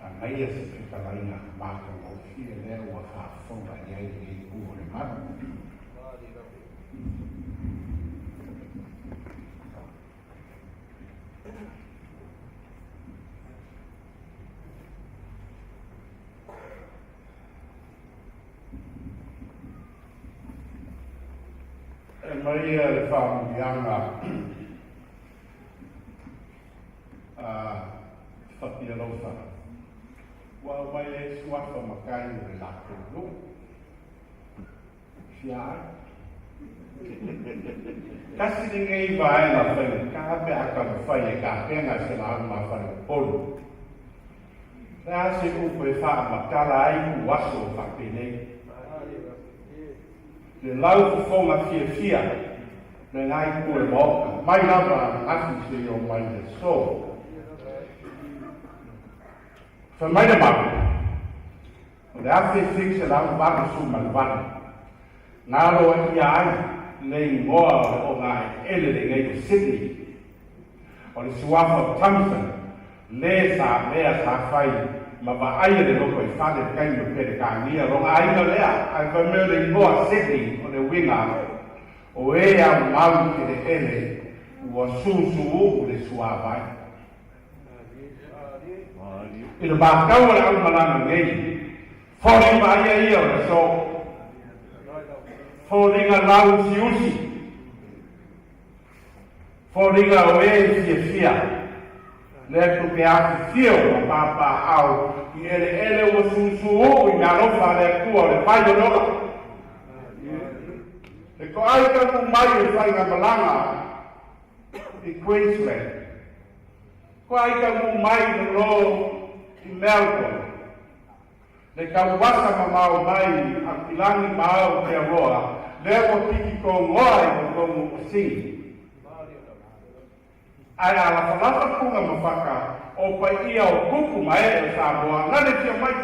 Speaker 1: Agaia se fetalaiga matagofie lea ua faafofoga i ai lenei itu o le malu. E mai ia le faamanuiaga a Fatialofa, ua aumai ai suafa matai o le latou nuu. Fia ai. Tasi lenei vaega faigata pe a taumafai e tapena se lauga a faleupolu. Le a se upu e faamatala ai uaso faapenei. Le lau fofoga fiafia lena itu o le Maota, mai lava ananafi seia oo mai le aso. Fai mai le mau, o le 1988, na aloaia ai le igoa o le ogaeleele lenei o Sydney, o le suafa o Thompson, le sa mea sa fai ma vaaia le lotoifale le taimi o Peretania lona aiga lea, ae fai mai o le igoa Sydney o le uiga o e aumau i eleele ua susuuu le suavai. I le matau a le aumalaga nei, foliga vaaia ia o le aso, foliga lauusiusi, Foliga o e i fiafia, lea tu te afifio ma pāpāao i eleele ua sūsū i meaalofa a le Atua o le vai o le ola. E toai taunuu mai o le faigamalaga i Queensland. Toai taunuu mai lolo i Melbourne. Le tauasa mamao mai Aukilani ma Aotearoa, lea ua piki tongoa i totonu o Sini. Ae a lafalafa puna ma faka o paia o kupu ma ee o Samoa, na le fia mai.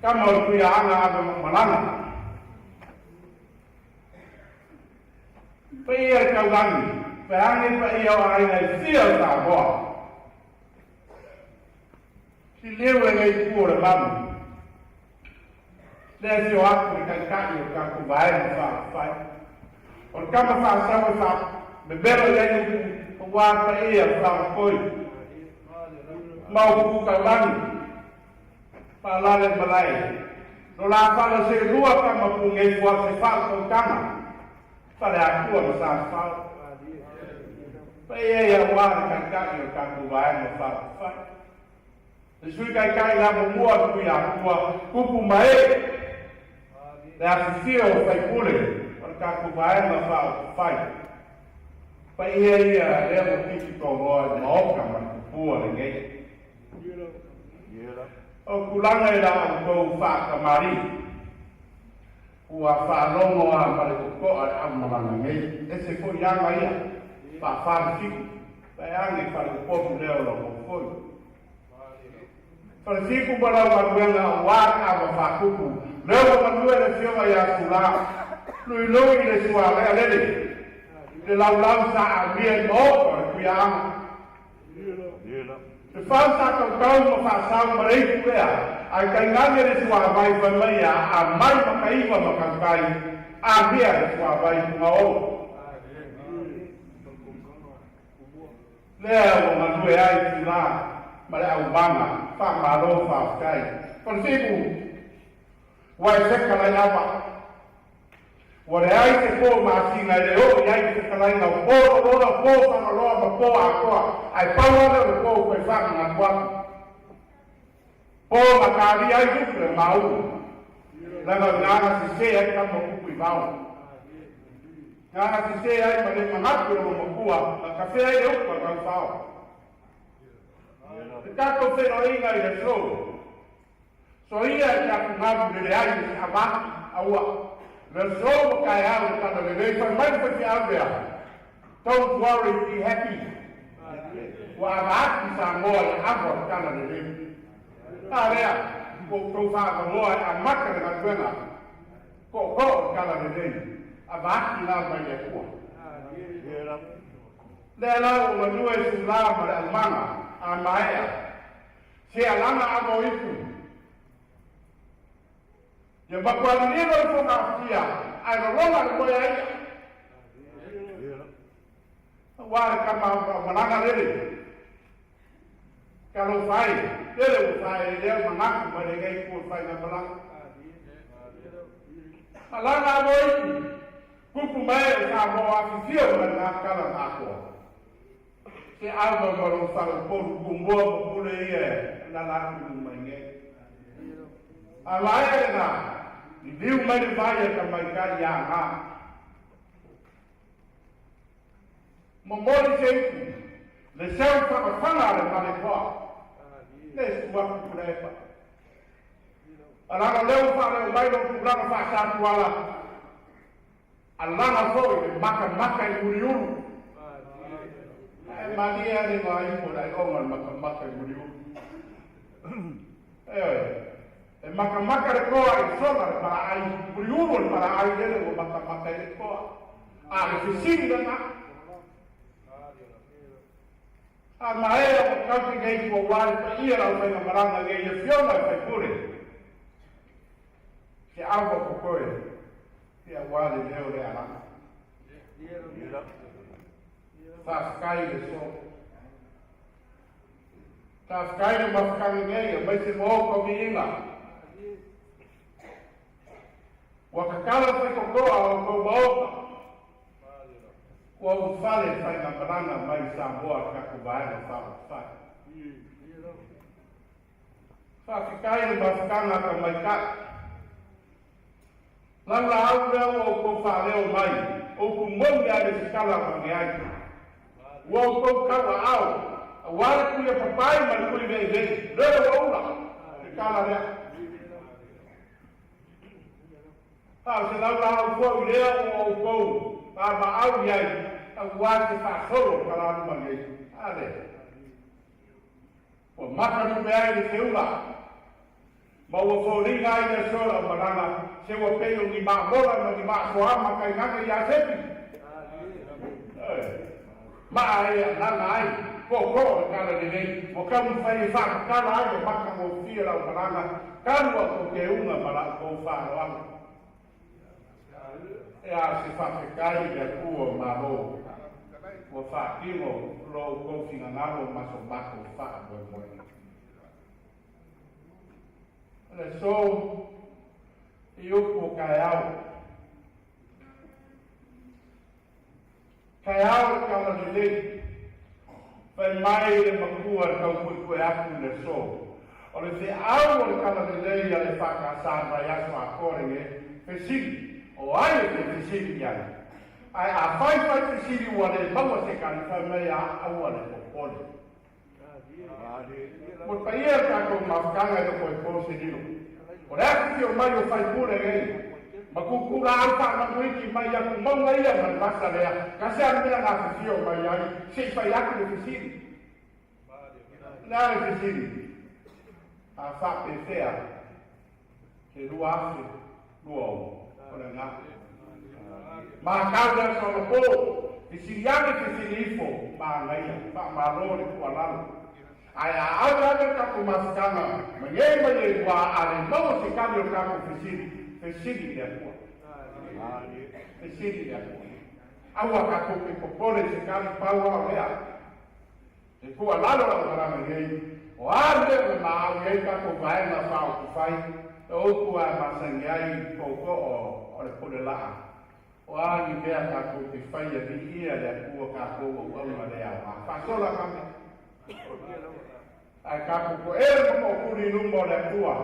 Speaker 1: Tama o le Tuiaana ave malaga. Paia le taulagi, peage paia o aiga e fia o Samoa. Liliu lenei itu o le malu. Lea e afio atu le Taitai o le tatou Vaega Faaupufai. O le tama faasau e faamemelo i ai upu aua paia o Fagafoi ma upu taulagi faalale malae. No la fala se lua tama pugeifu a se faautautaga Faleatua ma Safao. Paia ia aua le Taitai o le tatou Vaega Faaupufai. Le Sui Taitai la muamua o le Tuiatua, tupu ma ee le afifio o faipule o le tatou Vaega Faaupufai. Paia ia lea ua piki toloa i Maota ma le tupua lenei. O tulaga i la outou faatamalii, Ua faalogo a ma le totoa le aumalaga nei. Ese foi aga ia, faafalifiku, pae age faleupolu lea o lau foi. Falefiku ma lau galuega aua le ava faatupu, lea ua manue le afioga ia Tula, luilui i le sualea lele, le laulau sa aumia i maota o le Tuiaaga. Le fau sa tautau ma faasau ma le ipu ea, ae tainane le suavai fai mai a amai makaiva ma tautai, amia le suavai Punaolo. Lea ua galue ai Tula ma le aumaga, faamalo faafetai. Falefitu, ua e fetalai ava. Ua leai se po masina e le oo i ai le fetalaiga o po lolola, po Fagaloa ma po Atoa, ae pau lava lea o le po ua toe faamanatu atu. Po na talia ai lupe o maua, leaga o ina na sese ai tama o kupu i vao. Na na sese ai ma le manatu e lona matua, na kafea ai le upu a Taufao. Le tatou feiloaiga i le aso. Soia e te atugalu le leai o se avatu, aua. Le aso ua taeao le tala lelei, fai mai le faifeau lea.
Speaker 5: Don't worry, be happy. Ua avaatu Samoa i le ava o le Tala Lelei. A lea, ua outou faaavanoa e amata le galuega tootoo o le Tala Lelei, avaatu la mai le Atua. Lea la ua galue sula ma le aumaga a maea, se alaga ava o ipu. Ia matua lililo i fogaafia ae lologa le moe ai ia. Aua le kama malaga lele. Talofa e, lele ua faaeleelea le manatu mai lenei itu o le faigamalaga. Malaga a Moipu, tupu mae o Samoa afifio mai lena tala na atoa. Se ava ma lou faleupolu tumua ma pule ia e lala atu i luma i nei. A laea lena, liliu mai le vai a tamaitai ia Gā. Momoli se ipu, le seu fagafaga a le malekoa, le suafu Tuilaepa. Alaga lea ua faaleo mai lou tulaga faasatuala, alaga foi le makamaka i Muliulu. Ae malie ane ngā ipu o le aioga le makamaka i Muliulu. Ioe, e makamaka le toa i sola le palaai, Muliulu o le palaai lele ua makamaka i le toa. A le fesili lena. A maea ua tauti nei tua ua le paia lau faigamalaga nei afioga i faipule. Se ava popoe, ia ua le leo le alaga. Faafetai le so. Faafetai le mafutaga nei, aemaise mo outou viiga. Ua tatala faitotoa o outou maota. Ua ulufale le faigamalaga mai Samoa le tatou Vaega Faaupufai. Faafetai le mafutaga a tamaitai. Laulaau lea ua outou faaleo mai, outou moni a le se tala avane ai. Ua outou tauaao, aua le tui papai ma le tui veivei, lele ua ula le tala lea. A o se laulaau foi lea ua outou vaavaau i ai, aua se faasolo o talaluma nei. A lea. Ua makalupe ai le feula. Ma ua foliga ai le aso lau malaga, se ua pei o ni maamola ma ni maasoama tainane ia Sepi. Maa e alaga ai, tootoo le tala lelei, ua taumafai e faatatala ai le matagofie lau malaga, talu au tou teuga ma la outou faaaloalo. E a se faafetai i le Atua o Malo, ua faatino lo outou finagalo ma so matou faamoemoe. O le aso i upu o taeao. Taeao le tala lelei. Fai mai le matua le taupuepue atu i le aso. O le feau o le tala lelei a le EFKS mai aso atoa lenei, fesili, o ai e fia fesili i ai? Ae a fai fai fesili ua le maua se tali, fai mai a aua le popole. Mo le paia o le tatou mafutaga e loko e po se lilo. O le afifio mai o faipule nei, ma kukula au faamanuiki mai aku mauga ia ma le vasa lea, ka se a mea na afifio mai ai, se i fai atu le fesili. O le a le fesili? A faapefea se 2020 o le ga. Matau le aso anapo, fesili ane fesili ifo, manaia, faamalo le tuualalo. Ae a ave ave le tatou mafutaga mai nei mai nei ua a le maua se tali o le tatou fesili, fesili i le Atua. Fesili i le Atua. Aua tatou te popole i se tali pau a o lea. E tuualalo lau malaga nei, o a mea ua maau i ai tatou vaega faaupufai, e upu a e masani ai tootoo o le pule laa, o a ni mea tatou te faia viia le Atua tatou auauna le aoga. Faasola ka mea. Ae tatou toele ma tootuli i luma o le Atua.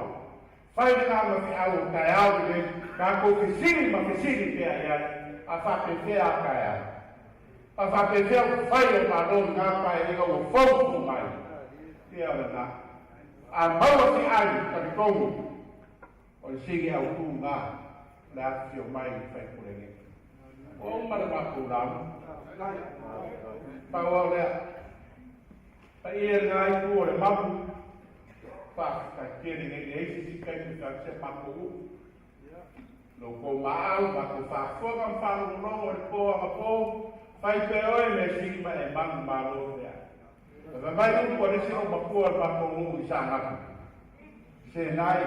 Speaker 5: Fai lena ma feau o taeao lenei, tatou fesili ma fesili pea i ai, a faapefea a taeao? A faapefea ua fai e Malo i na Paeaiga ua fou fou mai? Ia lena. A maua se ai, talitonu, o le sini autu na, o le afifio mai i faipule nei. Ua uma le matou lauga. Pau au lea. Paia i lena itu o le malu, faafetai tele nei leai se isi taimi e fai atu si a matou nuu. Lo outou maau, matou faafofoga ma faalogologo i le po anapo, fai pea oe mea sili ma e manumalo pea. E fai mai upu a le isi loomatua o le matou nuu i Saanapu, Senai,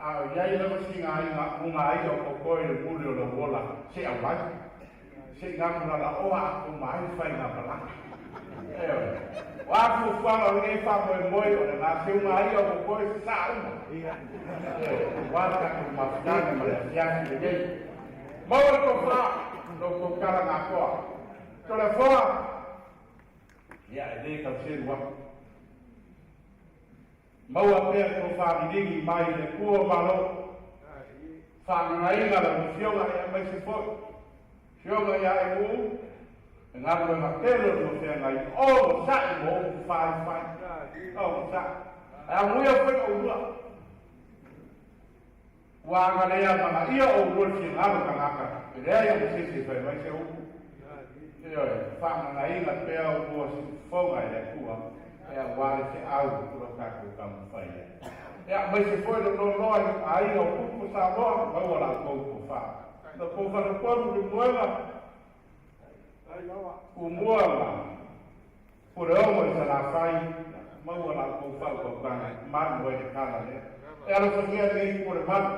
Speaker 5: a o i ai lava sina aiga ugaia o totoe i le muli o lou ola, se aumai, se i gamu lalaoa a uma ai le faigamalaga. Ioe. O a fuafuaga o lenei faamoemoe, o le gaseuga ia o totoe sasaa uma. Ioe, aua le tatou mafutaga ma le afiafi lenei. Maua le tofa, lo outou tala gatoa. Toleafoa, ia e lē tau selu atu. Maua pea le tofa liligi mai le Atua o Malo. Faagagaina lau Afioga e aemaise foi. Afioga ia Emu, e galuega tele o lua feagai onosai mo upu faifai. Onosai. Ae amuia foi oulua. Ua agalea amanaia oulua le finagalo o tagata, e leai o se isi e fai mai se upu. Ioe, faagagaina pea oulua siufofoga e le Atua, e aua le feau o lo tatou taumafai ai. E aemaise foi le nonoa i aiga o Kupu Samoa, maua la outou tofa. Na tou faletonu le moega, tumua ma Puleono i Salafai, maua la outou faautautaga e malu ai le tala lea. E alofagia lenei itu o le malu,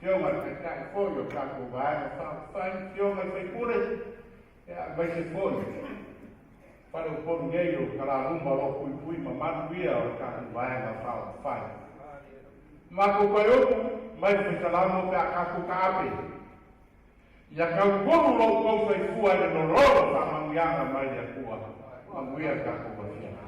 Speaker 5: Afioga i le Taitai foi o tatou Vaega Faaupufai, Afioga i sui usufono, e aemaise foi faleupolu nei o talaluma o lo o puipui ma malu ia o le tatou Vaega Faaupufai. Matou toe upu mai le Faisalamo pe a tatou taape. Ia tautonu lo outou soifua i le lololo faamanuiaga mai le Atua. Manuia le tatou afiafi.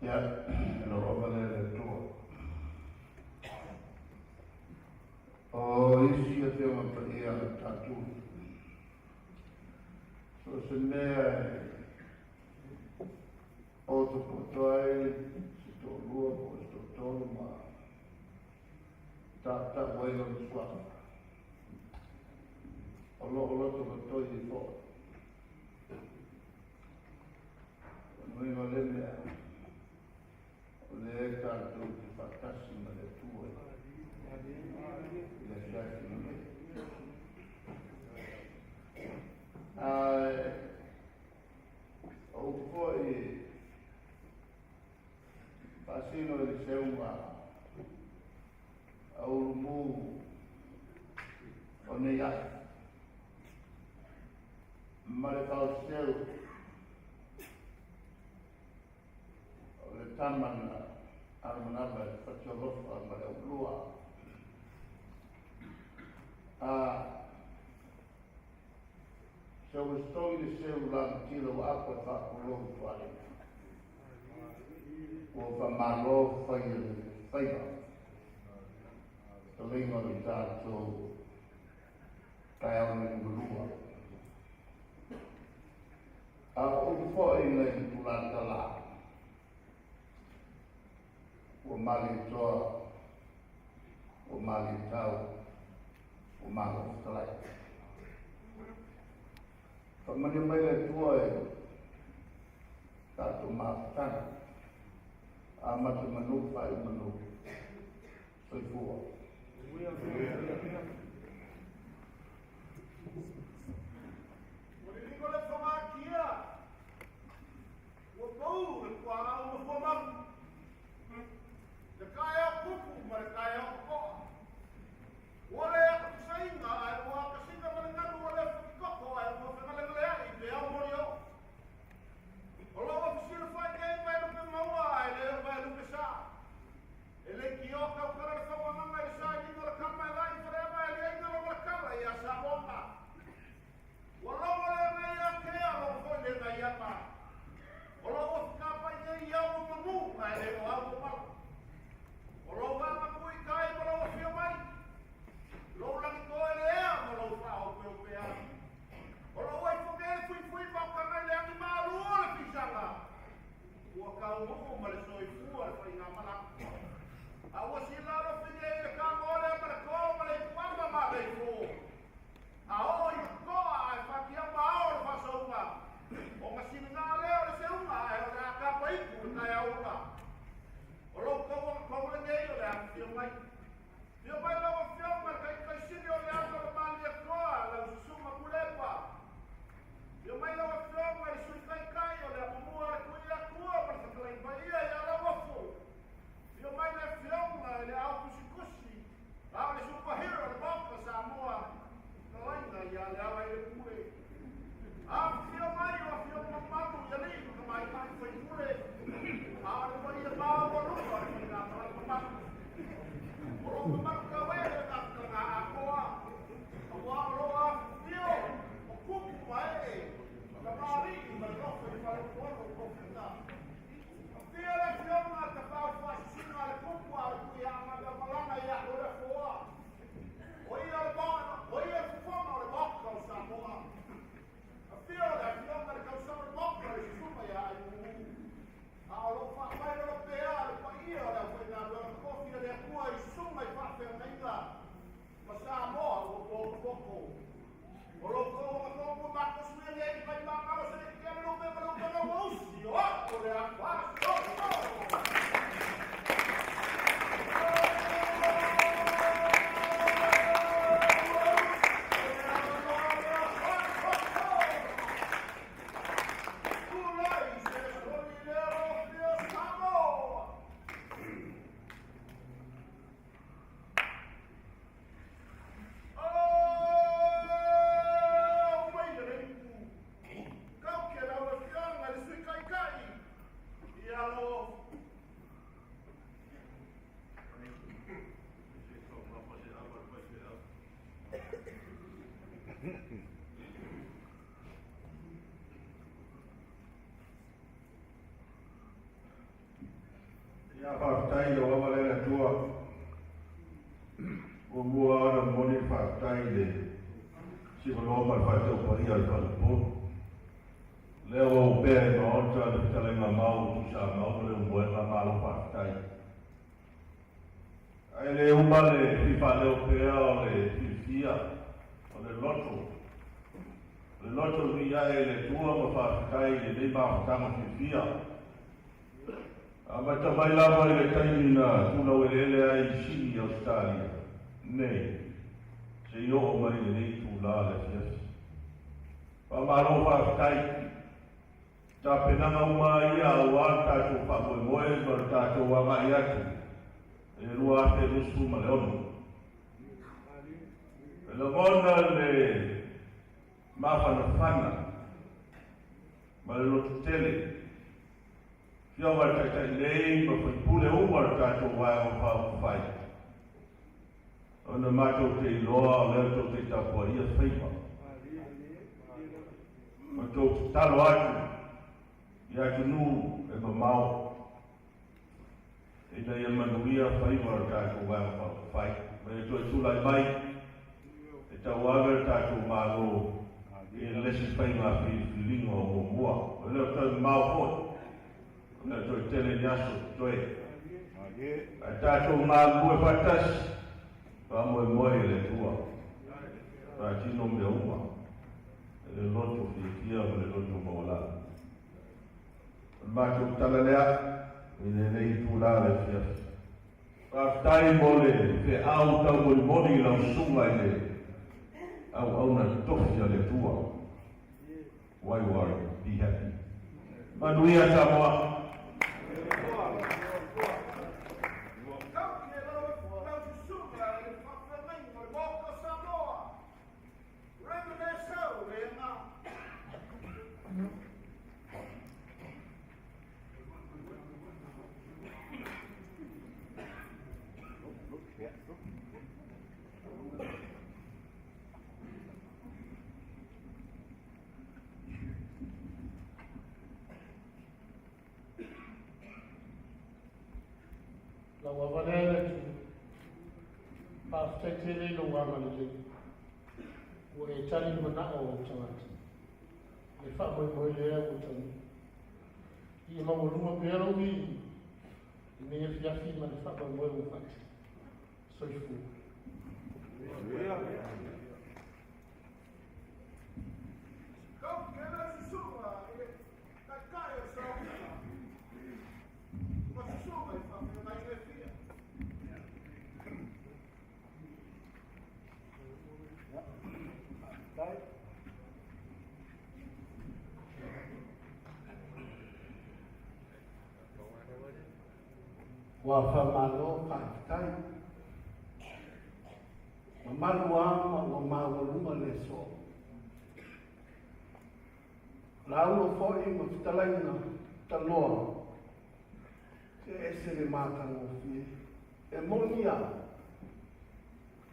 Speaker 1: Ia, alofa lea le Atua. O isi afioga paia o tatou, so o se mea e potopoto ai se toalua po o se toatolu ma tautau ai lona suafa, o lo o loto matoi ai foi. O nuiga o lea mea, o lea tatou te faatasi ma le Atua i le afiafi lenei. Ae o upu foi faasino i le seuga a ulumu o nei aso ma le faoseu o le tama na alumanava e fatialofa ma le aulua a se ua stogi le seu lagatila ua apo e faapulou tualima ua faamalo faia le faiva taleiga o le tatou taeao nei lualua. A o upu foi nai tulata la ua malietoa ua malietau ua malo fetalai. Faamanuia mai le Atua e tatou mafutaga amata manu faaiu manu. Soifua.
Speaker 4: Ua liligo le fagatia, ua pau le puaau ma fuamalu, le kaeao kupu ma le kaeao kokoa. Ua le akatusaiga ae ua akasiga ma le galu, ua le fukikoko ae ua fegalegaleai pe ao moli o. O lou afisilafai nei mai lupe maua ae le o mai lupe sa. E le kio kaukala le fauagaga i le sailiga o le kama e lai faleaga e liaiga lo le kala ia Samoa. Ua logo le ngai a kea, logo foi le ngai ama. O lou afikapai nei i au o manu, ae le o au o malo. O lou vaga pui kai ma lou afio mai. Lou lagitoa e le ea ma lou faaopeopea. O lou aifoge e fuifui ma o kana i le agi maalu o le fisaga. Ua kaumuu ma le soifua le faigamalaga. A ua sila alofi nei i le kamole ma le kō ma le ipuama ma le ifo. A oo i koa ae fatiama ao le faasauga. O masiliga lea o le seuga ae o le akapa ipu le taeaoga. O lou kauaga lenei o le afifio mai. Fio mai lau afioga le taitaisili o le aga o le Malietoa lau susuga Pulepa. Fio mai lau afioga le sui taitai o le amomua le tui atua ma le fetalai paia ia Lauofo. Fio mai le afioga i le ao kusikusi, a o le superhero le Maota Samoa, talaiga ia le ala i le pule. Afifio mai o afioga mamalu i alii ma tamaitai faipule, a o le paia maualuga o le faigamalaga mamalu. O lou mamalu kauē le tatatalaga atoa, auā o loo afifio o kupu ma ee, tamalii ma le nofo i faleupolu o tofiga. Afio le afioga tapaau faasisiga a le kupu a le tuiaga malaga ia o le afoa. O ia le maona, o ia le fofoga o le Maota o Samoa. Afio le afioga le kausau o le Maota le susuga ia Aimumu. A o lou faamailolo pea le paia o le aufaigaluega tofi a le Atua i susuga i faafeagaiga.
Speaker 1: Faafetai i lau ava lea le Atua. Muamua ona momoli le faafetai i le sivaloa ma le faataupaia o le faleupolu. Lea ua opea i maota le fetalaiga mau o Tuisamau ma Leulumoega, malo faafetai. Ae le uma le fia faaleo pea o le fiafia o le loto, o le loto nui ae i le Atua ma faafetai i lenei mafutaga fiafia. Amata mai lava i le taimi na tulaueleele ai i Sini, Ausetalia nei, seia oo mai i lenei itula le afiafi. Faamalo faafetai. Tapenaga uma lava ia aua le tatou faamoemoe ma le tatou agai atu i le 2026. E lagona le mafanafana ma le lototele Afioga i le Taitai nei ma faipule uma o le tatou Vaega Faaupufai, ona matou te iloa o lea tou te tapuaia faiva ma tou tatalo atu i atunuu e mamao ina ia manuia faiva o le tatou Vaega Faaupufai ma ia toe tulai mai e tauave le tatou Malo i le isi faiga filifiliga o muamua. O le toe mamao foi, o le toe tele ni aso totoe. Ae tatou galulue faatasi, faamoemoe i le Atua, faatino mea uma i le loto fiafia ma le loto maualalo. O le matou tala lea i lenei itula le afiafi. Faafetai mo le feau taumolimoli i lau susuga i le auauna tofi a le Atua. Why worry? Be happy. Manuia Samoa!
Speaker 9: Lau ava lea le Atua, faafetai tele i lou agalelei, ua e tali le manao o ou tagata, le faamoemoe lea ua taunuu. Ia maualuga pea lou viiga i lenei afiafi ma le faamoemoe ua faatino. Soifua.
Speaker 3: Ua faamalo faafetai. Mamalu lava ma ua maualuga le aso. Lauga foi ma fetalaiga taloa, se ese le matagofie. E moni lava,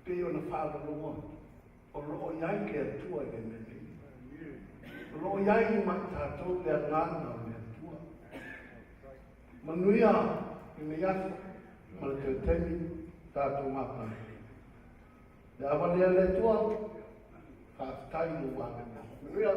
Speaker 3: pei ona faaloloa, o lo o i ai le Atua i le mea nei. O lo o i ai ma i tatou le agaga o le Atua. Manuia lenei aso ma le toe taimi tatou mafutaga. Le ava lea le Atua, faafetai i lou agalelei. Manuia.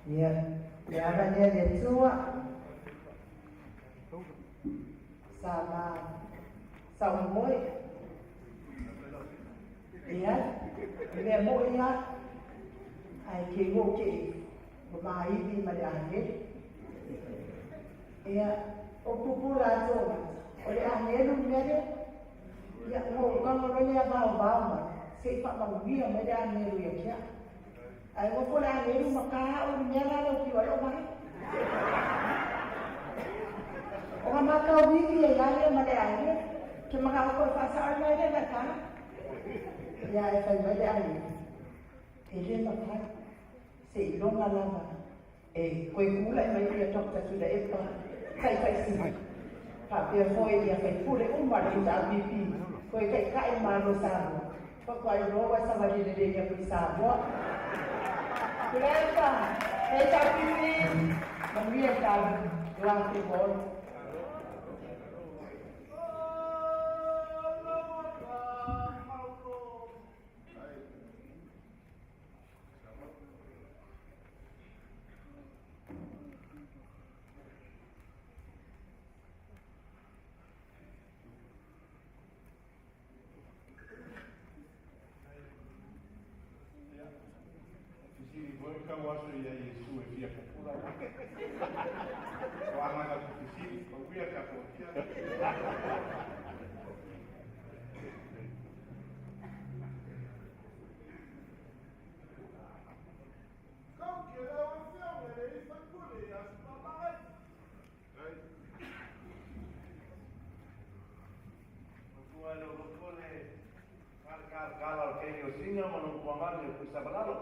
Speaker 8: Ia, le ava lea le Atua, sa ma saumoe. Ia, le mea moʻi lava, ae ke go ke maivi ma le agelu. Ia, o pupula atu o mata, o le agelu le mea lea. Ia, ua ou tago loa lea vaovao mai, se i faamanuia mai le agelu ia te au. Ae ua po le agelu ma ka au le mea la lea ua fiu ai lou vae. O ka matau vivi ai la lea ma le agelu. Ke manao koe faasao le mea lea na ka. Ia, e fai mai le agelu. E le mafai. Se iloga lava. E koe kula e mai ia Dr. Tuilaepa. Taitaisili. Faapea foi ia faipule uma le HRPP. Koe taitai malo Samoa. Faatoa iloa ua savali lelei atu i Samoa. Tuilaepa, HRPP, manuia le talo. Love you all.
Speaker 1: Fesili foi tau aso ia Iesu e fia pupula. O anga ku fesili, o uia ka potia.
Speaker 4: Kau ke lau afioga le i faipule ia Sulamai.
Speaker 12: Matua le lotole kala o kei o singa ma no kuangani o kuisabalalo.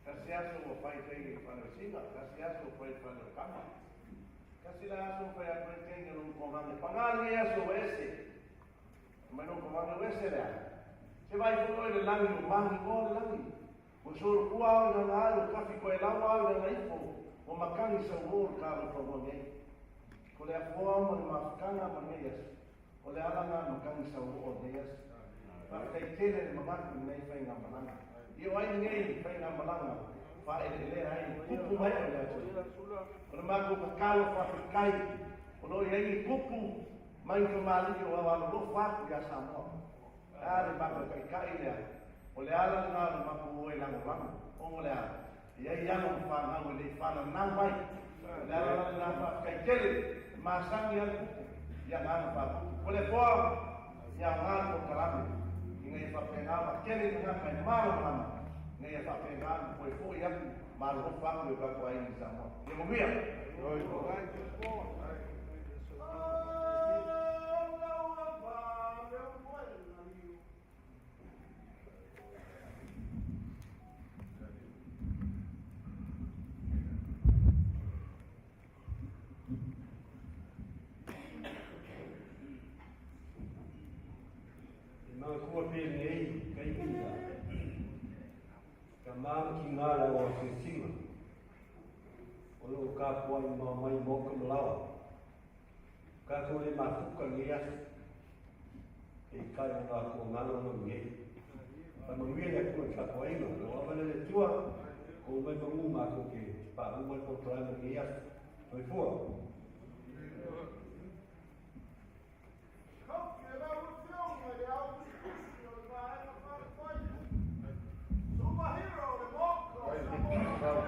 Speaker 12: Kasi aso o fai tei i whane o singa, kasi aso o fai whane o kama. Kasi la aso o fai aku e tei no kuangani. Pangani e aso o ese. Mai no kuangani o ese lea. Se vai funo i le langi o mangi o le langi. O soro kua au i nanga ai o kafi koe lau au i nanga ifo. O makangi sa uo o ka o whanau nei. Ko le afoa ma le mafukanga ma nei aso. O le alanga makangi sa uo o nei aso. Whakakai tele le mamaku nei whai ngā malanga. I o ai nei whai ngā malanga, wha e le ai, kupu mai o le atu. O le mākou kakalo whakakai, o lo i ai kupu mai ka maali o au alo lofa aku ia Samoa. A le mākou kaikai lea, o le ala ngā le mākou o e lango lango. O le ala, i ai ano whanau e le whana nau mai. O le ala ngā whakakai tele, masangi ale kupu, ia ngā whakupu. O le poa, ia ngā ko kalame. Ngai whapenga ma kele nga kai malo malama ngai whapenga ma koe foi aku malo hofa aku e kako ai ni Samoa. Ia manuia.
Speaker 2: Mga kua pe nei kai kia. Ka maa ki ngā rau o singa. O lo ka pua i maa mai moka malawa. Ka tō le mafuka nge asu. E kai o ngā kua ngana no nge. Pa manuia le kua ka kua inga. Lo awa le tua. Ko mai mangu mākou ke pa umai ko traima nge asu. Toi fua.
Speaker 4: Kau ke lau afioga le au tusitusi o le vaega faalefai. Superhero le moka o Samoa.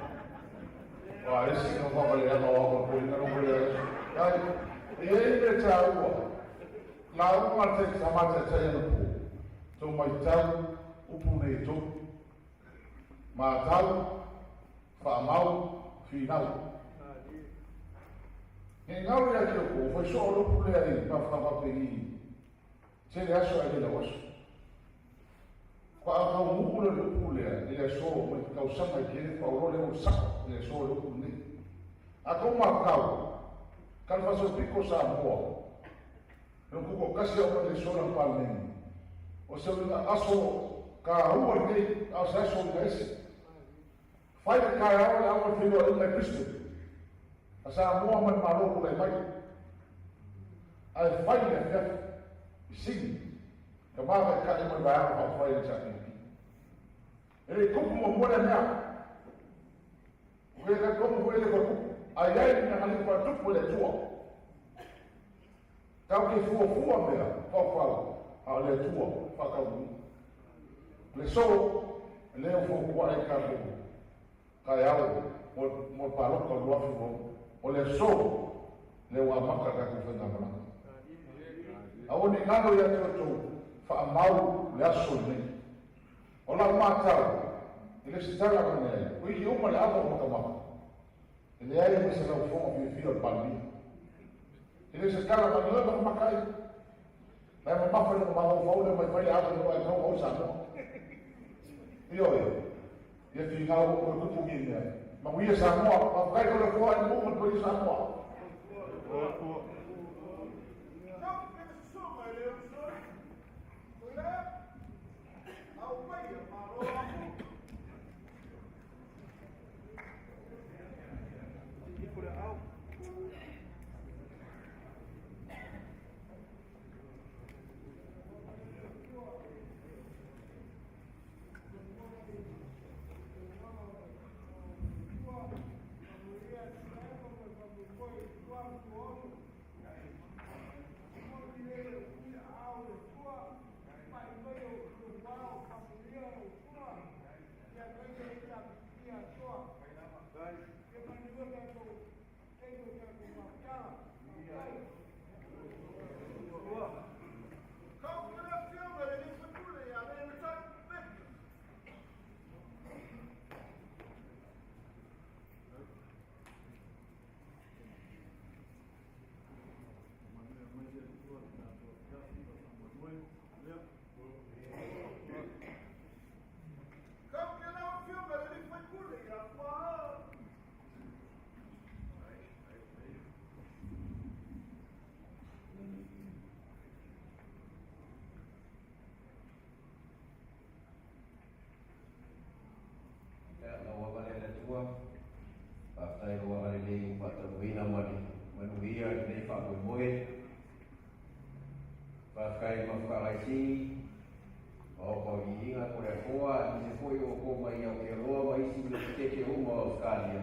Speaker 1: Wa esi ka whakale ana o ako ko ina rongo le ai. E e le tāua. La unga te samata te ana pō. Tō mai tau, upu nei tō. Mā tau, whaamau, whinau. Nge ngau ia ki o kō, whai so o lupu lea i mawhakawape i te le aso ai le waso. Kwa au kau muu le lupu lea, i le aso mai kau sanga i kere, kwa uro le o saka i le aso lupu nei. A kau mā kau, kalfaso piko sa moa, no kuko kasi au le aso na pālneni. O se ulinga aso ka hua nei, au se aso ulinga ese. Whai te kai au le au whiua i mai Kristo. A sa moa mai malo ko le mai. Ai whai le whia, i singi. Ka maa ka e mai vai au whai le chaki. E le kupu mo mua le mea. O ke ka komu hoi le kupu. Ai ai ni ngā kwa tupu le tua. Tau ke fua fua mea, whau whau, a le tua, whakau. Le so, le o fua kua e ka kupu. Kai au,
Speaker 11: mo le palota o le 2026. O le aso le ua amata le tatou faigamalaga. Aua ne i galo ia te outou, faamau le aso lenei. O lau matau i le resitala avane ai, toeitiiti uma le ava o matamata, e leai ma se laufofoga fiafia o le Palemia. E le o se tala avane, oe matamata ai. La e mamafa i lona mafaufau le omai fai le ava i lona ae tau maua Samoa. Ioe, ia finau ua toe tupu ni mea. Manuia Samoa, faafetai Toleafoa i le ma le paia Samoa.
Speaker 10: Ia, lau ava le Atua, faafetai lou agalelei ua faataunuuina ma le manuia i lenei faamoemoe. Faafetai i le Mafutaga Maota o Viiga, Toleafoa, aemaise foi o outou mai Aotearoa ma isi Unesitete uma o Ausetalia,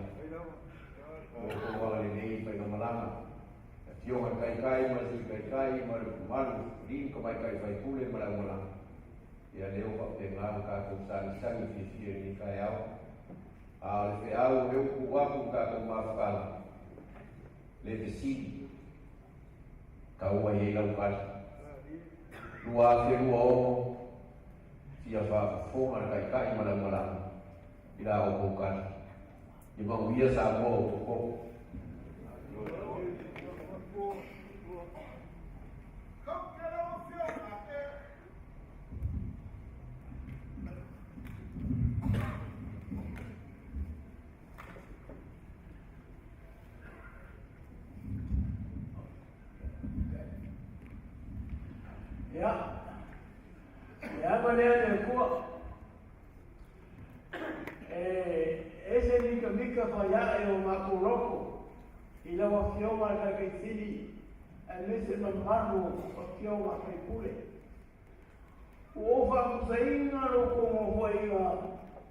Speaker 10: o outou agalelei i faigamalaga. Le Afioga i le Taitai ma le Sui Taitai ma le mamalu, alii ma tamaitai faipule ma le aumalaga. Ia lea ua faapena ona tatou sagisagi fiafia i lenei taeao. A o le feau o lea ua tuu atu i le tatou mafutaga, le fesili, taua i ai lau tali. 2026, fia faafofoga le Taitai ma le aumalaga i la outou tali. Ia manuia Samoa o totonu.
Speaker 13: Ia, le ava lea le Atua. E ese mikamika faiae o matou loto i lau Afioga i le Taitaisili aemaise mamalu o Afioga a Faipule. Ua ou faamusaina lo outou nofoaiga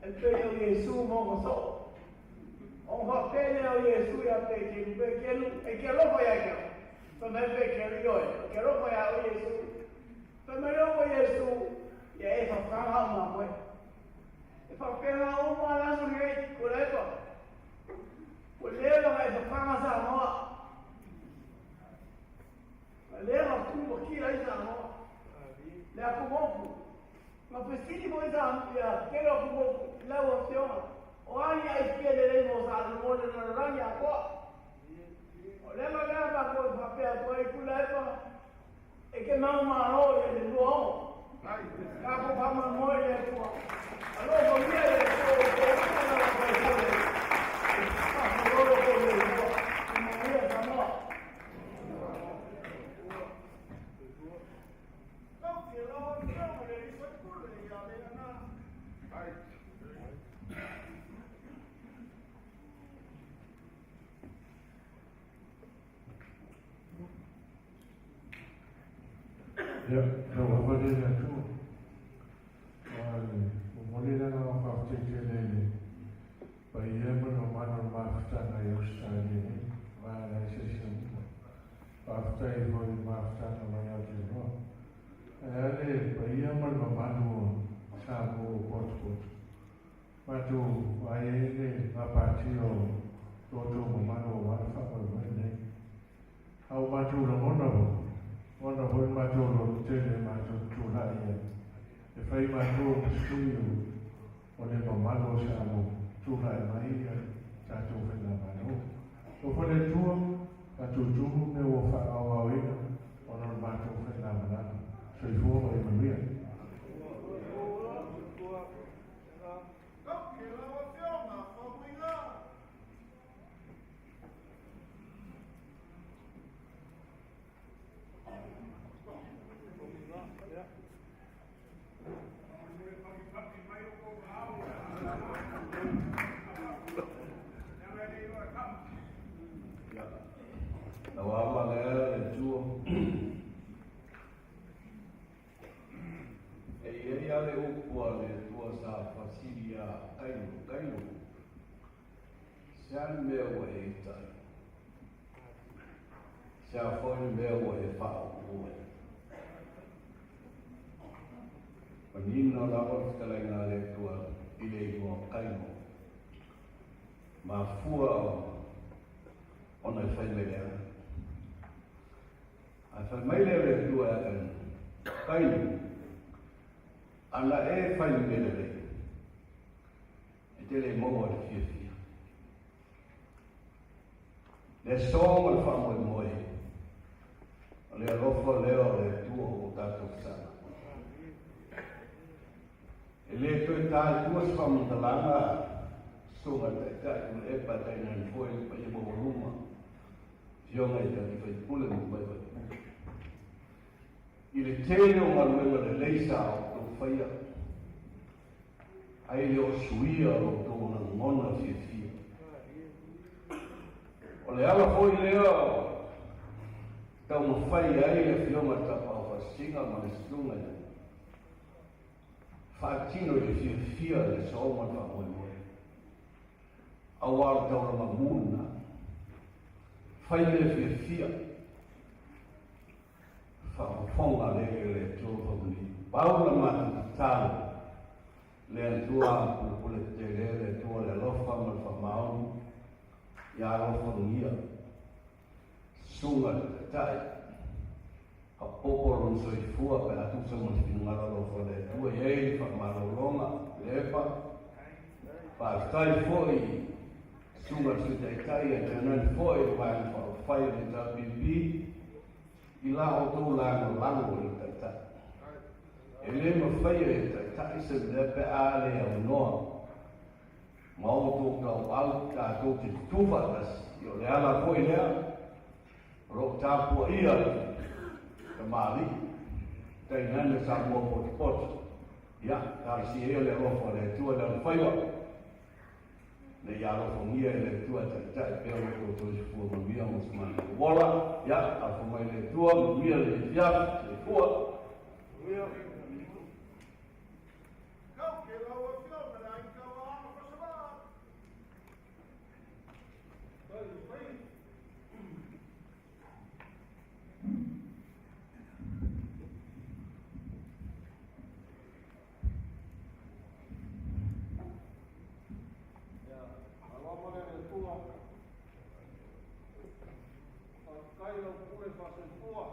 Speaker 13: e pei o Iesu ma ona soo. Ona faapea lea o Iesu ia Peteru, Peteru, e te alofa ia te au. Fai mai Peteru, Ioe, ou te alofa ia oe Iesu. Fai mai loa Iesu, Ia e fafaga au mamoe. E faapena uma le aso lenei, Tuilaepa. Ua leva ona e fafaga Samoa. Ua leva ona tumatia ai Samoa. Le atumotu. Na fesili foi sa ia tele o atumotu i lau afioga. O a ni aitia lelei mo Samoa le lalolagi atoa. O le ala lea matou e faapea atu ai Tuilaepa, e te manumalo ia le 26. Tatou faamoemoe i le Atua. Alofagia e le Atua outou uma na faipule. Faafololo outou le Atua. Ia manuia Samoa.
Speaker 7: Ia, lau ava lea le Atua. Aua le momoli le agaga faafetai tele i le paia ma le mamalu o le mafutaga i Ausetalia nei, vaega eseese uma. Faafetai foi i le mafutaga mai Aotearoa. Ae a le paia ma le mamalu o Samoa ua potopoto.
Speaker 1: Matou vaai ai le gapatia o lo outou mamalu aua le faamoemoe lenei. A ua matou lagona foi, ona foi le matou lototele e matou te tulai ai e fai matou ma sui o le mamalu o Samoa, tulai mai le tatou faigamalo. Alofa le Atua, faatutumu mea ua faaaogaoina ona o le matou faigamalaga. Soifua ma ia manuia.
Speaker 10: Lau ama lea le Atua. E i ai lava le upu a le Atua sa fesili ia Kaino, Kaino, se a le mea ua e ita ai? Se a foi le mea ua e faauu ai? Manino lava le fetalaiga a le Atua i le igoa o Kaino. Mafua ona e fai mai leaga. Ae fai mai lea o le Atua ia Kaino, Kaino, ana e fai le mea lelei, e te le maua le fiafia. Le aso ma le faamoemoe, o le alofa lea o le Atua ua tatou fesaga. E le toe ta i tua se faamatalaga susuga i le Taitai Tuilaepa tainane foi le paia maualuga Afioga i alii faipule ma tamaitai faipule. I le tele o galuega lelei sa outou faia, ae le o suia lo outou lagona fiafia. O le ala foi lea o taumafai ai le Afioga i le Tapaau Faasisina ma le Susuga i le faatino i le fiafia i le aso ma le faamoemoe. Aua o le taulaga mu lena. Fai mea fiafia. Faafofoga le e le Atua faamanuia. Pau la matou tatalo, le Atua pupule tetele, le Atua le alofa ma le faamaoni, ia alofagia susuga le Taitai, faaopoopo lona soifua pe a tusa ma le finagalo alofa o le Atua. E i ai le faamalologa, le epa. Faafetai foi i susuga le Sui Taitai ae tainane foi le Vaega Faaupufai o le HRPP i la outou lagolago i le Taitai. E le mafaia e le Taitai se mea pe a le aunoa ma outou tauau tatou te tutu faatasi. O le ala foi lea o lo o tapuaia le tamalii tainane Samoa potopoto. Ia, talosia ia le alofa o le Atua i lana faiva, ina ia alofagia e le Atua e taitai pea lo outou soifua manuia ma se matou ola. Ia, alofa mai le Atua, manuia le afiafi, soifua. Manuia.
Speaker 4: Faafetai lau pule faasoifua.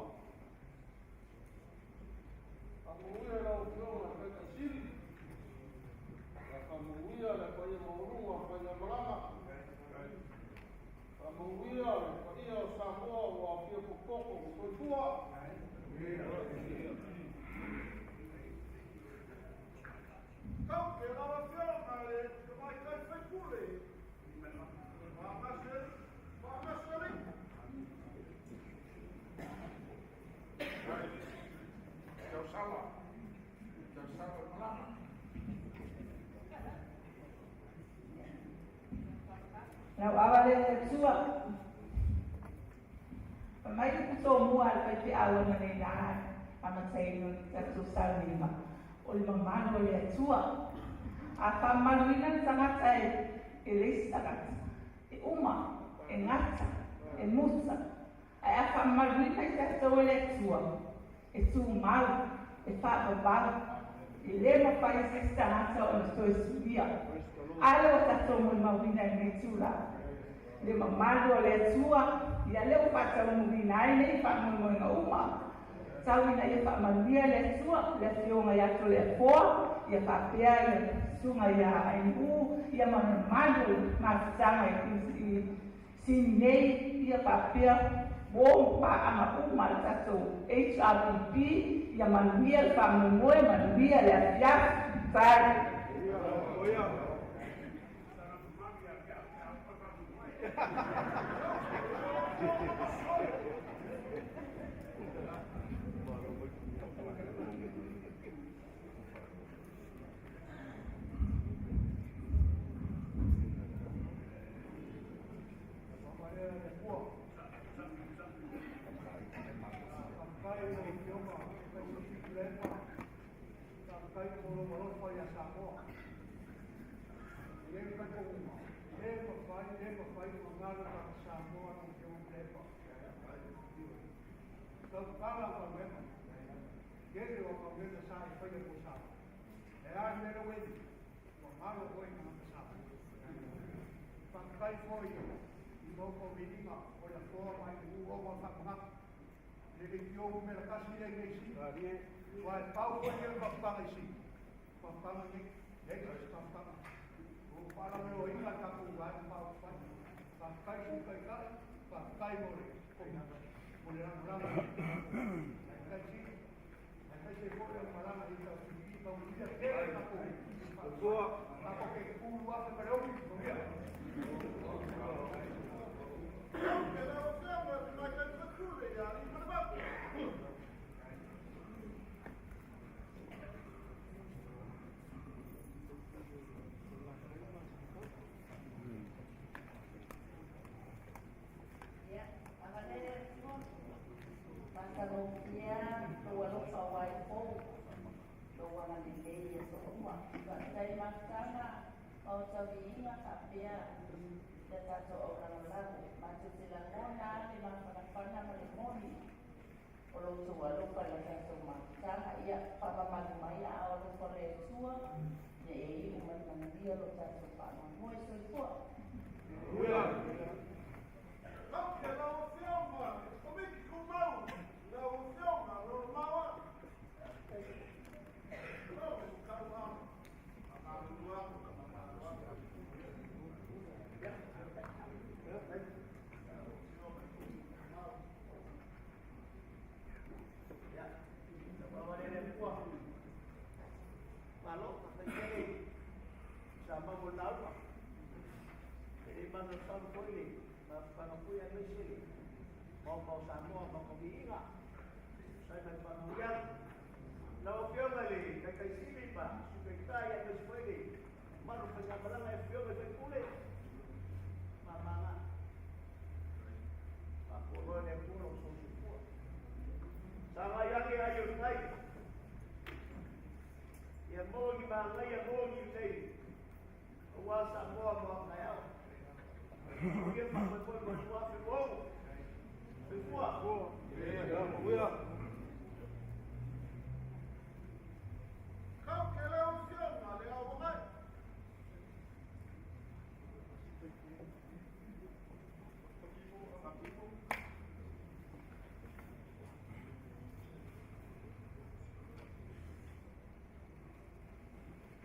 Speaker 4: Faamanuia lau Afioga i le Taitaisili. Ia faamanuia le paia maualuga o le faigamalaga. Faamanuia le paia o Samoa ua aofia popoto ma soifua. Tauke lau Afioga i le Tamaitai Faipule. Faamase
Speaker 11: Tausala, tausala o malaga.
Speaker 14: Lau ava lea le Atua. Fai mai le upu tomua a le faifeau analeila amataina o le tatou sauniga, o le mamalu o le Atua. A faamamaluina le tagata e le isi tagata, e uma, e gata, e muta. Ae a faamamaluina i tatou e le Atua, e tumau, e faavavau, e le mafai e se isi tagata ona toe suia. A lea ua tatou molimauina i lenei itula, le mamalu o le Atua, ia lea ua faataunuuina ai nei faamoemoega uma. Tau ina ia faamanuia le Atua le Afioga ia Toleafoa, ia faapea le Susuga ia Ainiu, ia ma le mamalu o le mafutaga i Sini nei, ia faapea uo ma paaga uma a le tatou HRPP, ia manuia le faamoemoe, manuia le afiafi. Bye.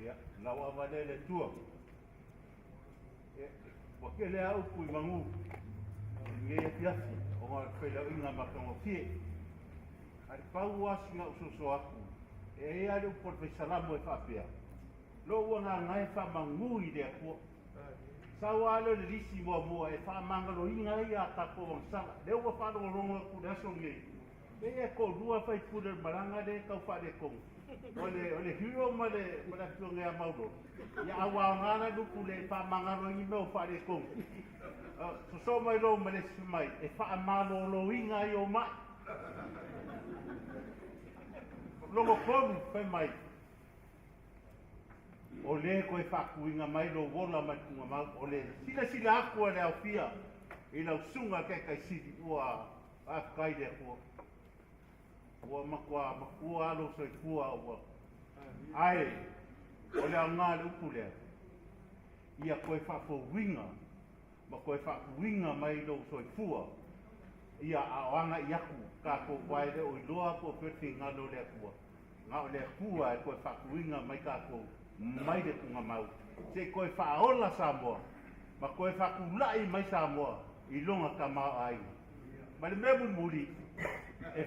Speaker 1: Ia, lau avale le tua. Ua kele au pui mangu. Nge afiafi, o ngā whailauinga matangofie. Ai pau asinga usoso aku. E ea le upo le salamu e whaapea. Lo ua ngā ngai wha mangu i le akua. Sau a le lisi mua mua e wha mangalo inga ia a tako wangsala. Le ua wha aku le aso ngei. E e ko rua whai pure maranga le kau wha kongu. O le hiro ma le afioga ia Mauro. Ia aua ngana lupu le wha mangalo ingi meo wha le kongu. Soso mai lo ma le si mai e wha malolo inga i o mai. Longo konu whai mai. O le koe whakuinga mai lo wola mai tunga mau. O le sila sila aku a le au fia. I lau sunga ke kai siri ua awhakai le akua. Ua makua makua alo soifua ua. Ai, o le au ngā le upu lea. Ia koe faafouina ma koe faapuiga mai lou soifua ia aoaga i aku tatou uae le o iloa po o fea le finagalo o le Atua. Na o le Atua e toe faatuina mai tatou mai le tugamau, se i toe faaola Samoa ma toe faatulai mai Samoa i lona tamaoaiga. Ma le mea mulimuli e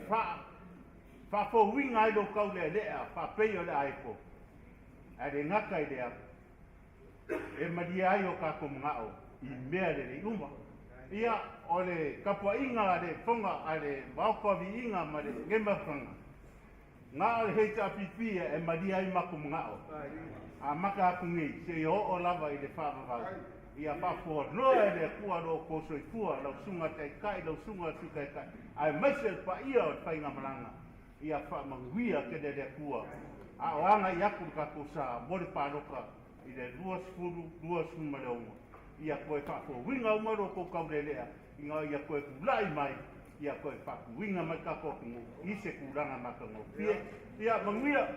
Speaker 1: faafouina ai lou taulealea faapei o le aepo, ae le gata i lea, e malie ai o tatou manao i mea lelei uma. Ia, o le tapuaiga a le fofoga a le Maota o Viiga ma lenei mafutaga, na o le HRPP e malie ai matou manao, amata atu nei seia oo lava i le faavavau. Ia faafualoa e le Atua lo outou soifua, lau susuga Taitai, lau susuga Sui Taitai, aemaise le paia o le faigamalaga. Ia faamanuia tele e le Atua a o agai atu le tatou sa mo le palota i le 2026. Ia toe faafouina uma lo outou taulelea ina ia toe tulai mai, ia toe faatuina mai tatou atunuu i se tulaga matagofie. Ia manuia.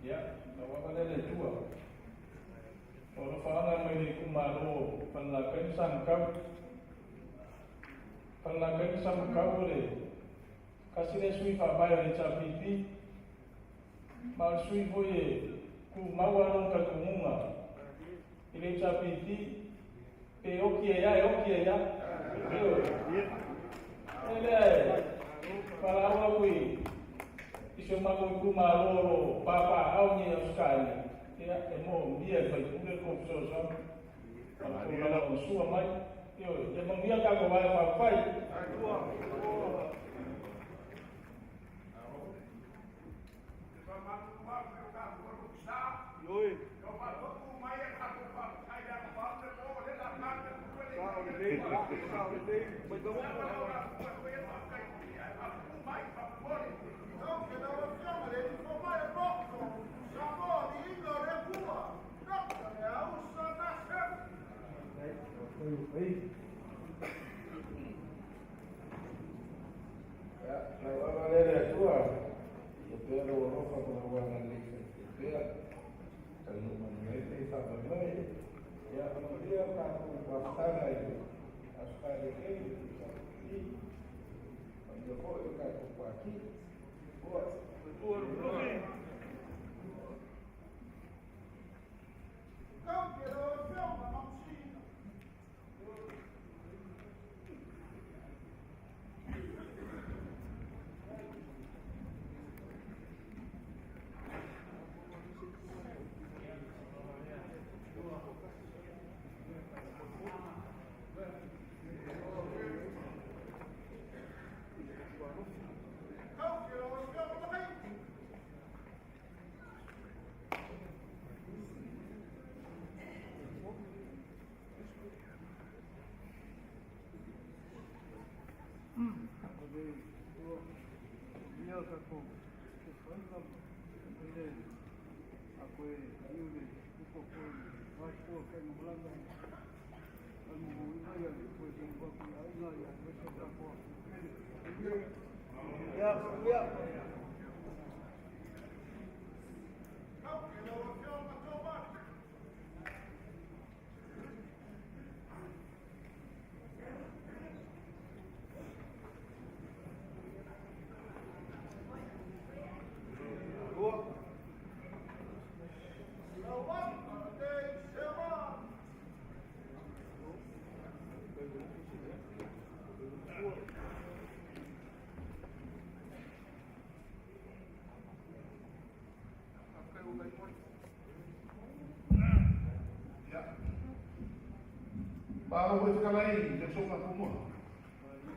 Speaker 9: Ia, lau ava lea le Atua. O alofaaga mai le itumalo o Falelatai ma Samatau. Falelatai ma Samatau o le tasi lea sui faavae o le HRPP, ma o le sui foi e tumau lava lona talitonuga i le HRPP, pe oti ai lava e oti ai lava. Ioe. E lea e valaau atu i i si o matou itumalo o lo o papaaao nei i Ausetalia, ia, e moomia e le faipule le tou fesoasoani ma le tou lagolagosua mai. Ioe, ia manuia le tatou vaega faaupufai.
Speaker 10: Ia, lau ava lea le Atua, ia pea lou alofa ma lau agalelei faifaipea, taunuu manuia ai lenei faamoemoe. Ia, manuia o tatou mafutaga i le Aso Faraile nei i le HRPP, manuia foi le tatou Pati. Ua.
Speaker 11: Ia. Malo foi fetalai le soka tumua.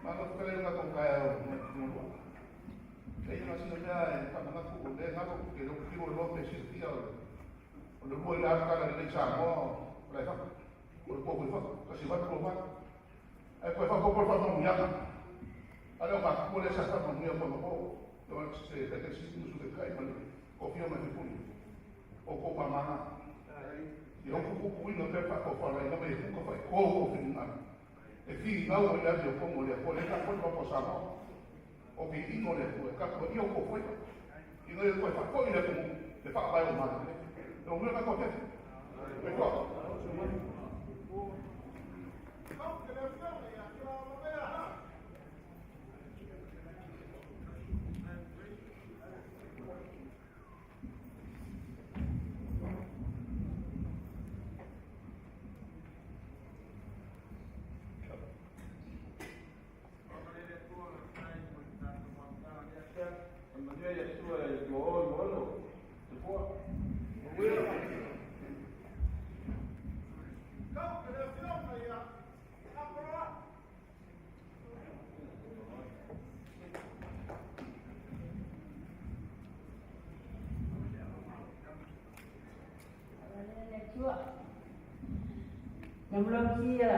Speaker 11: Malo fetalai o tatou taeao mai tumua. Lei na sina mea e faamanatu o lea galo ke lou tiro loa pe silafia o le lua i le atu tala lelei Samoa o la e fafo. O le popo i fafo, 18 28. Ae koe faaopoopo le faamanuiaga. A lea o matua lea sa faamanuia ma po. Le se taitai sili musu taitai ma le kofia mai fipuli.
Speaker 1: O ko pamanga. I o kupu ina pe pa ko fala ina me ku ka fa ko ko finga. E fi ngau o le o kongo le ko le ka ko pa sa mo. O ki ingo le ko ka ko i o ko foi. I le ko fa ko i le ko le fa ba o ma. O me ka ko te. Me ko.
Speaker 8: Namulausia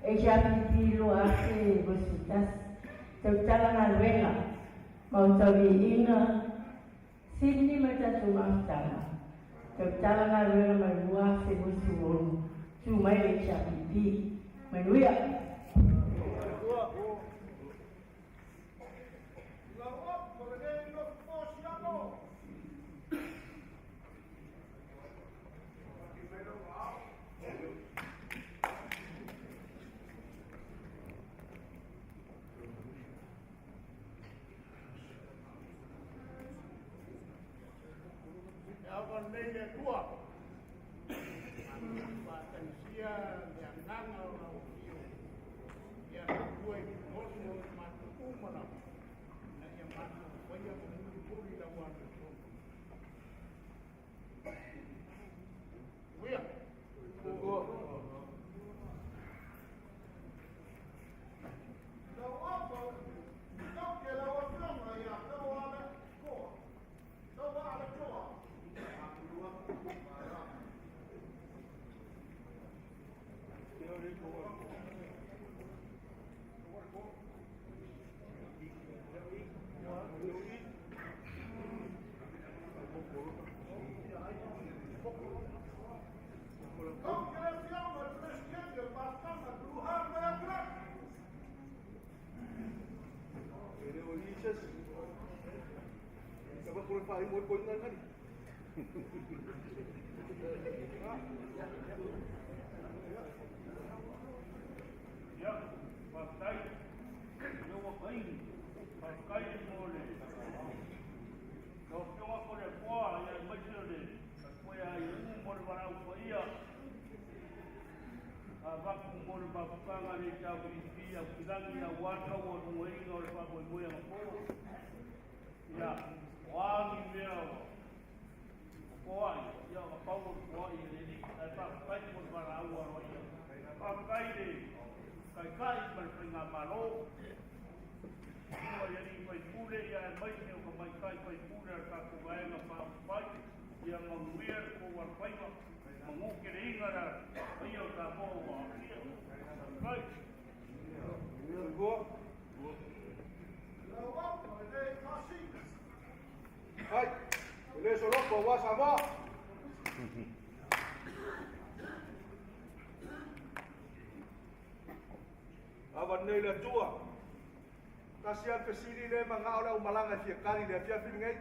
Speaker 8: HRPP lo ake wasutas tautala galuega mautauiiga Sydney ma tatou mafutaga tautala galuega ma 2026 tu mai le HRPP manuia.
Speaker 4: Hai, le solo ko wa sama. Ava nei le tua. Kasi al fesili le manga o le umalanga fia kali le fia fingai.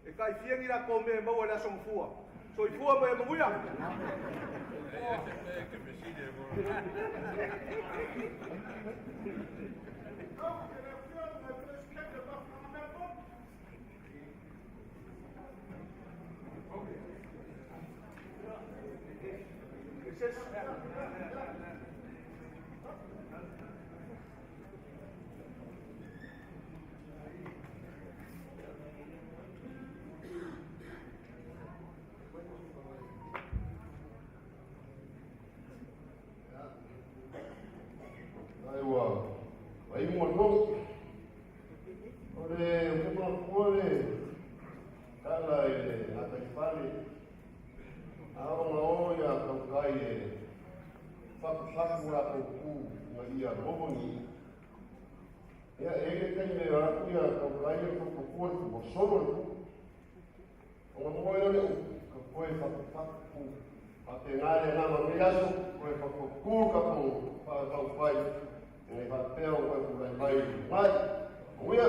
Speaker 4: E kai fiangi la ko me mo le song fua. So i fua me mo ya.
Speaker 7: Ke fesili e mo.
Speaker 15: Koe fakufaku faapena le agaga o lenei aso, koe fakufaku tatou faataufai ina ia faapea ona koe tulai mai i lumanai. Manuia.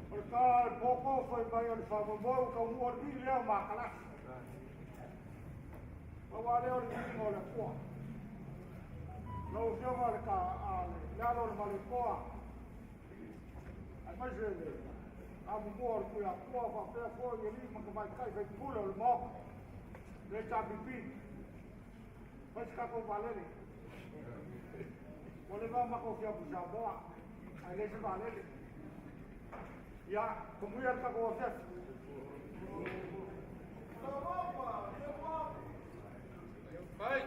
Speaker 4: O le tala a le poko fai mai o le faamoemoe ua taunuu o le vili lea o makalasi. Pau lava lea o le viiga o le Atua. Lau Afioga le ka le alo o le Malietoa aemaise le amomua o le Tuiatua faapea foi i alii ma tamaitai faipule o le Maota, le HRPP. Fai se tatou vaalele. Ua leva ona matou fia i Samoa, ae leai se vaalele. Ia, manuia le tatou afiafi.
Speaker 7: Vai!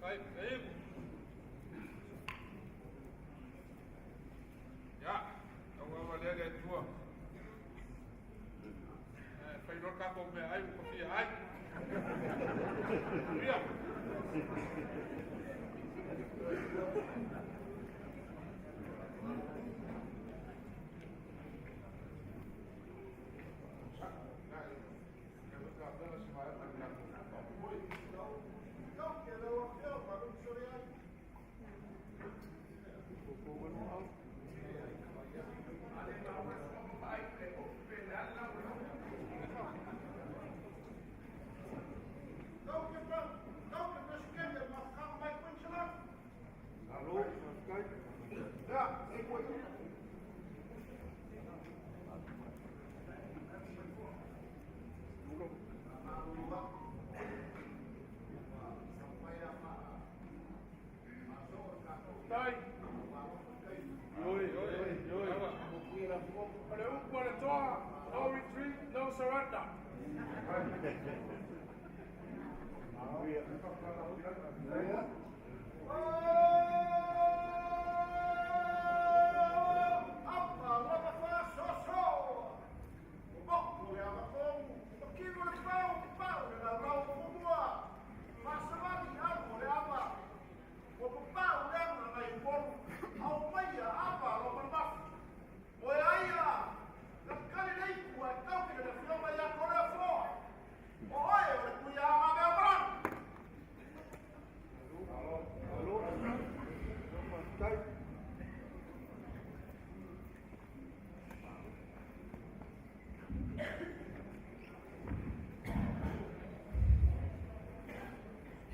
Speaker 7: Vai, aí! Ia, tau lea le Atua. Fai loa le tatou meaai ua tafia ai. Manuia. Tai. Oi, oi, oi. O le upu a le toa, no retreat, no surrender.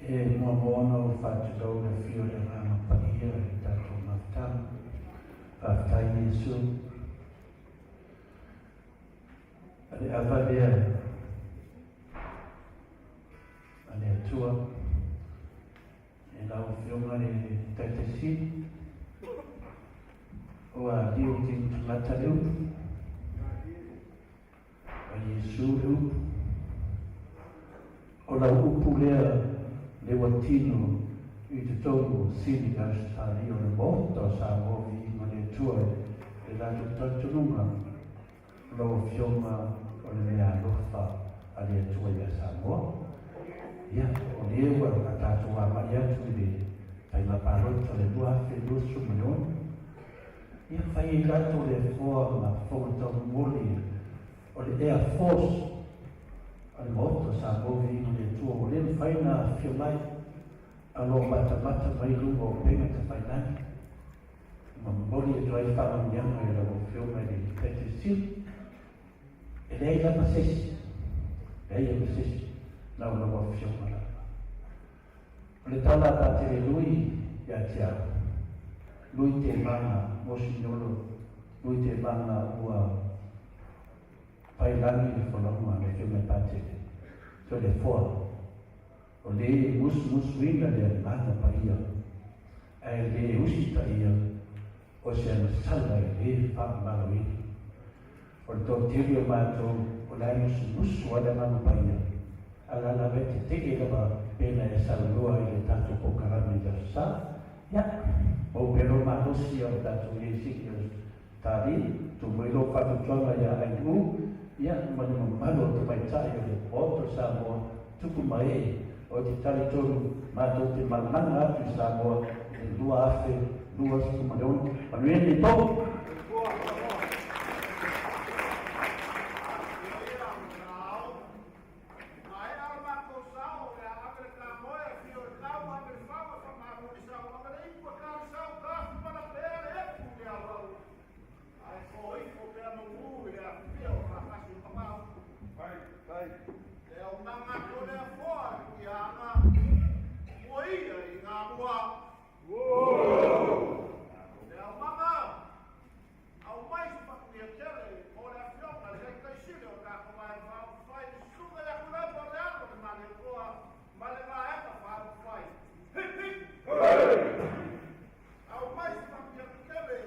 Speaker 10: E muamua ona ou faatulou le afio o le Agaga Paia i le tatou mafutaga. Faafetai Iesu. A le ava lea a le Atua e lau Afioga le Taitaisili, ua liu tini tagata le upu, a Iesu le upu. O lau upu lea le ua tino i totonu o Sini Ausetalia o le Maota o Samoa viiga le Atua i le latou talitonuga o lau Afioga o le meaalofa a le Atua ia Samoa. Ia, o lea ua tatou agai atu i le faiga palota o le 2026, ia fai ai tatou le foa ma fofoga taumolimoli o le Air Force a le Maota o Samoa viiga le Atua ua le mafai ona afifio mai a o lo o matamata mai luga o upega tafailagi. Ma momoli atu ai faamanuiaga i lau Afioga i le Taitaisili. E leai lava se isi, leai lava se isi, na o lau Afioga lava. O le tala a Patelelui ia te au. Lui Tevaga, Mosignolo Lui Tevaga ua pailagi le folauga a le Afioga i Patele Toleafoa o lē musumusuina le agaga paia ae lē usitaia o se agasala e lē faamaloina. O le toatele o matou o la e musumusu lava le agaga paia a o la lava e tete'e lava pena e saunoa i le tatou polokalame i le aso sa. Ia mau pea lou malosi a o tatou i ai sili Ausetalia tuu mai lou faatuatuaga iā Ainu'u ia ma le mamalu o tamaitai o le Maota o Samoa tupu ma ee o te talitonu matou te malaga atu i Samoa i le 2026. Manuia lenei po.
Speaker 5: Maea le matou sao, o le a ave le kamoe, afio i le tau, ave le fau e faamalu i le sao, ave le ipu e ta le sau, tafi ma lapea le epu i le auau, ae fo ifo pea manu i le afifio o faatasi o mamao. Le aumaga atu o le afoa le tuiaga, ua ia i gamua. Le aumaga, aumai se faatuia tele mo le afioga le Taitaisili o tatou Vaega Faaupufai, le Susuga ia Tuilaepa o le alo o le Malietoa ma le Vaega Faaupufai. Hip hip! Aumai se faatuia tele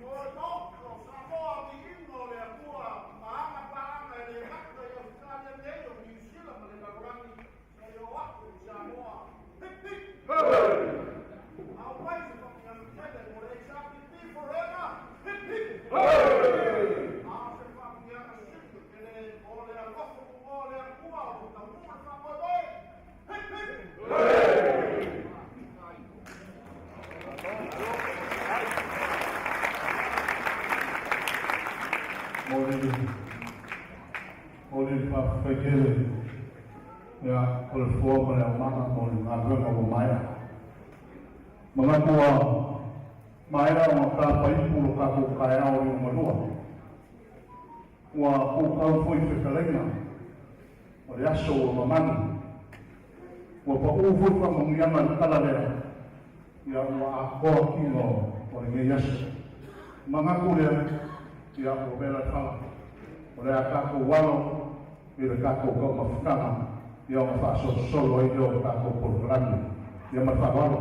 Speaker 5: mo le Maota o Samoa, viiga o le Atua ma aga paaga e le gata i Ausetalia nei o Niu Sila ma le lalolagi sa i o atu i Samoa. Hip hip! Aumai se faatuia tele mo le HRPP forever. Hip hip! A o se faatuiaga sili tele o le alofa o le Atua o lo taunuu le faamoemoe. Hip hip!
Speaker 1: Mo le faafetai ia o le foa ma le aumaga mo le galuega ua maea. Manatu ua maea ona tapaipu lo tatou taeao i omalua. Ua pukau foi fetalaiga o le aso ua mamalu. Ua paʻū foi faamanuiaga le tala lea ia ua atoa tino o lenei aso. Manatu lea ia ua vela le fala. O le a tatou alo i le tatou taumafataga ia ona faasolosolo ai lea o le tatou polokalame. Ia ma le faaaloalo.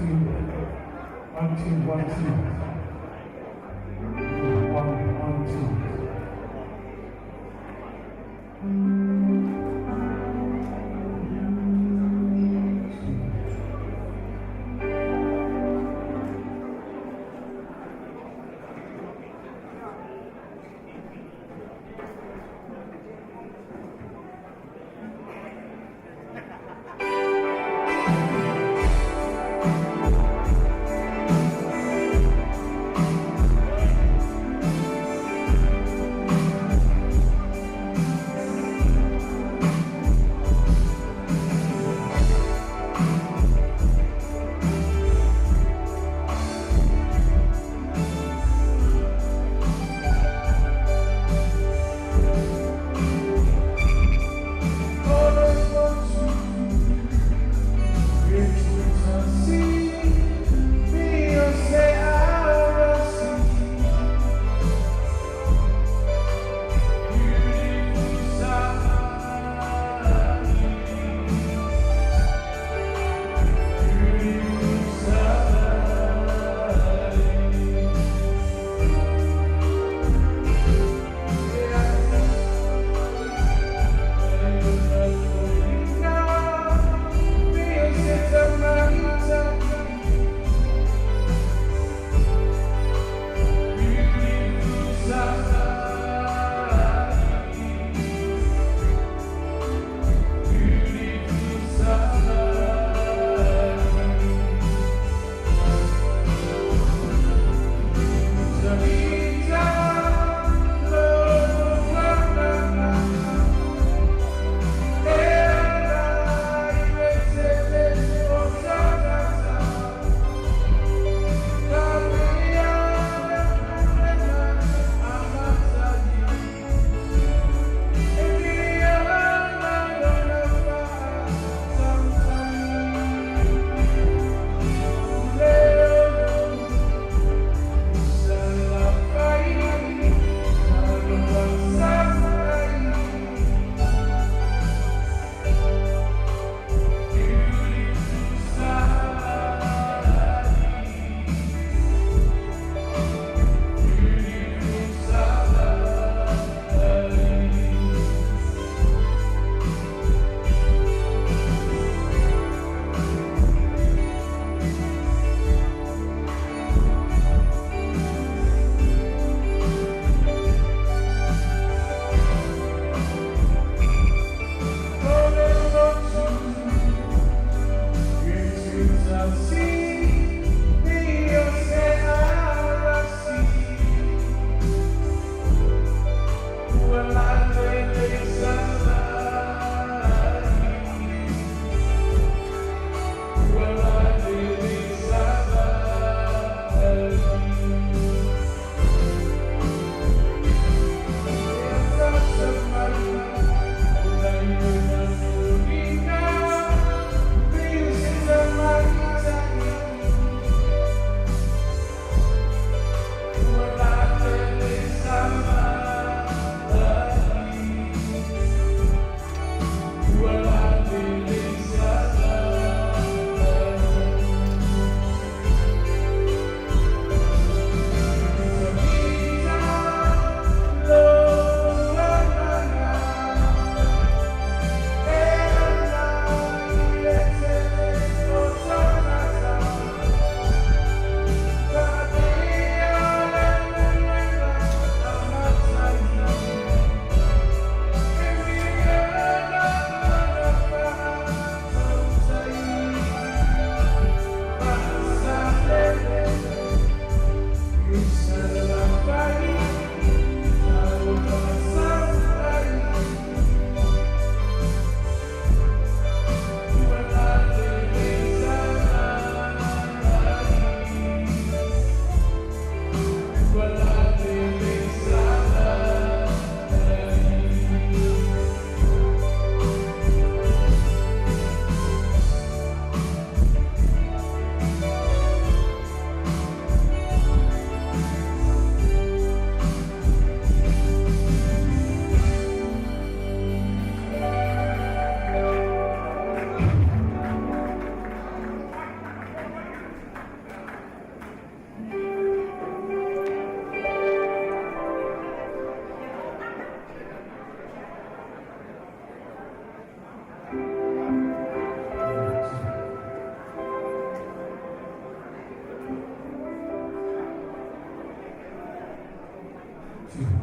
Speaker 1: 2, 1, 2, 1, 2. 1, 1, 2.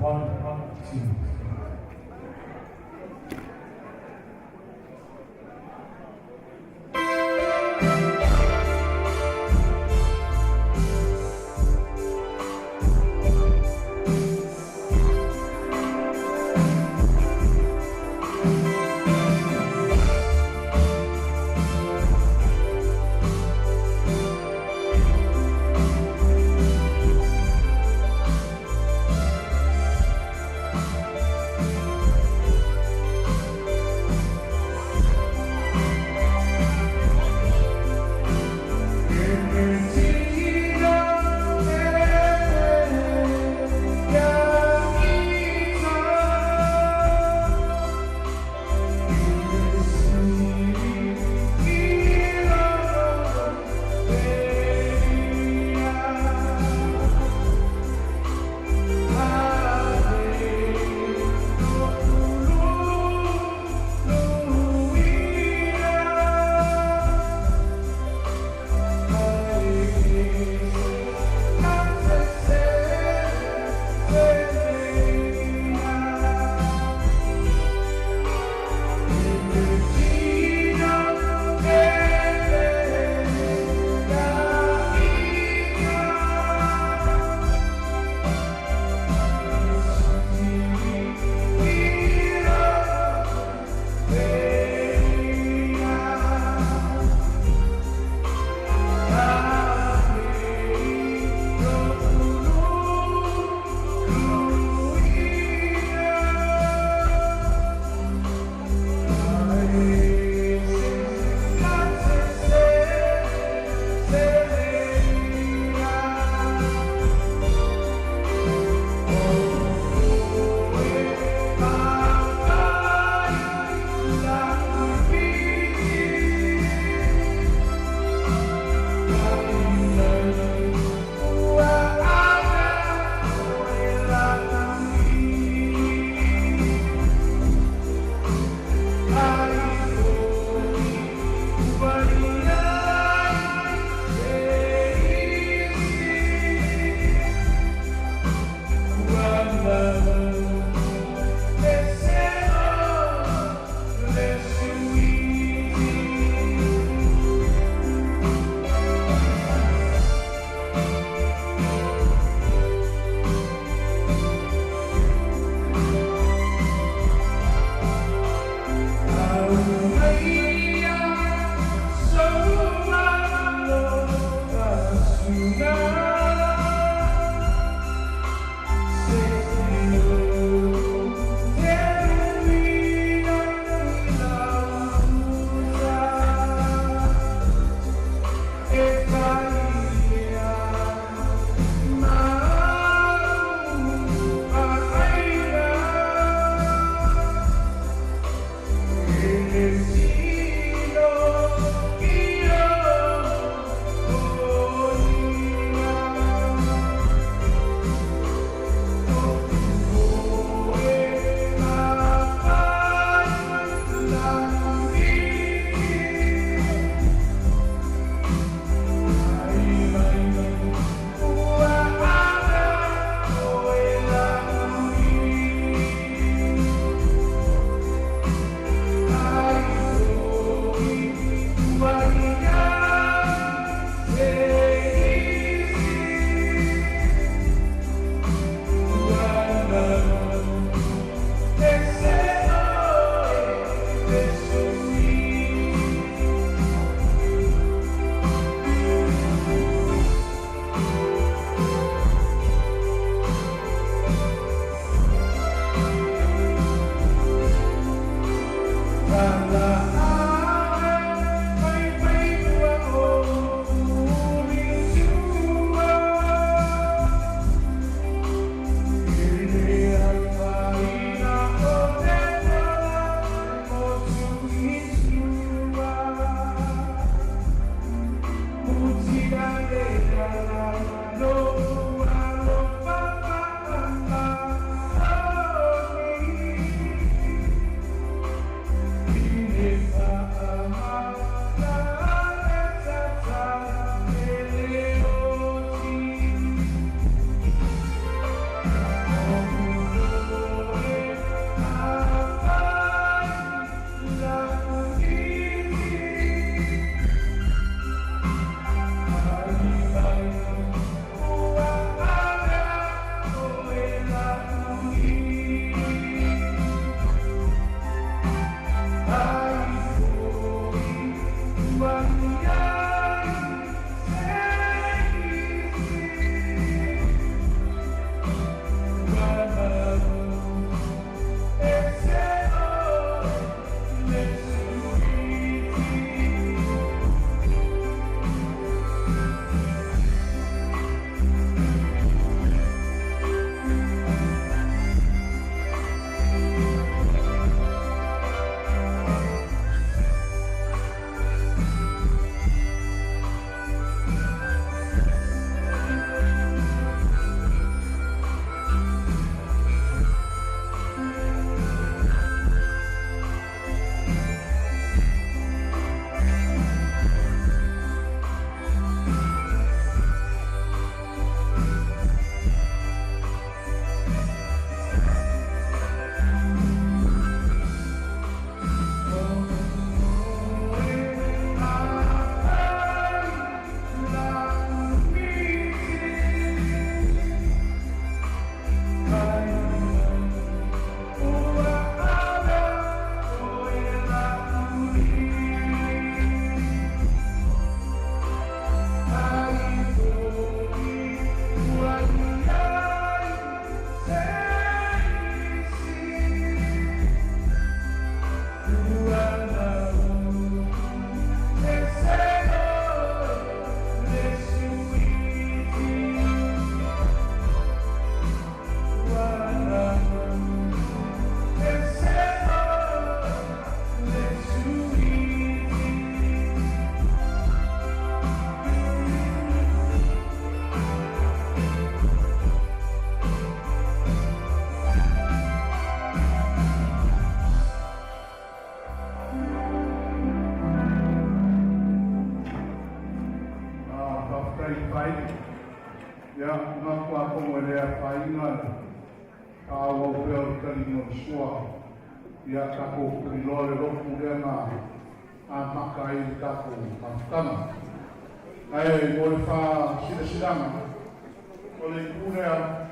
Speaker 16: One, two,
Speaker 17: three.
Speaker 1: talifaili. Ia, manatu atonu e le afaina le faaauau pea o le taliga o le sua. Ia, tatou tuliloa le lotu lea na amata ai le tatou mafutaga. Ae mo le faasilasilaga, o le itu lea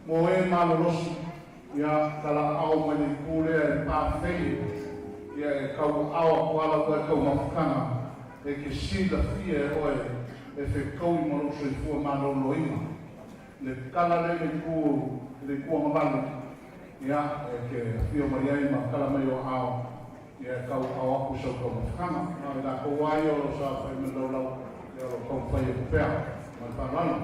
Speaker 1: mo e malolosi, ia talaao mai le itu lea e pafei, ia e tauaao atu lava lau oe taumafataga e te silafia e oe e fetaui ma lou soifua maloloina. Le tala lea i le itu i le itu agavale, ia e te afio mai ai ma tala mai o aao, ia e tauaao atu i sau taumafataga. Ma o i latou lava ia o lo o saofai mai le laulau, ia o lo o taumafai atu pea. Ma le faaaloalo.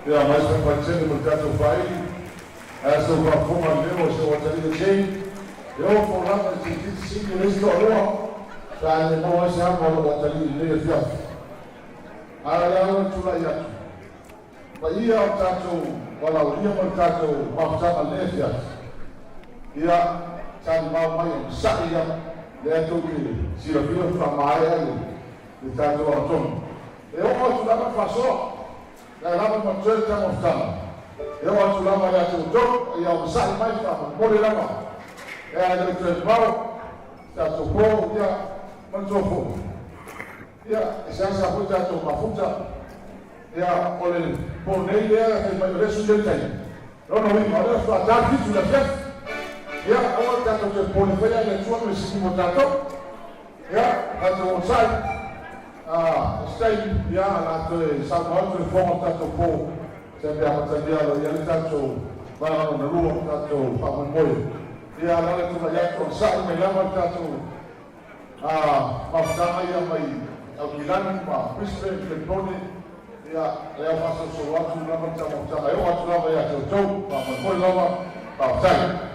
Speaker 1: Ia, mai sa faitele ma le tatou faaili, ae a sau faafofoga le leo o si ou atalii o Jane, e oo folauga i le tilotilo sili o le isi toalua, pe a le maua ai se amo a lou atalii i lenei afiafi. Ae o le a le tulai atu, paia o le tatou valaaulia ma le tatou mafutaga i lenei afiafi, ia, talimau mai e onosai ia, lea tou te silafia faatoa maea le tatou agatonu. E oo atu lava le faasoa. Ae lava ma toe taumafataga, e oo atu lava ia te outou, a ia onosai mai faamolemole lava, e a le o toe mamao se tatou po, ia manatua foi, ia, e seasea foi tatou mafuta, ia, o le po nei lea e fai mai o lea e sui ai le taimi, lona uiga, o lea faatoa ta le 7 i le afiafi, ia, aua le tatou toe popole, faia e le Atua le mea sili mo tatou, ia, tatou onosai. O se taimi, ia, o le a toe saunoa atu le fofoga o le tatou po, se mea amatalia aloaia ai le tatou vaega lona lua o le tatou faamoemoe. Ia, o le ala tulai atu, onosai mai lava le tatou mafutaga ia mai Aukilani ma Brisbane, Melbourne, ia, lea ua faasolosolo atu lava le taumafataga e oo atu lava ia te outou. Faamoemoe lava. Faafetai.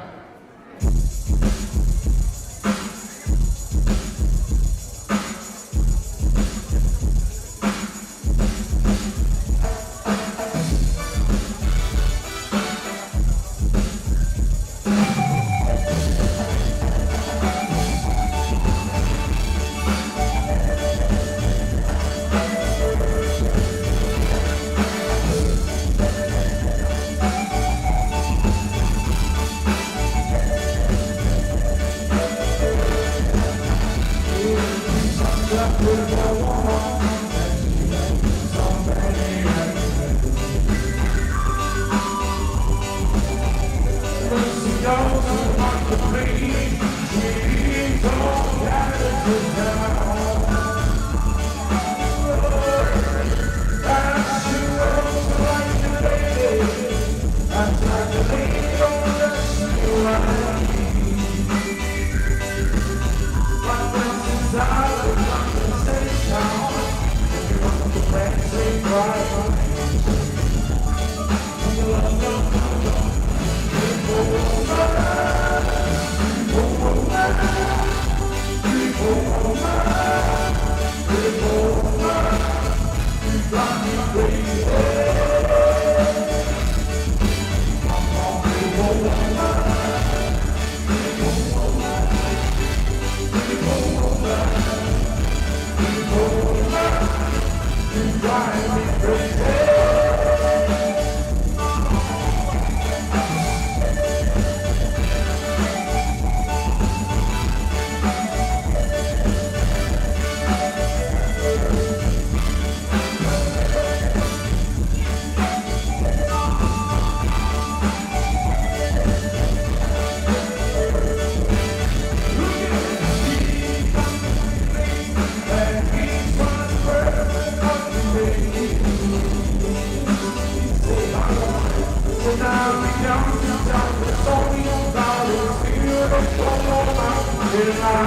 Speaker 11: Thank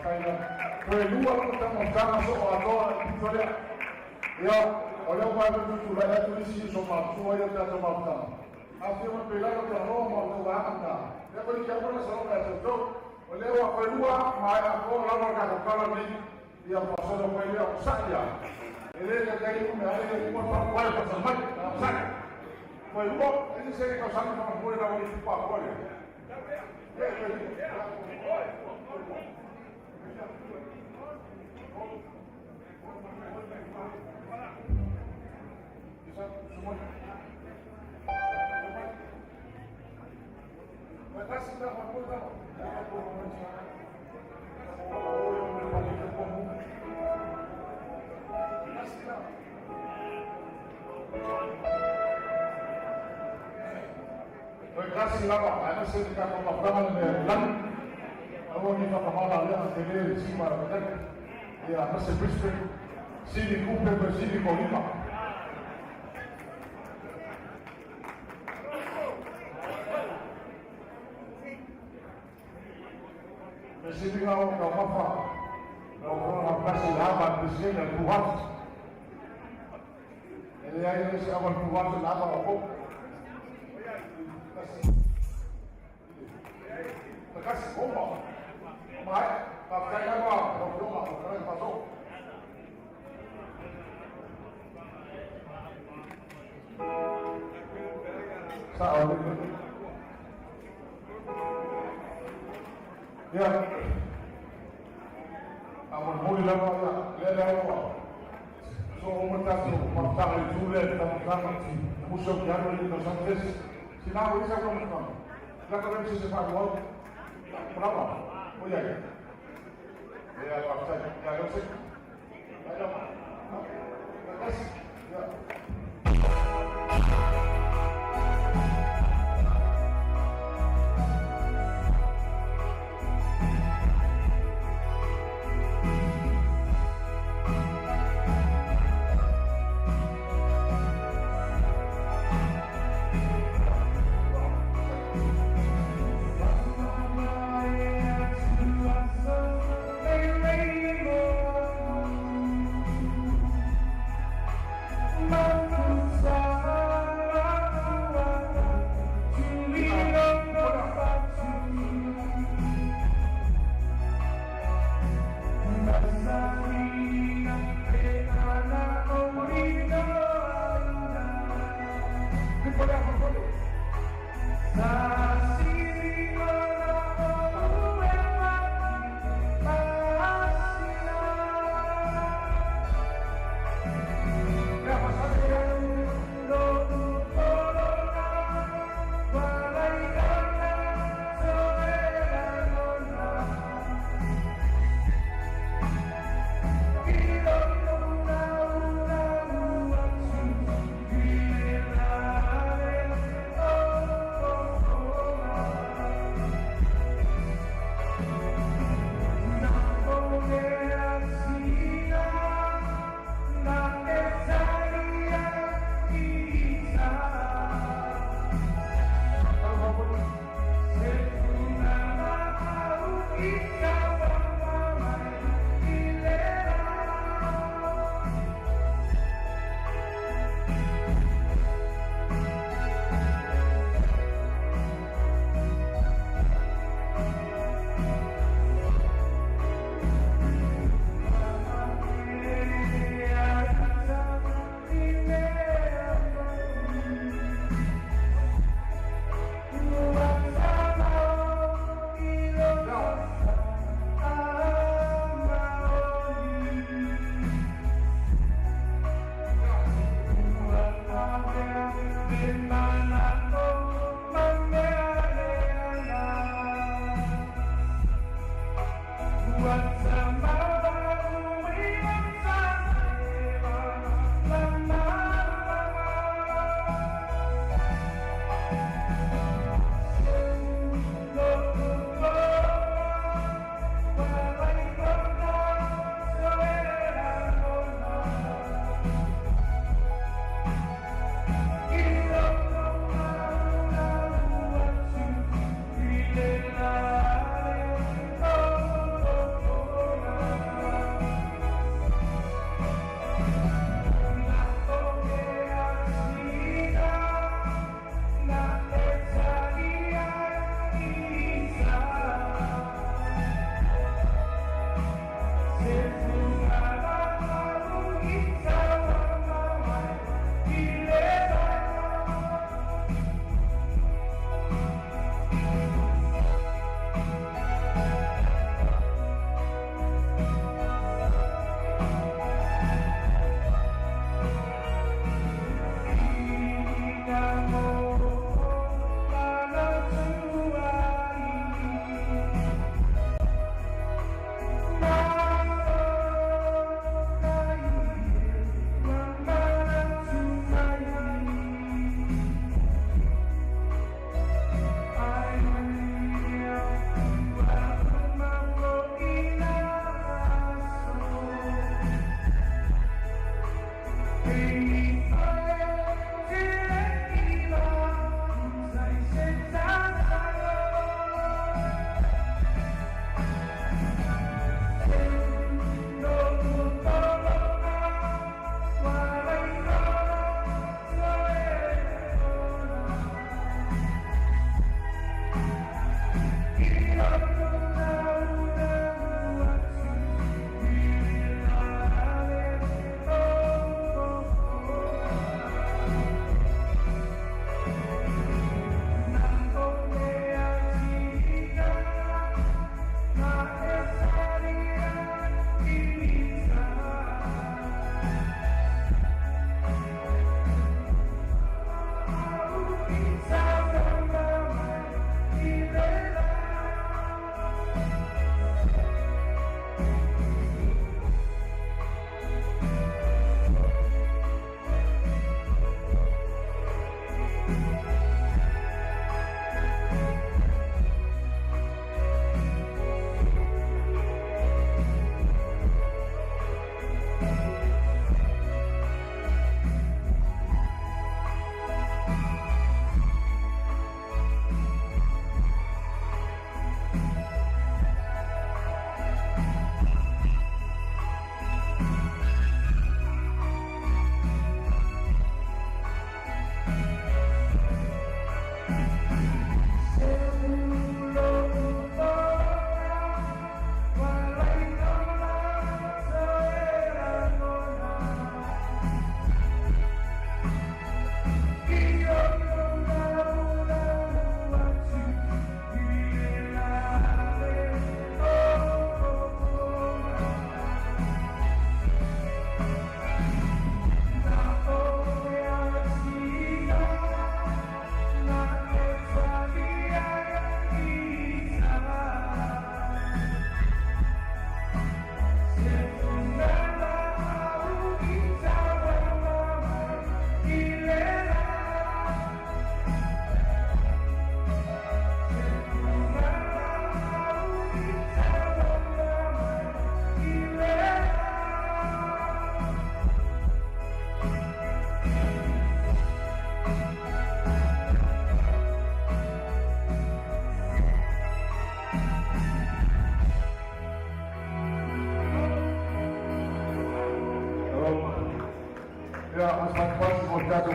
Speaker 11: Faafetai lava. Toe lua lava taumafataga soo atoa i le pito lea. Ia, o lea ua matou tutulai atu nisi uso matutua ia o le tatou mafutaga. Afifio mai pea i lalo talanoa ma outou vaega na. Lea foi like atu le saloga ia te outou. O lea ua toe lua maea atoa lava le tatou tala lenei. Ia faasolo mai lea, onosai lava. E le taitai le mea le uma faapuai fasa mai. Onosai. Toe lua, e se se tausaga faamolemole lava i tupa atoa lea. Ia, toe lua. Toe tasi lava, aemaise le tatou mafutaga le mea i lagi. Aua ne i whakamala lea te le le sima la patai. Ia, aemaise Brisbane, Sili Kupe ma Sili Kolima. Me sili ngā o taumafa, lau afioga Lamutasi le ava a le Peresetene o le Blue Heart. E leai le isi ava o le Blue Heart le ava o kou. Tasi, uma, maea, faafetai lava lau Afioga lau Fetalaiga Faasoo. Sao le. Ia, faamolemole lava, ia, lea lea ua soo uma le tatou mafutaga i le itu lea i le taumafataga na musu au te alu ai i le tausaga tesi. Sina ua i ai sau taumafataga. Lata lea ma se isi e faaauau. Brava. O i ai. Ia, faafetai. Ia, lea ua seki. Ia, ia. Tasi. Ia.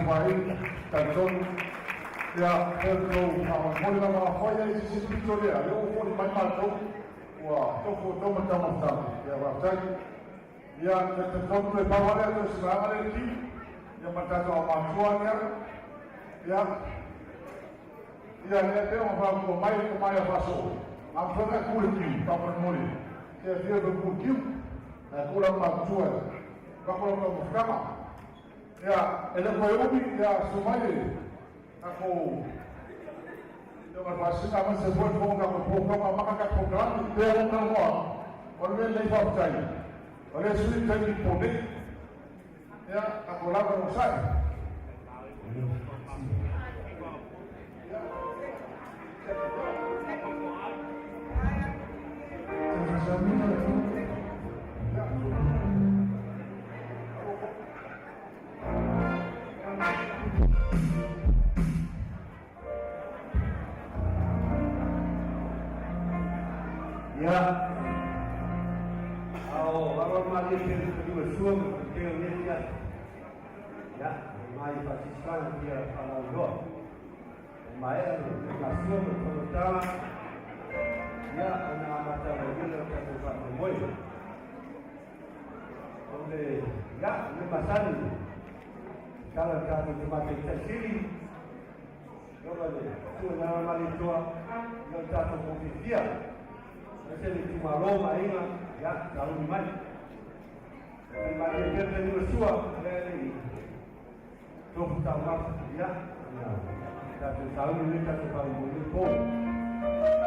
Speaker 1: faaiu, talitonu. Ia, e tou faamolemole lava afai ai se isi pito lea, lea ua foli mai matou, ua tofu outou ma taumafataga. Ia, faafetai. Ia, talitonu le pau lava lea toe se vaega lea i le ti, ia ma le tatou aumatua lea. Ia, ia lea pei ona fautua mai le tama ia Faasoo, a mafai ona e tu i le tiu, faamolemole, e afio e tu i le tiu, ae tu le aumatutua e avatu lau taumafataga. Ia, e le o toe umi, ia, susu mai le tatou Afioga i le Faasisina aemaise foi le fono o tatou polokalame, amata le tatou polokalame. Pe ua talanoa atu, o le mea lenei faafetai, o lea e sui le taimi i le po nei. Ia, tatou lava e onosai.
Speaker 2: Ia, a o alo malie pe le sua ma te o le ia. Ia, mai faasisana ia faalauiloa. O maea le gasua ma le fonotaga, ia, ona amata ai lea o tatou faamoemoe. O le, ia, le masani, tala le tatou Tamatai Sili, Yoga le tua na ma le toa, ia o tatou mofifia. Aemaise le itumalo ma aiga, ia, tauni mai. E malie pea le taliga sua, lea le i tofu taumafa, ia, ona tatou sauni le tatou faamoemoe po.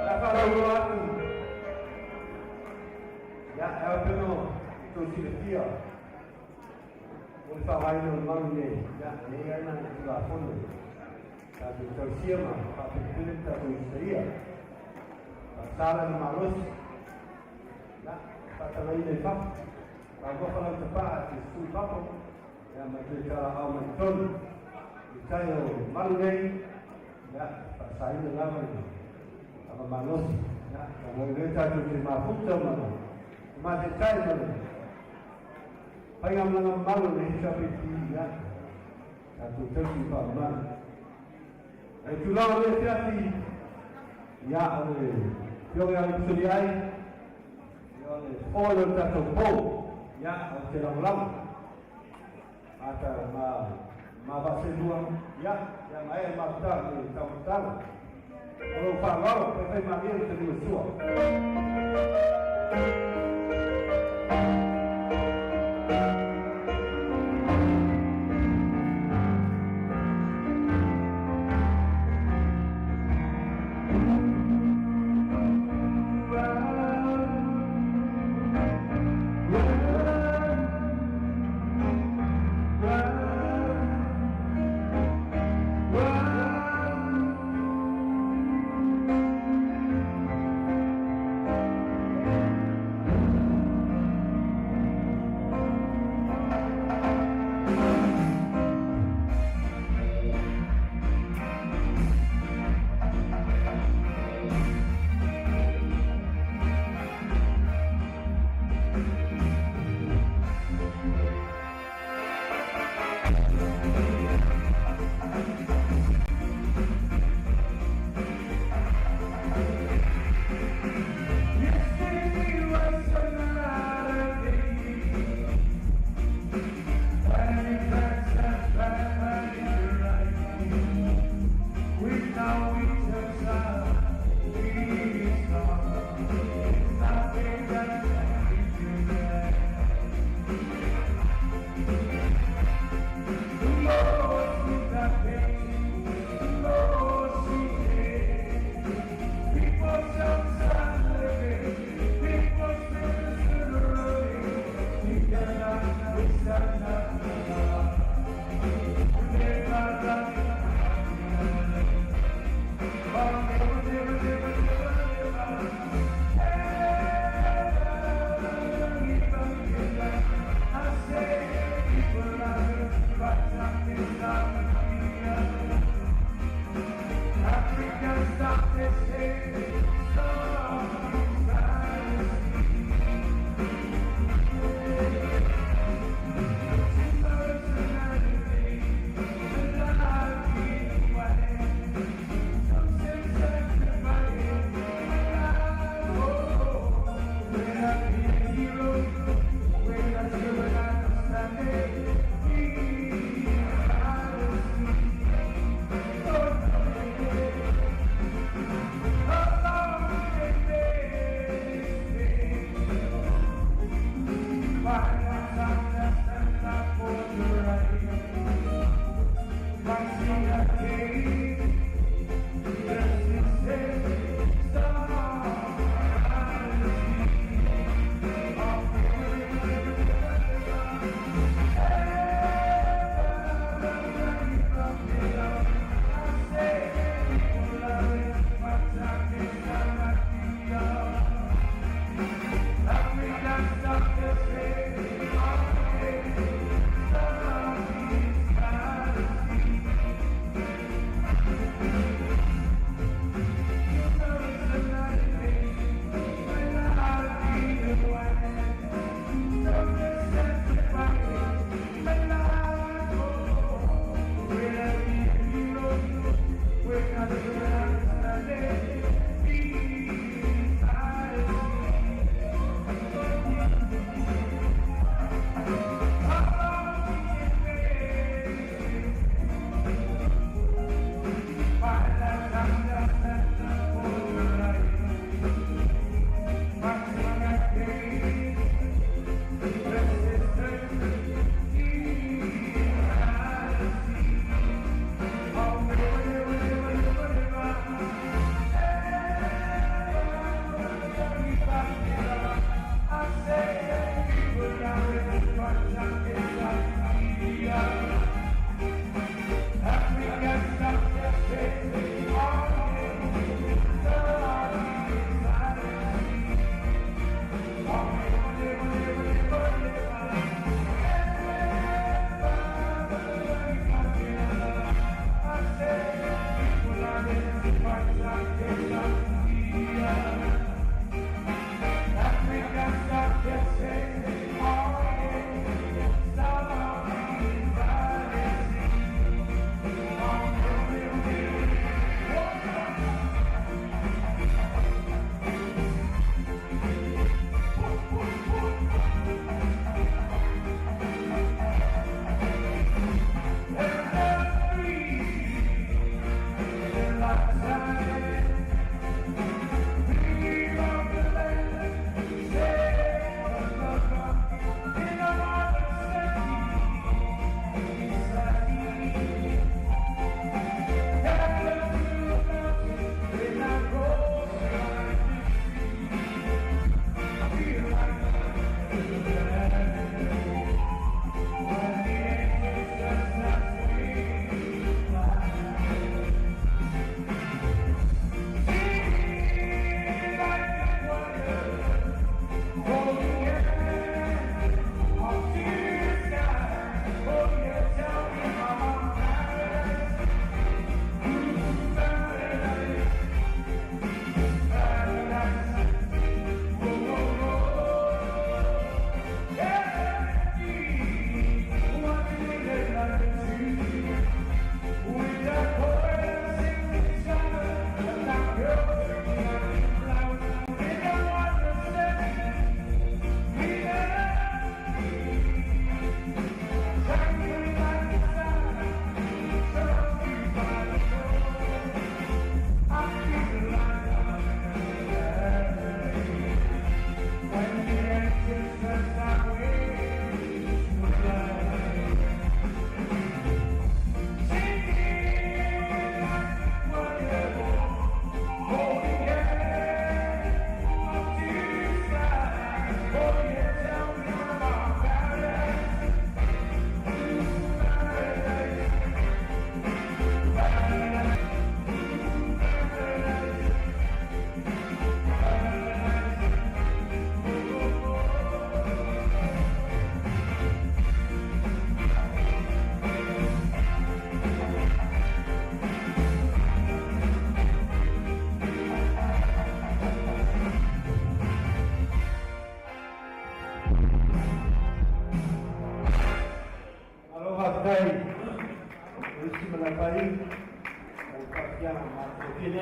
Speaker 2: La faalauiloa atu, ia, e ao pea ona outou silafia, o le faaaogaina o le malu nei, ia, e i ai lana Tulafono tatou tausia ma faapelepele le tatou usitaia. Faasala le malosi, ia, faatagaina i fafo, faagofa lau tapaa e te susu i fafo, ia, ma toe talaau mai totonu. I tai o malu nei, ia, faasaina lava le ava malosi, ia, talu ai lea tatou te mafuta ma le mataitai ma le faigamalaga mamalu o le HRPP, ia, tatou tausi faamamalu. E tulaga o le afiafi, ia, o le Afioga ia Lusuli ai, ia, o le fofo o le tatou pou, ia, ou te lagolago. Ata ma ma vaaselua, ia, ia maea mafuta le taumafataga. O lou faaaloalo, faifai malie le taliga sua.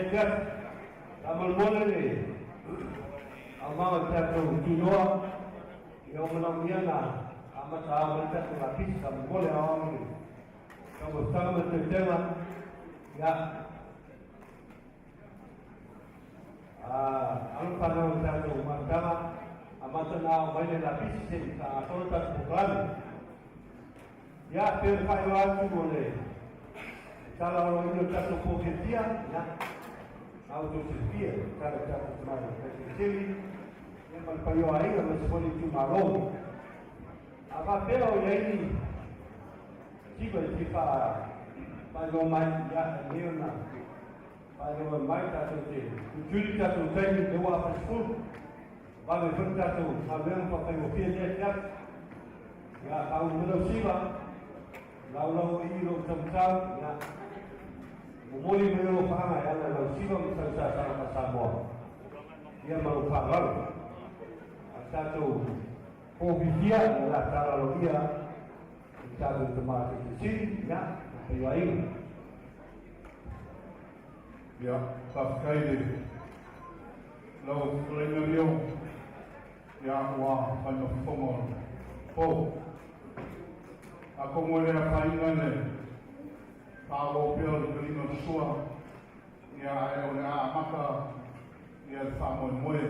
Speaker 2: afiafi. Faamolemole le aumaga o le tatou tunoa ina ua manaomia na amata ao mai le tatou lapisi. Faamolemole aoao i le taumafataga ma le teutega. Ia, alo ma fanau i le tatou mafutaga, amata ona ao mai le lapisi se i faagasolo le tatou polokalame. Ia, pei ona faailoa atu o le tala aloaia o le tatou poloketi, ia, na outou silafia, le tala i le tatou Tamaitai Faipule, ia ma le paia o aiga aemaise foi le itumalo. A faapea o i ai ni tiva e fia faailoa mai, ia, e lelei ona faailoa mai tatou te tulituli le tatou taimi lea ua afa i le 10. Vave foi le tatou galuega faafaigofie i lenei afiafi. Ia, faaulu mai lau siva, laulau i lou taumatau, ia, momoli mai lou faaga e ala i lau siva ma sau sasaga faa-Samoa, ia ma lou faaaloalo. A tatou pōfiafia, ia la tala aloaia i le tatou tama Taitaisili, ia, ma paioaiga.
Speaker 1: Ia, faafetai le lau fetalaiga Leo, ia ua fai ma fofoga o le po. Atonu e le afaina le faaauau pea o le taliga o le sua, ia ae o le a amata ia le faamoemoe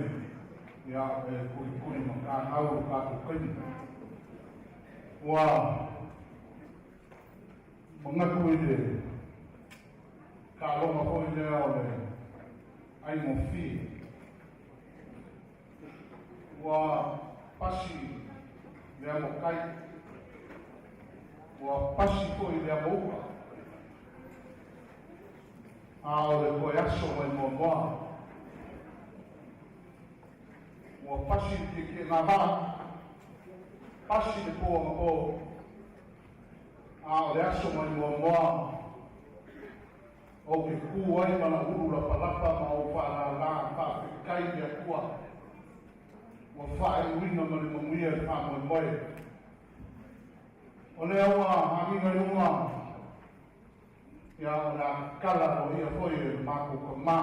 Speaker 1: ia e kulikuli ma kagau lo tatou taimi. Ua manatu i le taaloga foi lea o le aigofie. Ua pasi le amokai, ua pasi foi le amouka, a o le toe aso mai muamua. Ua pasi le tietieʻegavaa, pasi le po agapō, a o le aso mai muamua ou te ku ai ma la'u ulu lapalapa ma ou faalalā faafetai i le Atua ua faaiuina ma le manuia le faamoemoe. O lea ua agiga i luga, ia o le a tatala aloaia foi e le matou tamā.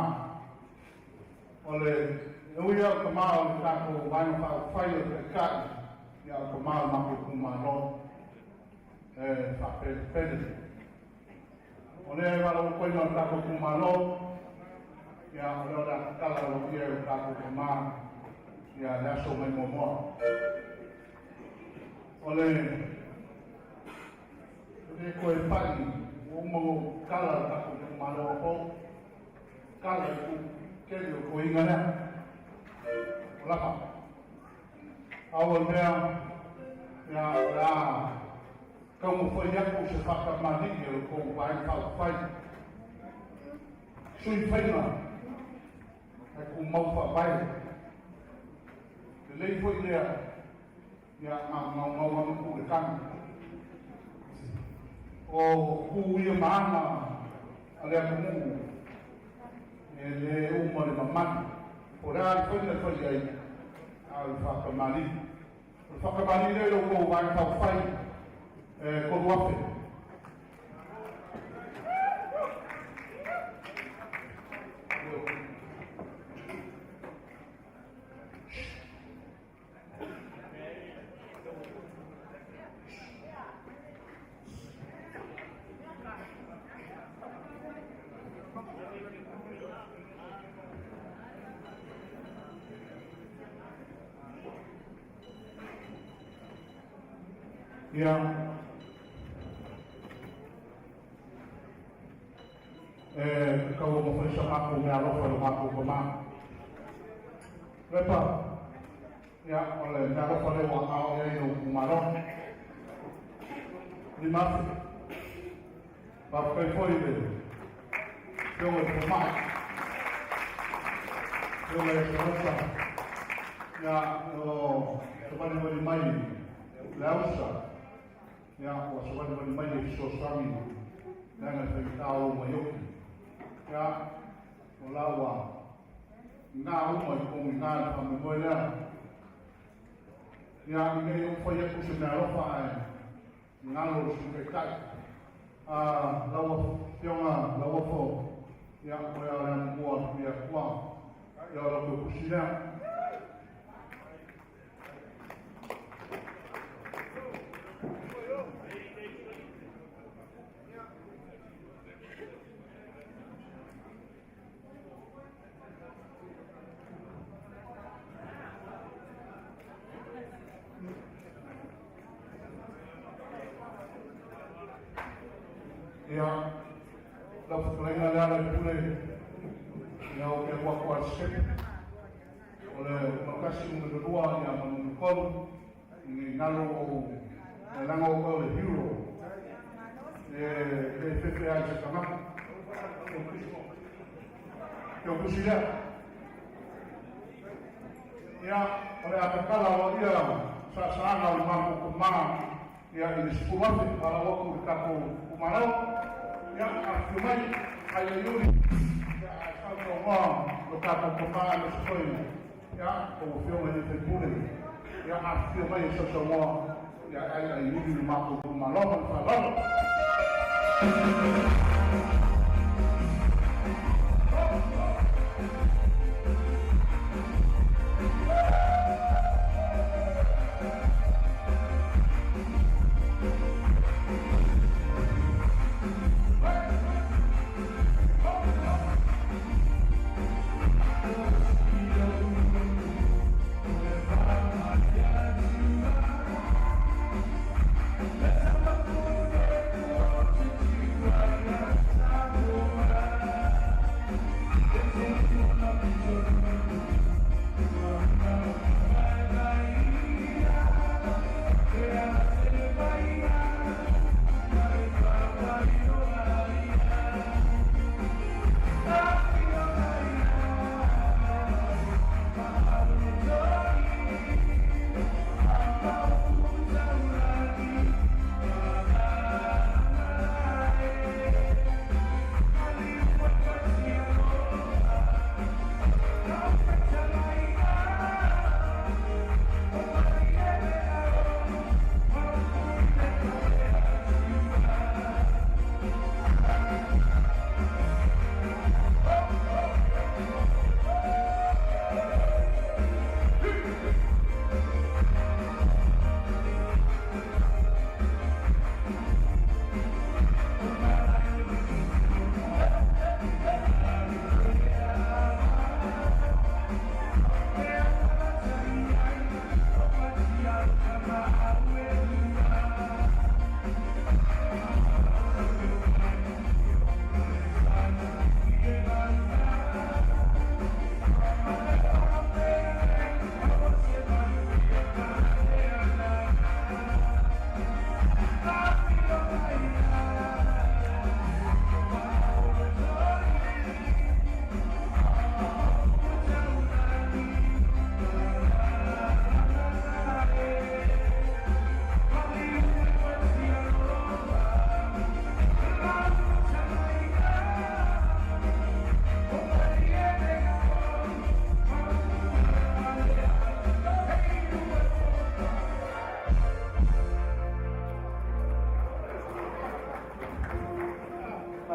Speaker 1: O le e ui lava o le tamā o le tatou Vaega Faaupufai o le Taitai, ia o le tamā o le matou itumalo e faapelepele. O lea e valaolopoina o le tatou itumalo, ia o lea o le a tatala aloaia e le tatou tamā ia le aso mai muamua. O le le toe pai ua uma ona ou tatala le tatou itumalo atoa, tatala i ku tele o toeaiga lea. O lava. Au o le mea, ia o le a taumafai atu se faatamalii a lo outou Vaega Faaupufai. Sui faiga ae tumau faavae. Lelei foi lea, ia na o gaugau lava ma tuu le tagi. O ku ia ma aga a le atunuu e le uma le mamalu. Po o le a le faiga e fai ai, a o le faatamalii. O le faatamalii lea i lo outou Vaega Faaupufai e 3,000. Ia, e tatau ona fai sa matou meaalofa i lo matou tama. Lepa, ia, o le meaalofa lea ua aao i ai lou itumalo. 5,000. Faafetai foi i le Afioga i le Fomai, Afioga ia Salasa, ia, o savalivali mai le ausa, ia, ua savalivali mai e fesoasoani leaga e faigata o lou maioki. Ia, o la ua gā uma i totonu i ina le faamoemoe lea. Ia, ina ne i ou fai atu se meaalofa ae galo le Sui Taitai. Lau Afioga Lauofo, Ia, o le a mua atu ia tua. Ia, o la tou tusi lea. Ia, lau fetalaiga le ala i pule, ia o ke alu atu a le sepe. O le 1 numera 2 ia ma numera 3, i nalo o le laga o o le hero. E le fefe ai se tagata. Ke o tusi lea. Ia, o le atakala o ia sa'asa'aga o le matou tamā ia i le 10,000 faalaau atu i le tatou itumalo. Ia, afifio mai ai le iuli ia ae sausaunoa lo tatou tamā aemaise foi ia tou afioga i sui usufono. Ia, afifio mai e sausaunoa ia ai ai iuli le matou itumalo. Ma le faaaloalo.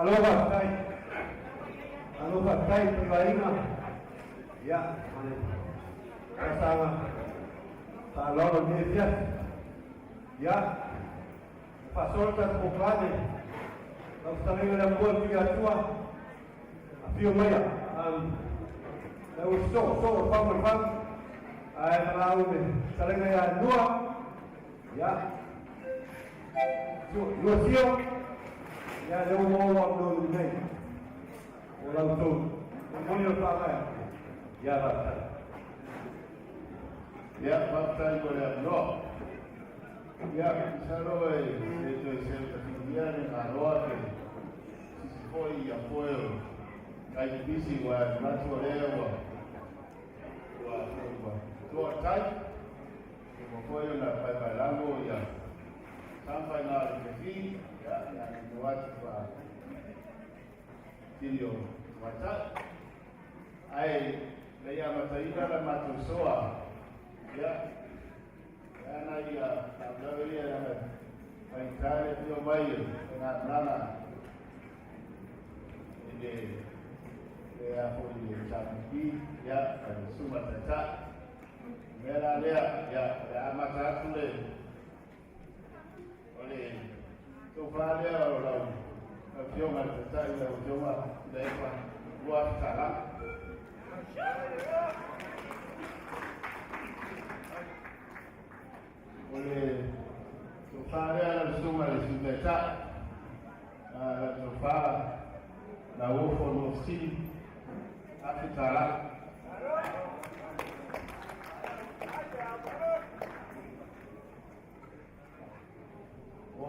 Speaker 2: Malo faafetai. Malo faafetai i vaaiga. Ia, ma le talosaga faaaloalo i lenei afiafi. Ia, ua faasolo le tatou polokalame. Lau fetalaiga i le Atua le Tuiatua, afio maia. Lau ua soosoo le fau ma le fau, ae valaau le fetalaiga ia Lua. Ia, Lua Sio, ia lea ua maua lou avanoa i nei. O lau outou momoli o le faavae. Ia, faafetai.
Speaker 15: Ia, faafetai mo le avanoa. Ia, masalo e le toe seutafigia le galoa pe sisi foi ia foe o nai pipisi ua e manatu o lea ua ua ua toatai ua foi ona paepaelago ia samafaiga o le kefi ia ia nuu atu fa tili o tamaitai ae le ia amataina la matou soa ia ana ia lavelave ia leaga faigata le afio mai e faigamalaga i le Le a foi le HPP, ia, ma le susuga i le Taitai. O le mea la lea, ia, o le a amata atu le, o le tofa lea o lau Afioga i le Taitai, lau Afioga Tuilaepa, $2,000. O le tofa lea lau Susuga i le Sui Taitai, lau tofa Lauofo Nuafesili, $1,000. O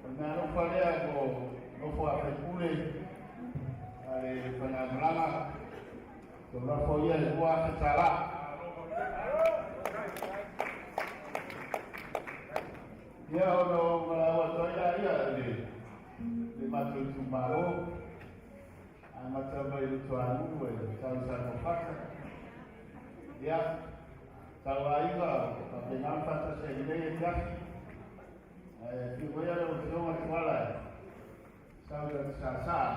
Speaker 15: le meaalofa lea ko nofo a faipule a le faigamalaga, taulafo ia e $2,000. Ia ona ou valaau atu ai laia i le matou itumalo, amata mai le Tuanuu e tau i Saluafata. Ia, tau aiga faapena ona faatasi ai nei afiafi. Ae afio maia lau Afioga Tuala e sau i ata saasaa.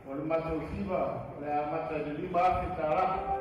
Speaker 15: O le matou siva o le amata i le $5,000.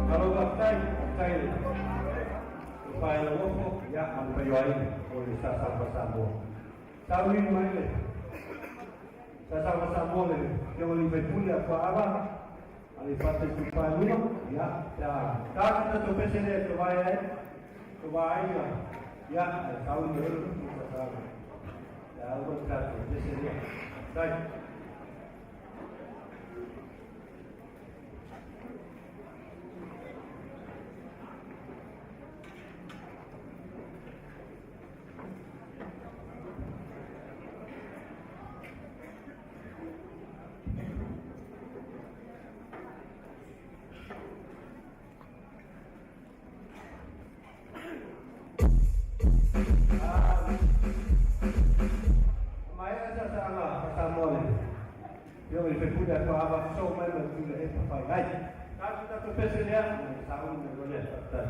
Speaker 2: Malo faafetai, faafetai i le tofa i Lauofo, ia, ma le paioaiga o le Sa Samoa. Sauni mai le Sa Samoa le Afioga i le Faipule a Fuaava, Aleipata Itupa i Luga, ia, pe a ta se tatou pese lea e tovae ai, tovae ai, ia, ae sauni mai le Sa Samoa. Ia, aua le tatou pese lea. Faafetai. Maea sa saaga faasamoa le Afioga i le Faipule a Fuaava sosoo mai ma le Tuilaepa fai ai. Tatou tatou pese lea, ma sauni mai loa lea. Faafetai.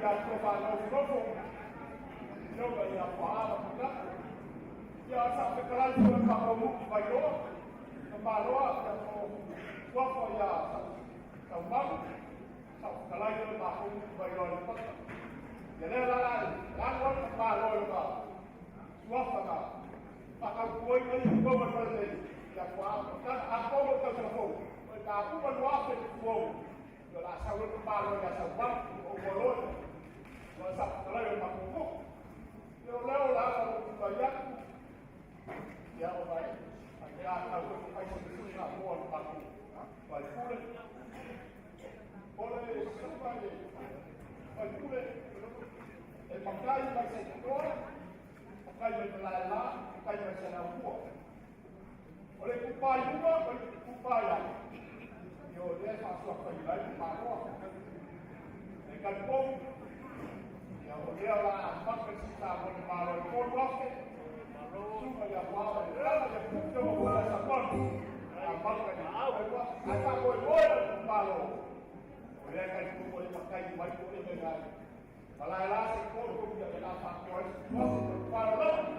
Speaker 4: ia tua whānau fioga ia whaala patata. Ia sa fekalai fua whakamuki mai loa, ka maloa ia tō tuafa ia sau malu, sa fekalai fua whakamuki mai loa le pata. Ia lea la lanu atu ka maloa i ka tuafa ka whakaukuai mai i koma whare ia whaala patata. A koma tau telefou, o ka uma nuafe te kuau, ia la sau le maloa ia sau malu, o ualoa, o sa fekalai o makukuku. Ia o leo la o ka iaku, ia o vai, a te a kau e ai se sui ngā hoa no mākou. Vai pule, ole suka e, vai pule, e makai mai se toa, makai mai te lae la, makai mai se lau kua. O le kupai uma, o le kupai ai. Ia o lea whaasua kai mai te māroa. E kai pou, ia o lea la a maka si tā mo te māroa i kōru afe, Suka ia wā e rana ia puke o ia sa manu. A maka i au e wā, a tā koe moe o te māro. O lea kai kupo e makai mai ko e ngai. Malae la se kōru ia me la whākoa i se tuafe te whāro lava.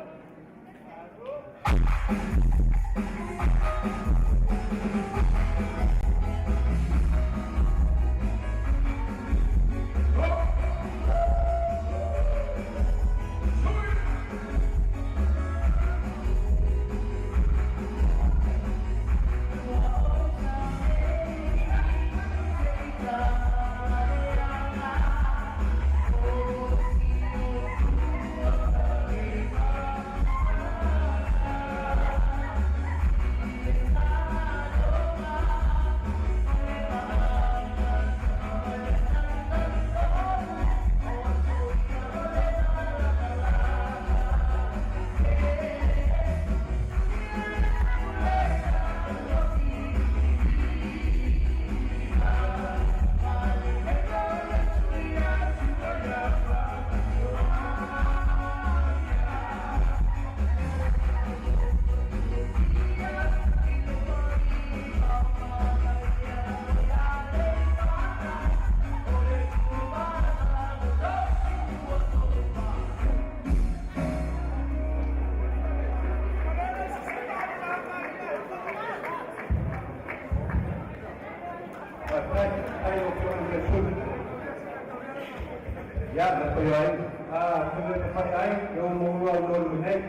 Speaker 2: Ia, na koe ai, a, te mea ka whai ai, e o mō au no lui nei.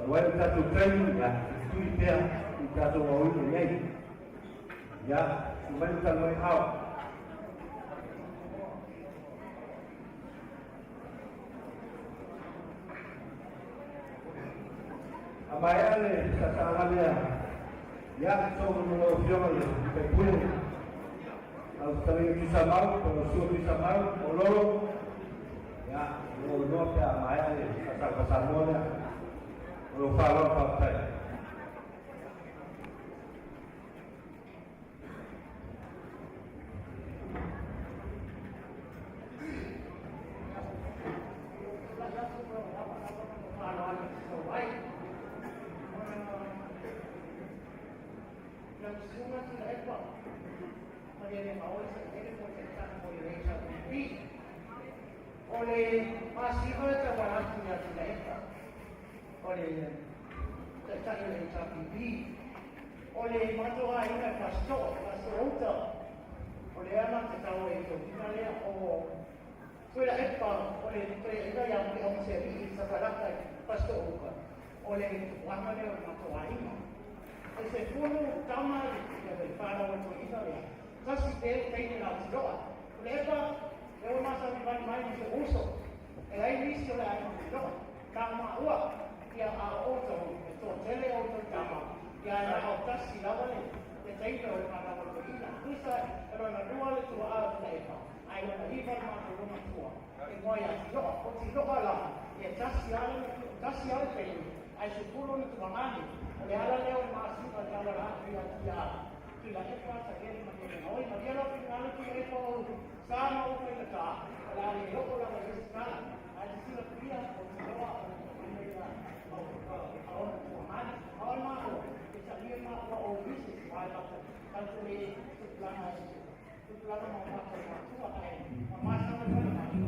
Speaker 2: Wai o tātou taimi, ia, tui pea i tātou au i nei. Ia, tu mai o tātou mai au. A mai ale, sa tānga ia, so mo lo fioga le pe pule. Au tali tu sa mau, o sua tu sa mau, o lolo. Ia, o no pea mai ale, sa sa sa mo lea. O lo wha loa wha
Speaker 8: O le masiva te waratu ia te lepa. O le tahi le HPP. O le matoa ina pastor, pastor uta. O le ana te tau e tō ina lea o Tui la epa, o le toe ina ia mo le se i sa palaka pastor uka. O le wanga lea o matoa ina. E se fulu tama ia le whānau o tō ina lea. Tasi te teine la tiroa. O le epa, e o masa mi mai mai se uso. E ai nisi o le ai tiroa. Ka maua ia a o tō, e tō tele o tō tama. Ia e au tasi lawa le, le teine o le whānau o tō ina. Kusa, e rona lua le tua a o te epa. Ai lona hiva le mātou lona tua. E ngoa ia tiroa, o tiroa la. Ia tasi ale teine. Ai se pulu ni tua. O le ala leo maasiva te ala la atu ia tia. Tui la epa sa kere ma kere ngoi. Ma dia lopi ngalo tui la epa o sana o koe la tā. O la ale loko la wa esi kala. Ai te sila pia o tiroa o le ia o ona tua mani. A o maa e sa ia maa o misi. Ai mata tautu le tupulanga e. Tupulanga ma matou matua ai. Ma masawa tona mai.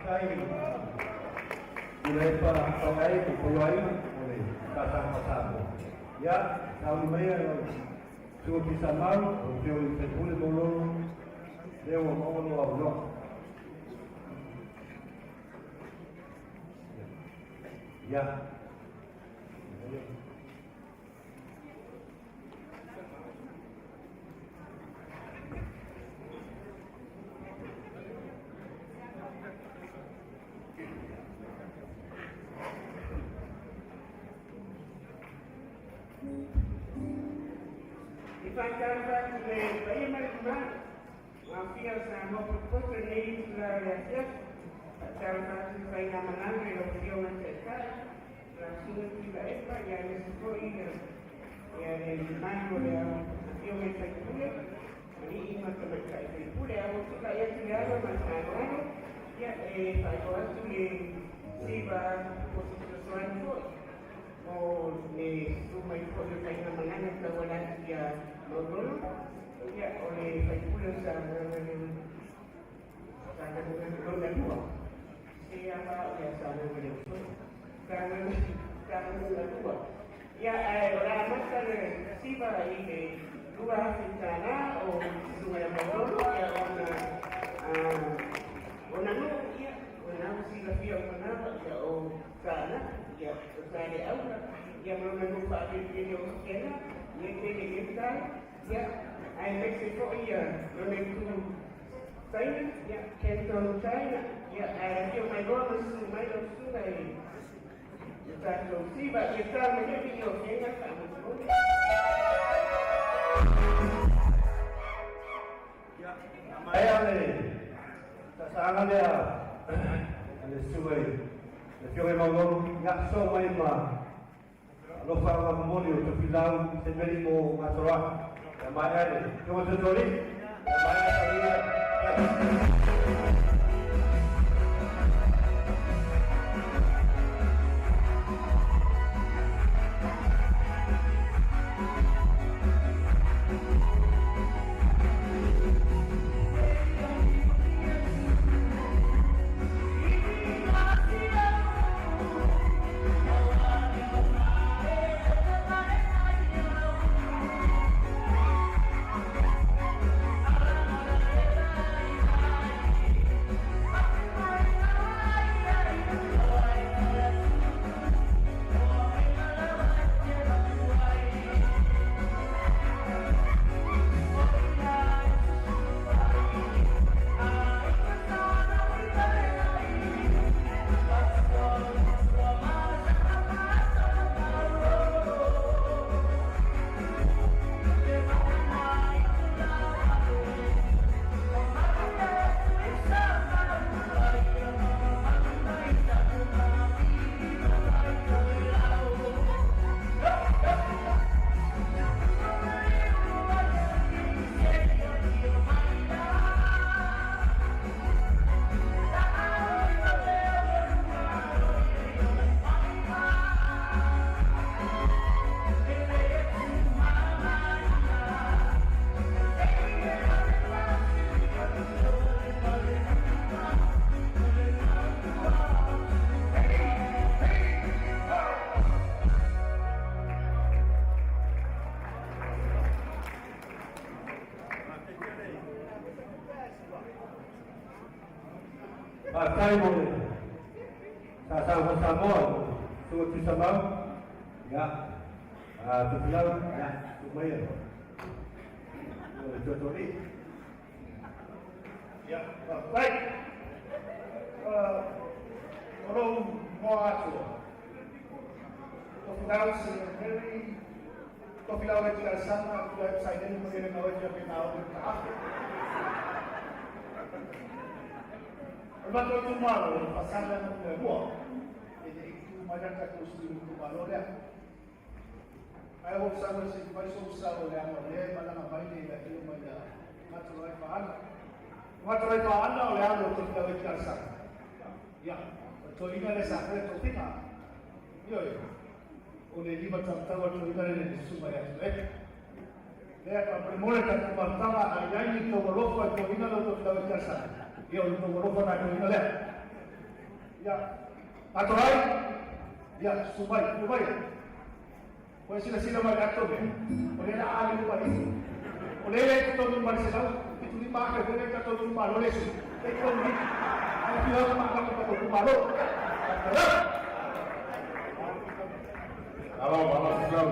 Speaker 16: Thank you.
Speaker 2: Faafetai mo le sasau faa-Samoa susuga Tuisamau. Ia, Tofilau, ia, tuu maia o le toatoalii.
Speaker 4: Ia, faafetai. O lou igoa atoa, Tofilau Mary Tofilau Leti Alesana, tulai atu saileni ma le oe fia na o le taafe. O le matou itumalo, o le Faasaleleaga Nu.2, e le i tu mai la tatou sui usufono i le itumalo lea. Ae ua ou sau e se i fai sou sao leaga o lea e malaga mai le afioga mai ia Gatoloai Faana. O Gatoloai Faana o le alo o Tofilau Leti Alesana. Ia, o le toeaina lea sa faia tofiga. Ioe, o le lima taumatau a le toeaina lea le susuga ia Tuilaepa. Lea faamolemole tatou mafutaga a i ai ni tou alofa i toeaina lea o Tofilau Leti Alesana. Ia, o le tou alofa na toeaina lea. Ia, Gatoloai, ia, susu mai, tu mai. Ua e silasila mai i le ato lea, o lea o le a ali uma ifo. O lea e i totonu ma le 175,000 foi lea i tatou itumalo le sui, lea i totonu i i. Ae afio atu ma avatu tatou itumalo.
Speaker 15: Malo, malo, Tofilau.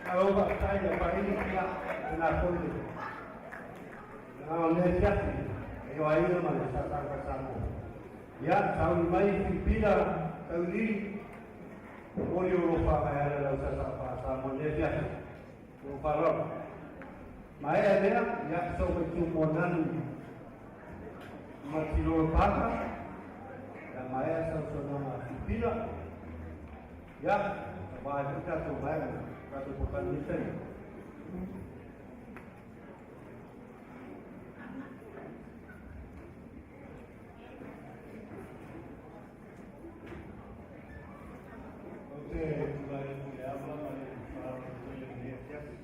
Speaker 2: Malo faafetai ia Paini, ia, lena foi le agaga o lenei afiafi e ioaina ma le sasau faa-Samoa. Ia, sauni mai Filipina Tauiliili, momoli o lou faamaeaina lau sasau faa-Samoa i lenei afiafi. Lou faaaloalo. Maea lea, ia, soo mai Tumua Nanu ma Tilolo Paka, ia maea sausaunoaga a Filipina. Ia, ua ai foi tatou vaega, tatou pokani nei taimi.
Speaker 15: Ou te tulai atu i le ava ma le faaaloalo tele i lenei afiafi.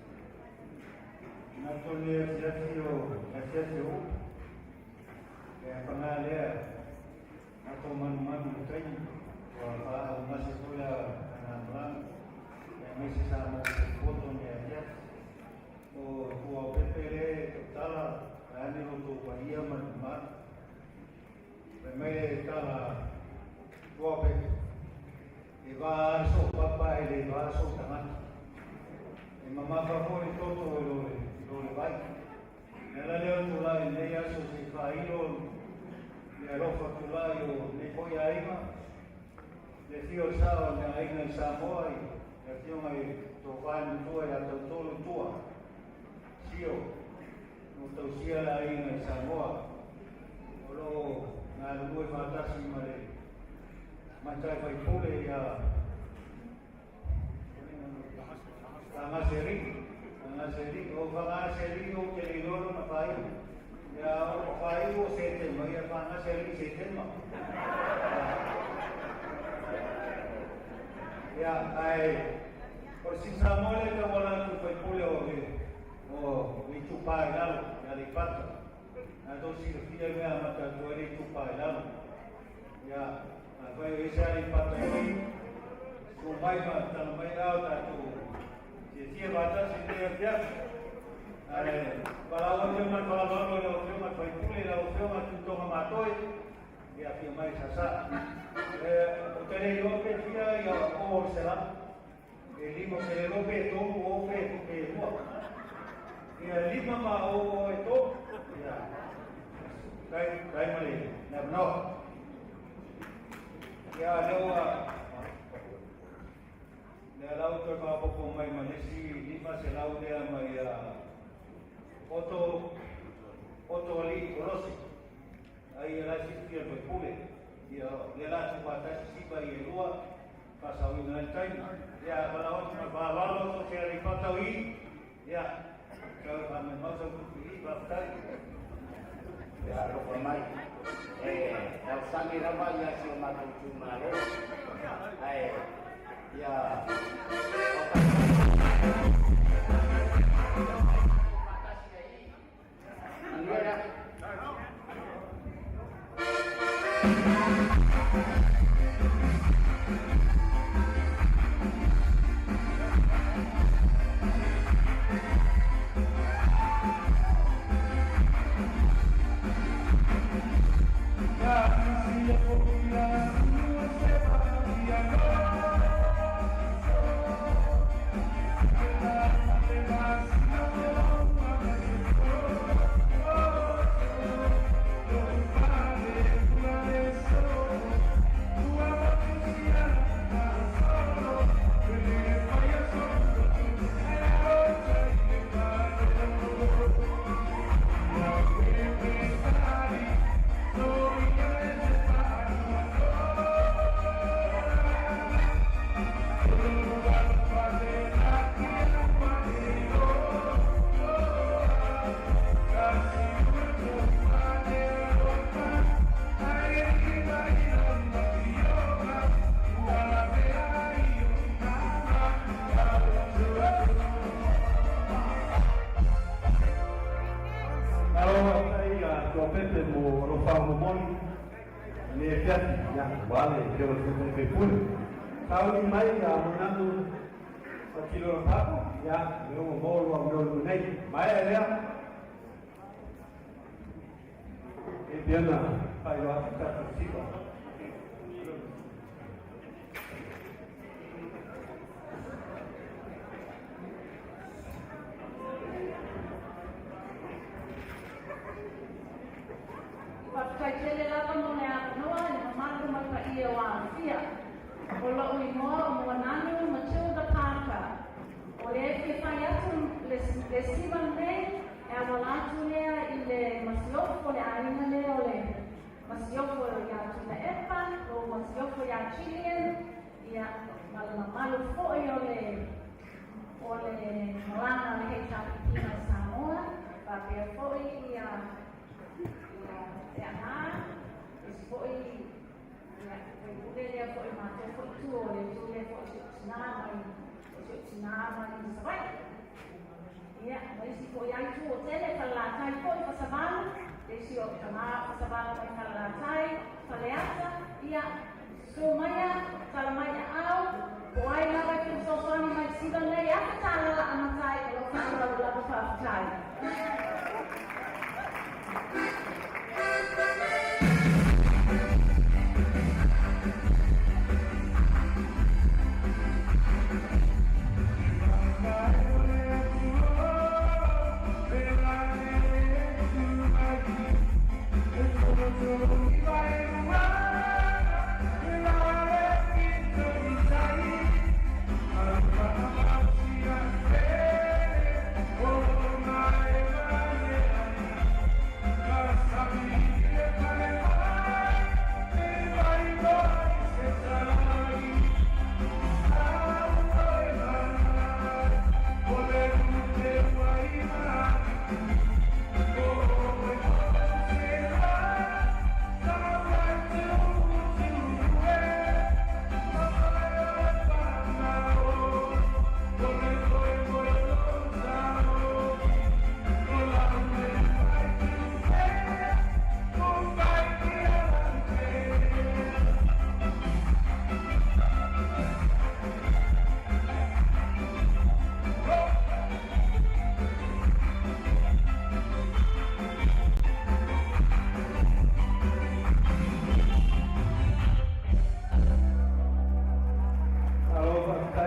Speaker 15: Manatu o lenei afiafi o le afiafi o upu. E paga lea, matou manumanu i le taimi ua faaumase foi la faigamalaga, aemaise sa maua poto i lenei afiafi. O Tuaopepe le tautala, vaeane lo outou paia ma le mamalu. Fai mai le tala Tuaopepe, e va lava le soopapa ae le va le sootagata. E mamafa foi le toto i lo le vai. Le ala lea o tulai i lenei aso se i faailo le alofa tulai o lenei foi aiga, le afio o le sao o le aiga i Samoa i le afioga i Tofa e Matua ia Tautolo i tua, Sio, no tausia le aiga i Samoa, o lo o galulue faatasi ma le Matai Faipule ia Faagaseri, Faagaseri, o Faagaseri ou te le iloa lona faaiu. Ia, o faaiu o Setema, ia Faagaseri Setema. Ia, ae, o le sini Samoa lea e tauala atu i faipule o le, o le Itupa i lalo, i Aleipata. Na tou silafia le mea e amata atu ai le Itupa i lalo. Ia, afai o i ai se Aleipata i susu mai ma tala mai ao tatou fiafia faatasi i lenei afiafi. Ae valaau atu ai ma le faaaloalo i lau Afioga i le Faipule, lau Afioga Tuitoga Matoe,
Speaker 16: Ia afio mai i Sasa. Ou te le iloa pe fia ia o o le 100. E lima ou te le iloa pe tolu o pe pe lua. Ia e lima ma o o e tolu. Ia tai tai ma le le avanoa. Ia lea ua lea la ua toe faaopoopo mai ma le isi 500 lea mai ia Otto Otto Alii Kolosi. Ai ia la e silafia e le faipule. Ia lea la tuufaatasi siva ia e lua faasaoina ai le taimi. Ia valaau atu ma le faaaloalo so o se Aleipata o i, ia tau e faamaumau sau tupe i, faafetai.
Speaker 17: Ia alofa mai. E tausami lava ia si o matou itumalo. Ae ia faatasi ai i. Manuia le aso.
Speaker 2: Malo faafetai ia Tuapepe mo lou faamolemole i lenei afiafi, ia, aua le Afioga i le Tamaitai Faipule. Sauni mai ia Moananu Patilo Lapapo, ia, lea ua maua lou avanoa i luma nei. Maea lea, e pei ona faailoa atu le tatou siva.
Speaker 18: Faafetai tele lava mo le avanoa i le mamalu ma le paia o Afia. O lo'u igoa o Moananu Matilda Parker. O lea e fia fai atu le le siva lenei e auala atu lea i le masiofo le aiga lea o le masiofo ia Tuilaepa, lou masiofo ia Gillian, ia ma le mamalu foi o le o le malaga a le HRPP mai Samoa, faapea foi ia ia Feaga, isi foi ia faipule lea foi matou foi itu o le itu lea foi o si ou tina mai o si ou tina mai Savaii. Ia, ma isi foi ai itu o tele Falelatai foi Fasavalu, le isi o tama o Fasavalu mai Falelatai, Faleata, ia, Susu maia, tala mai aau, po o ai lava e fia fesoasoani mai i siva lenei, e afa tala la amata ai, o lou faaaloalo lava faafetai.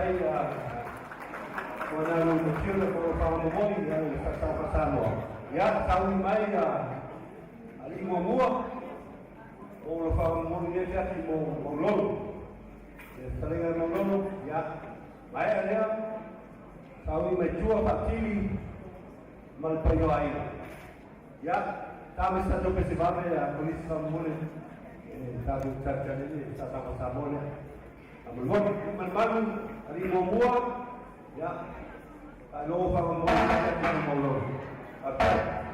Speaker 2: Faafetai Moananu Matilda mo lou fagamomoli i le faasao faa-Samoa. Ia, sauni mai alii muamua mo lou fagamomoli i lenei afiafi mo Maulolo. Le fetalaiga e Maulolo, ia, maea lea, sauni mai tua Faatili ma le paia o aiga. Ia, ta ma se tatou pese vave a Kolisi faamolemole e tatou talitali ai le faasao faa-Samoa lea. Faamolemole, malumalu, alii muamua, ia, faailoa faamolemole i le Maulolo. Faafetai.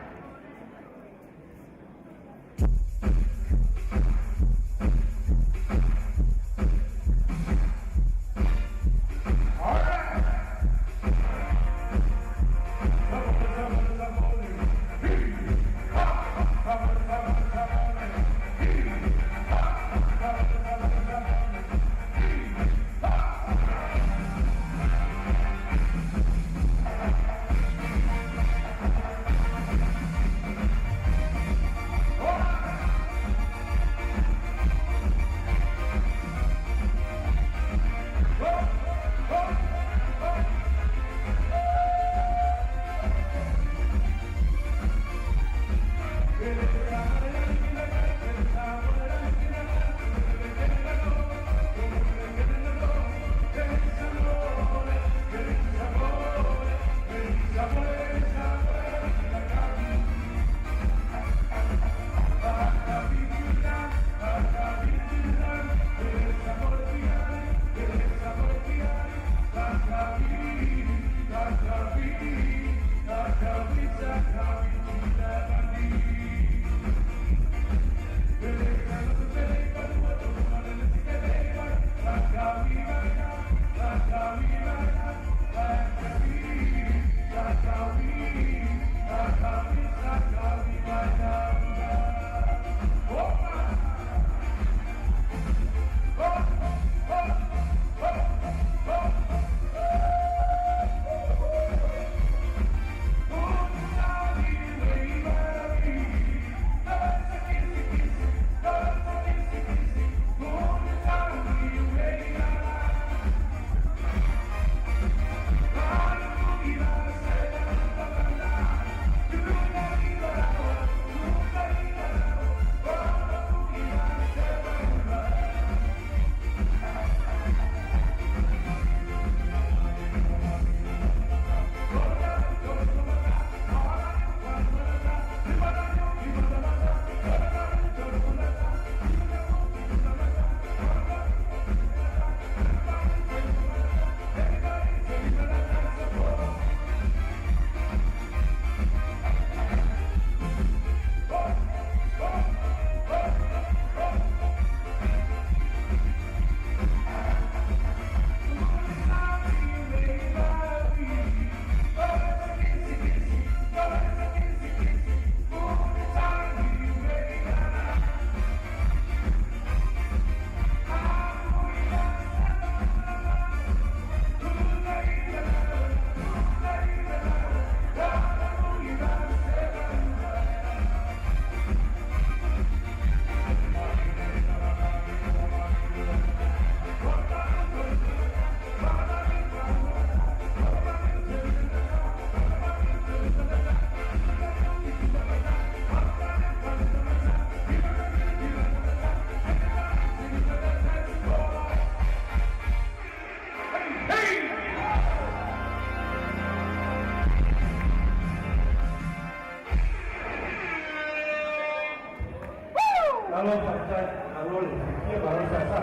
Speaker 2: Malo faafetai, malo le fiafia, malo le sasa.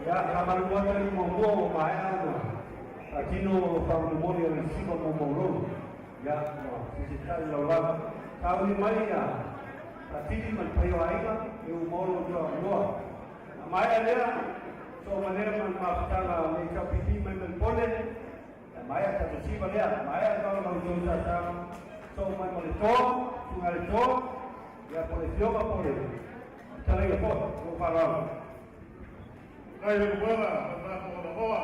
Speaker 2: Ia, faamalu atu alii muamua ua maea ona faatino faamomoli o le siva mo Maulolo. Ia, ua sesetai le lalolagi. Sauni mai ia Faatili ma le paia o aiga e ua maua lo outou avanoa. A maea lea, soomanea ma le mafutaga o le HRPP mai Melbourne. Ia maea tatou siva lea, maea le tala ma outou sasa. Soo mai ma le toa, susuga le toa. Ia, po o le afioga po o le fetalaiga foi, ma lou faaaloalo.
Speaker 11: Kai le Kuala, ma Mafo'olohoa.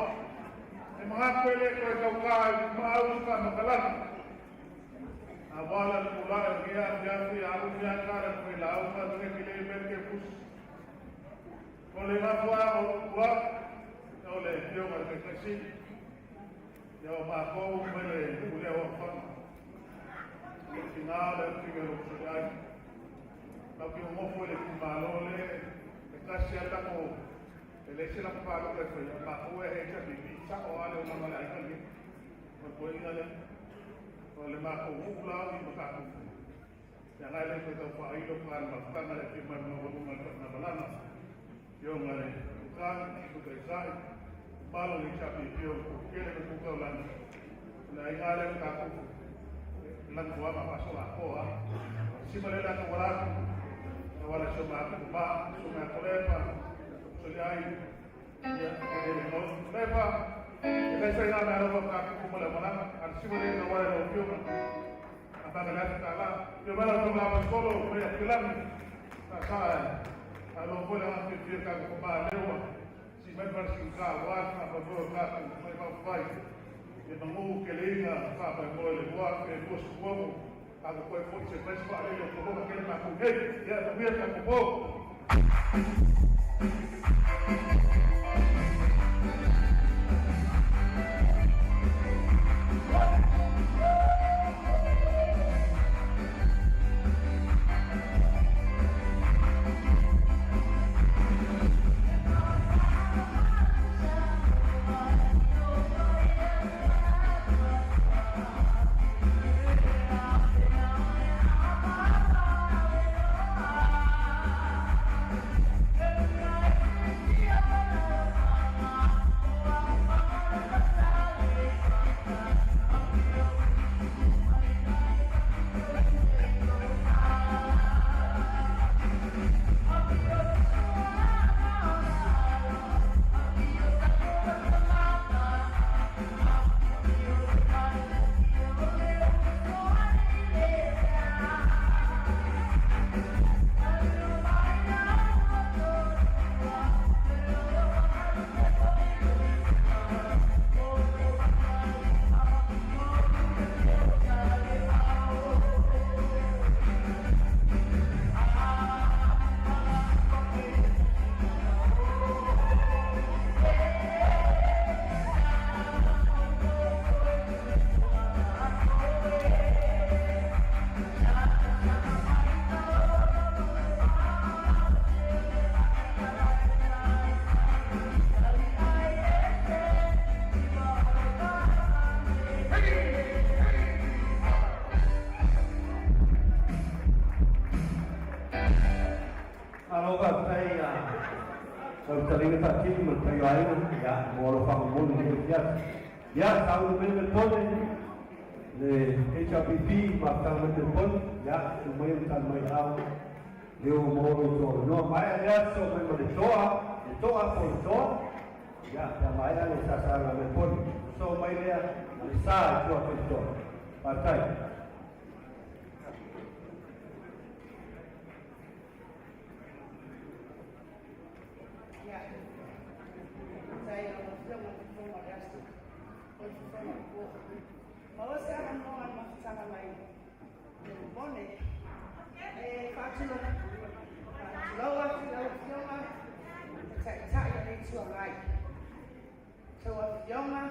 Speaker 11: E manatu e le toe tautā i maau se faamatalaga. Aua le tulaga i lenei afiafi a alu fiaka le failāu faatele kile mele ke pusi. O le mafuaaga o lou tu atu, o le afioga i le TaitaiSili.
Speaker 1: Ia o mākou mai le nu'u lea o Afaga. Le tinā le ufiga lo kusole ai. Lau ki ngofo le itumalo le e tasi a tako e le se la palo le foi ma ko e HPP sa o ale o mama le ai le. O ko ina le o le ma ko u la i ma ka ku. Ya ngai le ko tau fa ai lo pa ma fa le ki ma ma ma ma ma la yo nga le ka ku ka sai malo le HPP o ko kele ko ko la la ai le ka ku la ko ma pa so la ko a si ma le la ko wala wala so ma ko ba so ma ko le pa so le ai ya e no le pa e le sai na na ro ka ku mo le wala al si ma le na wala lo pio a pa la ta la yo ma la ko la ma solo me ya kilan ta sa a lo ko la ma fi ka ko ba le wa si me pa si ka wa ka pa bo ka ku me pa fai e mangu ke le ina fa pa mo le wa ke lo su mo a ko ko se pa pa le ko ko ke ma ku he ya no me ka ko
Speaker 2: Ya, tau me me pone le HRPP ma tau me pone ya tu mai tan mai au le o mo lo to no mai ya so me mo le toa po toa ya ya mai le sa sa la me pone so mai le le sa to to to partai
Speaker 8: ya sai o Ma o se ana no ana mafutanga mai le mone e whātulo whātulo atu lau fionga te taitai a le tua ngai. So a fionga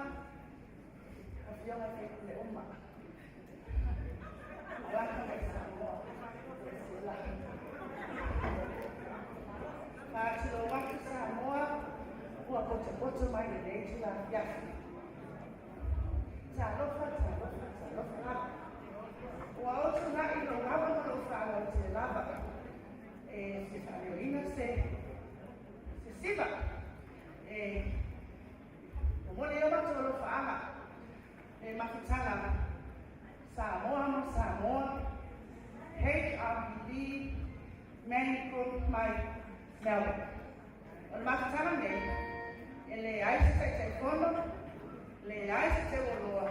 Speaker 8: fei le uma. Alaka mai Samoa. Sila. Whātulo atu Samoa ua poto mai le nei tula iafi. Talofa, talofa, talofa. Ua otu nai lo lava ma lo whaala o te lava. E se whaleoina se siva. E o mole o mato lo whaanga. E mafutanga Samoa ma Samoa. HRPD Manukau mai Melbourne. O le mafutanga nei, e le ai se taitai fono, le ai se te oloa,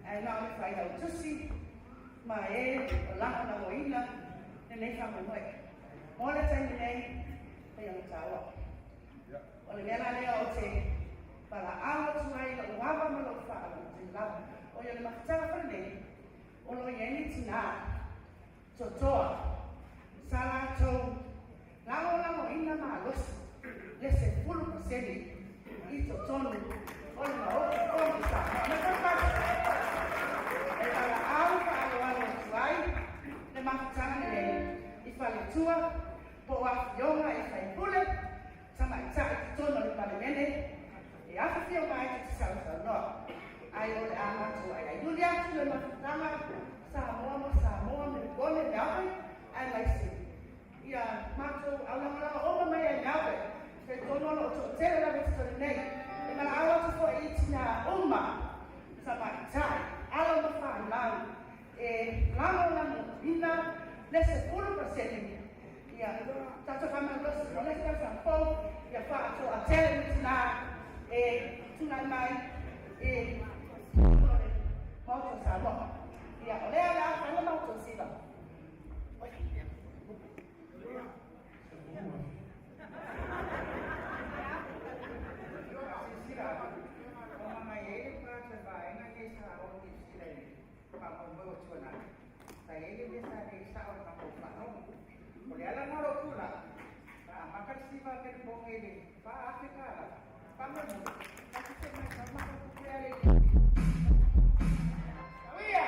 Speaker 8: ae na o le whai au tusi, ma e o langa na moina, le nei whamoe. Mo le taimi nei, hei o tāua. O le mea la lea o te pala alo tuai lo uawa ma lo whaala o te lava. O ia le mafutanga whare nei, o lo ia ni tina, totoa, sa lātou, lango lango ina malosi, le se pulu paseni, i totonu, o le maoka o sa. Atua, po o afioga i faipule, tamaitai i totonu o le Palemene, e afifio mai tou te sausaunoa. Ai o le a matou aiaiuli atu le mafutaga Samoa ma Samoa, Melebone, Melbourne, aemaise ia matou aulagolago uma mai ai Melbourne. Talitonu o lo o toatele lava i totonu nei. E valaau atu foi i tinā uma, tamaitai, alo ma fanau, e lagolagoina le 10% ia tatou faamalolosi mo le isi tausaga fou, ia faatoatele ni tinā e tulai mai i totonu o le Maota o Samoa. Ia, o lea o le a fai le matou siva.
Speaker 19: Silasila, ona mai ai le tagata i vaega nei sa o i Niu Sila i le faamoemoe ua tuanai, sa i ai le mea sa le sao i le matou faalogo. O le ala lena o lou tulaga, na amata le siva a Melebone i le $4,000, faamolemole, tatou te matau matou tupe a le Tauia!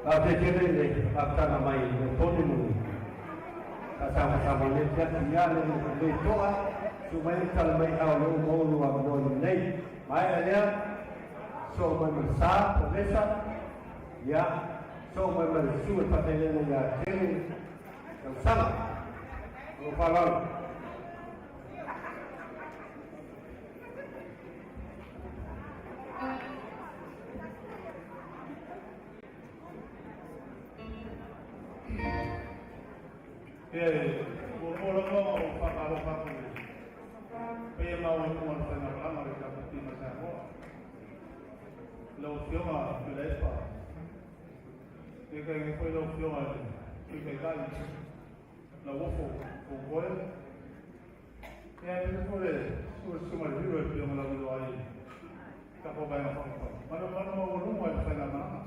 Speaker 2: Faafetai tele i le faafetaga mai le Tony mo le faasamasama o lenei afiafi. Ia le lenei toa, susu mai le tala mai ao lea ua maua lou avanoa lelei. Maea lea, soo mai ma le sa, Polesa, ia, soo mai ma le susu o le faatailega ia Tele Tausaga. Ma lou faaaloalo.
Speaker 9: Ia, e muamua lava ona ou faamalofa atu i le paia maualuga o le faigamalaga o le tatou Tima Samoa. Lau Afioga Tuilaepa, tainane foi lau Afioga i le Sui Taitai, Lauofo Fonotoe, ia aemaise foi le susu mai le Hero e pei ona lauiloa ai le tatou Vaega Faaupufai. Ma le mamalu maualuga i le faigamalaga.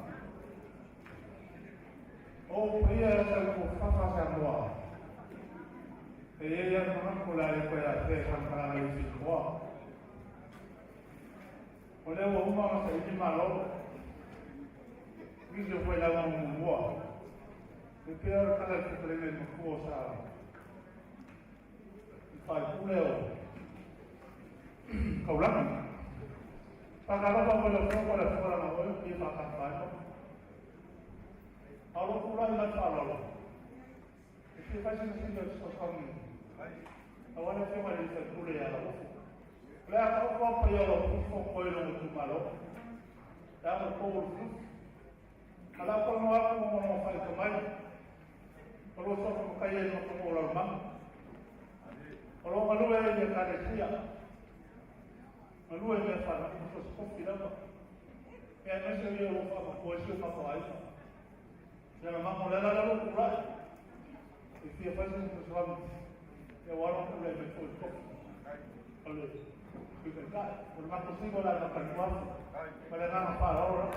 Speaker 9: O ou paia e asa i tofafa Samoa, e i ai lava le manatu o le a le toe afea i faamatalaga i isi nofoa. O lea ua uma ona saili Malo, nisi o foi lauga muamua, e pei o le tala i le fetalaiga i le matua o sa i faipule o Kaulagi. Faatalofa foi i lau Afioga o le Afioga Lagaoe, e fia faatalofa ai. A o lou tulai ma le faaaloalo, e fia fai sina sili o fesoasoani aua le Afioga i le sui usufono ia Lauofo. O le a taoto lava paia o lau tusi footoe i lona itumalo, leaga o le pou o Lufilufi. A o le a talanoa atu ma lona faaitomai, o lo o sofa matai ai ma tonu o Lalomanu. O lo o galue ai i le Ekalesia, galue i mea fanau ma so o se tofi lava. Ia aemaise o ia o lo o faamatutua ai si o matou aiga. Ia la mamo le ala lea lou tulai e fia fai se fesoasoani ia ua alo tulai mai foi i le tofi o le Sui Taitai. O le matou siva o le a mataitu atu ma le agaga faaaloalo lava.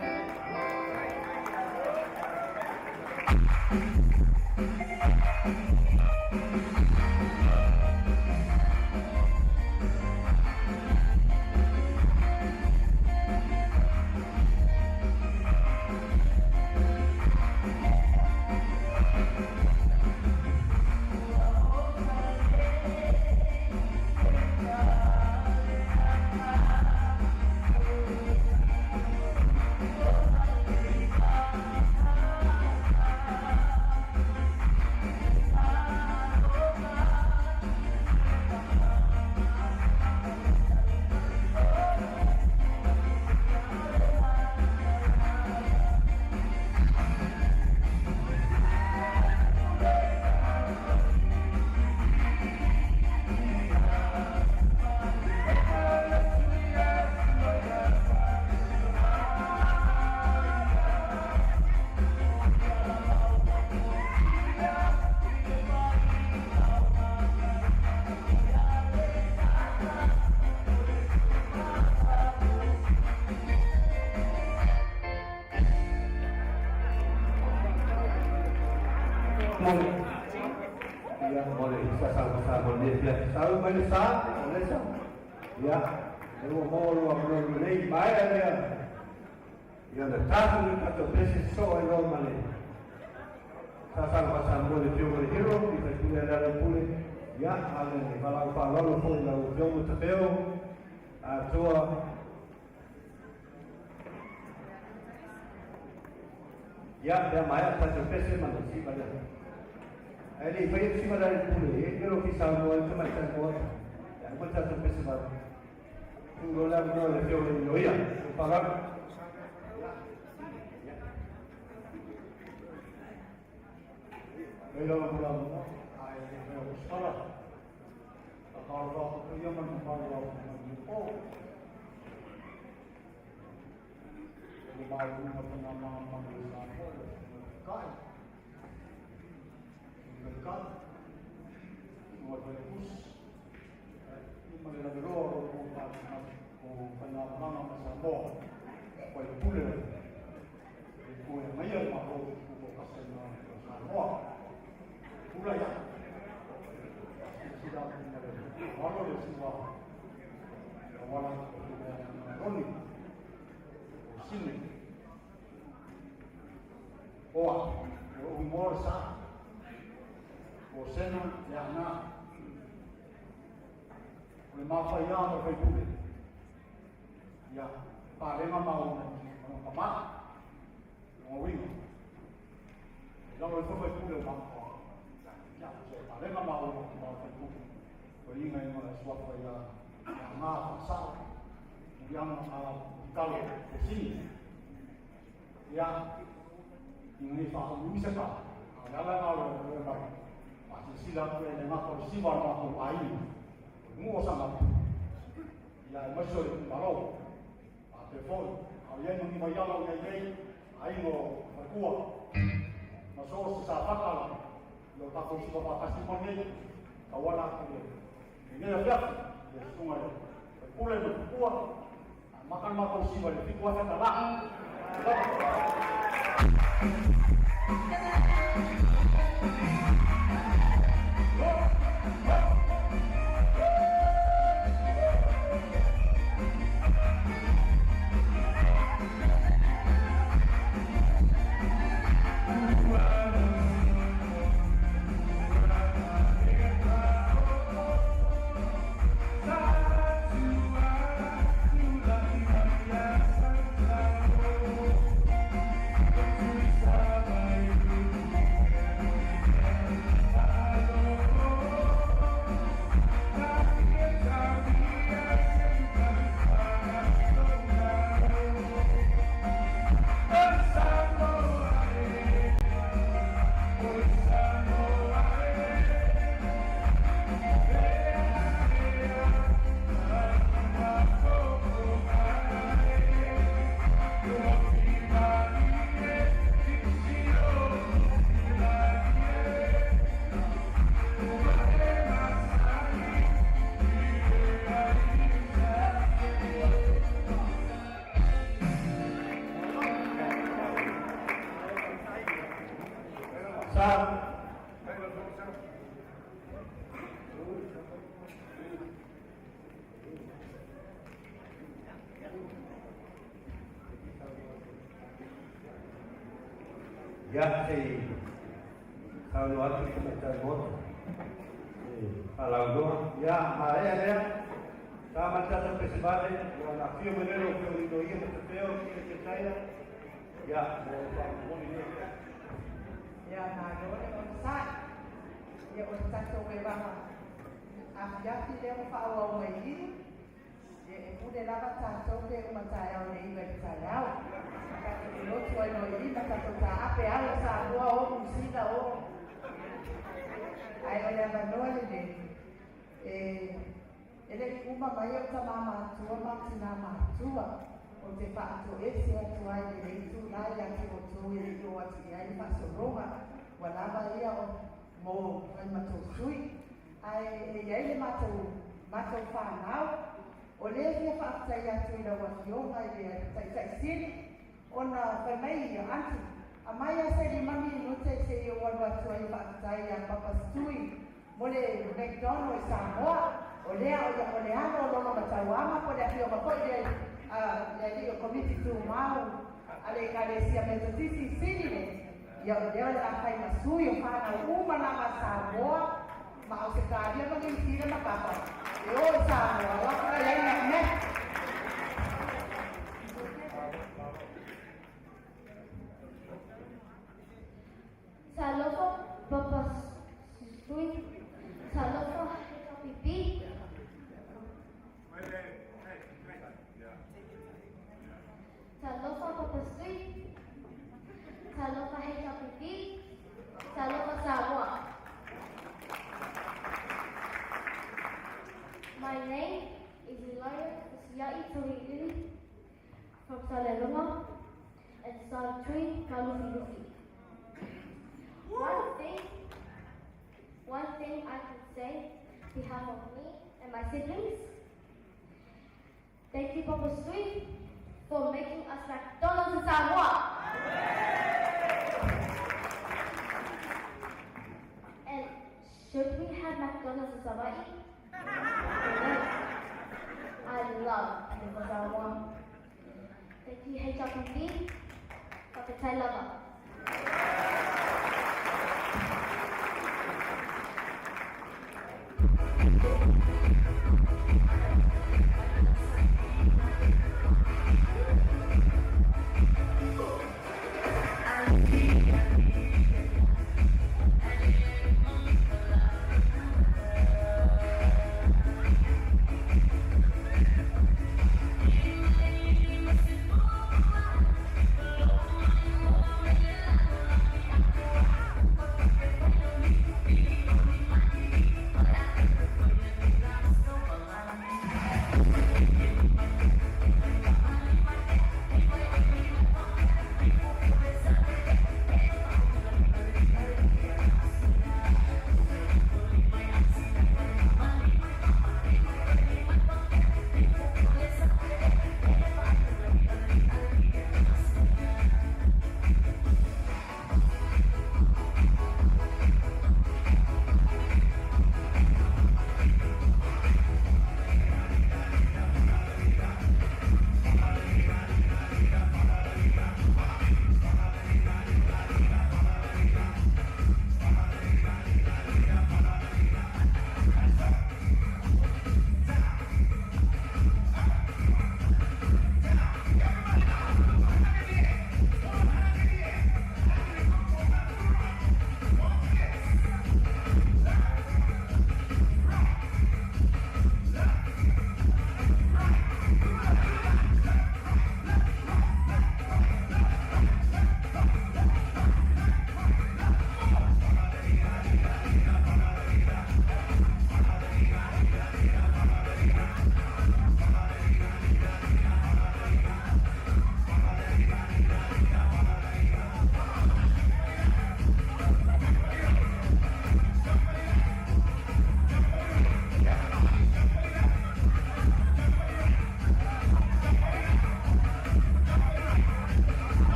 Speaker 2: Ia, mo le sa sa mo le fia sau mai le sa, o le sa. Ia, e ua mo lo a mo le mai a lea. Ia na tatou le tatou pese so e lo ma le. Sa sa sa mo le fio mo le hero, i fai pule le ala pule. Ia, a le valau whaalolo foi lau fio mo te peo. A toa. Ia, lea mai a tatou pese ma le siva lea. Ai le fai siva lea le pule, e le fi sa mo le mai sa mo. Ia, mo tatou pese ma. Tu lo la mo le fio le loia. O pala.
Speaker 1: Nei lava mo la mo, ai le mea o sala. Ka kāro rā ko ia man ka kāro rā ko mai o. Le mau lunga tana mā mana le sā mo le kai. Le kai. Mo le us. I ma le laveroa o ko tā o whainga mana ma sa moa. Ko le pule le ko e mai ai ma o ko kasa na sa moa. Pula ia. Sila ma le walo le siwa. Wala ko le roni. O sine. Oa, o umor sa. O sena le ana. O le mawhai a ma whai pule. Ia, pālenga ma o ma ma. O winga. Lau e whai pule o ma. Ia, so pālenga ma o ma whai pule. O inga inga le suafa ia ia ngā whasao. Ia ngā kalo o sini. Ia, inga ni whakamumisa ka. A le ala ngā le mai. A te sila ku e le ngā kore siwa ma ko ai. O ngu o sanga. Ia e maiso le kumalo. A te foi. A ia ngi mai ala ia nei. Ai ngo whakua. Ma so se sa whakala. Lo tātou siwa whakasi mo nei. Ka wala ku le. Nei a fiafi. Le sunga le. Pule me kua. A makan mātou siwa le fiku ata la.
Speaker 2: Sa. Ia te sauno atu i te mai moto. Palauloa. Ia, ma ea lea. Sa ma tata pese vale. Ia na fio melelo fio ino ia ma te peo ki te taia. Ia, mo pa moni ne.
Speaker 14: Ia malo le onosai. Ia o le tatou evaga afiafi lea ua faaauau mai i ia e pule lava tatou pe uma taeao nei mai le taeao. Tatou te lotu ai loa i ma tatou taape ai o Samoa o Musina o. Ae o le avanoa lenei e e le i uma mai o tamā matua ma tinā matua o te faatoese atu ai i lenei itulā ia te outou e le i oo atu i ai le faasologa ua lava ia o mo fai matou sui ae e i ai le matou matou fanau o lea fia faafetai atu i lau afioga i le taitaisili ona fai mai ia aunty
Speaker 8: Aumai lava se 5 minute se i ou alu atu ai e faafetai ia Papa Stui mo le McDonald i Samoa. O lea o ia o le alo o Lonomatauama po o le afioga foi lea a le alii o Komiti Tumau a le Ekalesia Metotisi i Sydney. Ia o lea o le a fai ma sui o fanau uma lava a Samoa ma Ausetalia ma Niu Sila ma Papa e o i Samoa o atu la i ai Mac Mac.
Speaker 20: Talofa Papa Stui, Talofa HPP. Talofa Papa Stui, Talofa HPP, Talofa Samoa. My name is Elijah Siai Tauiliili from Salelologa and Satui Malufilufi. One thing I can say on behalf of me and my siblings, thank you, Papa Sui, for making us McDonald's in Samoa. And should we have McDonald's in Savaii? Yes. I love Papa Samoa. Thank you, HRPP. Faafetai lava.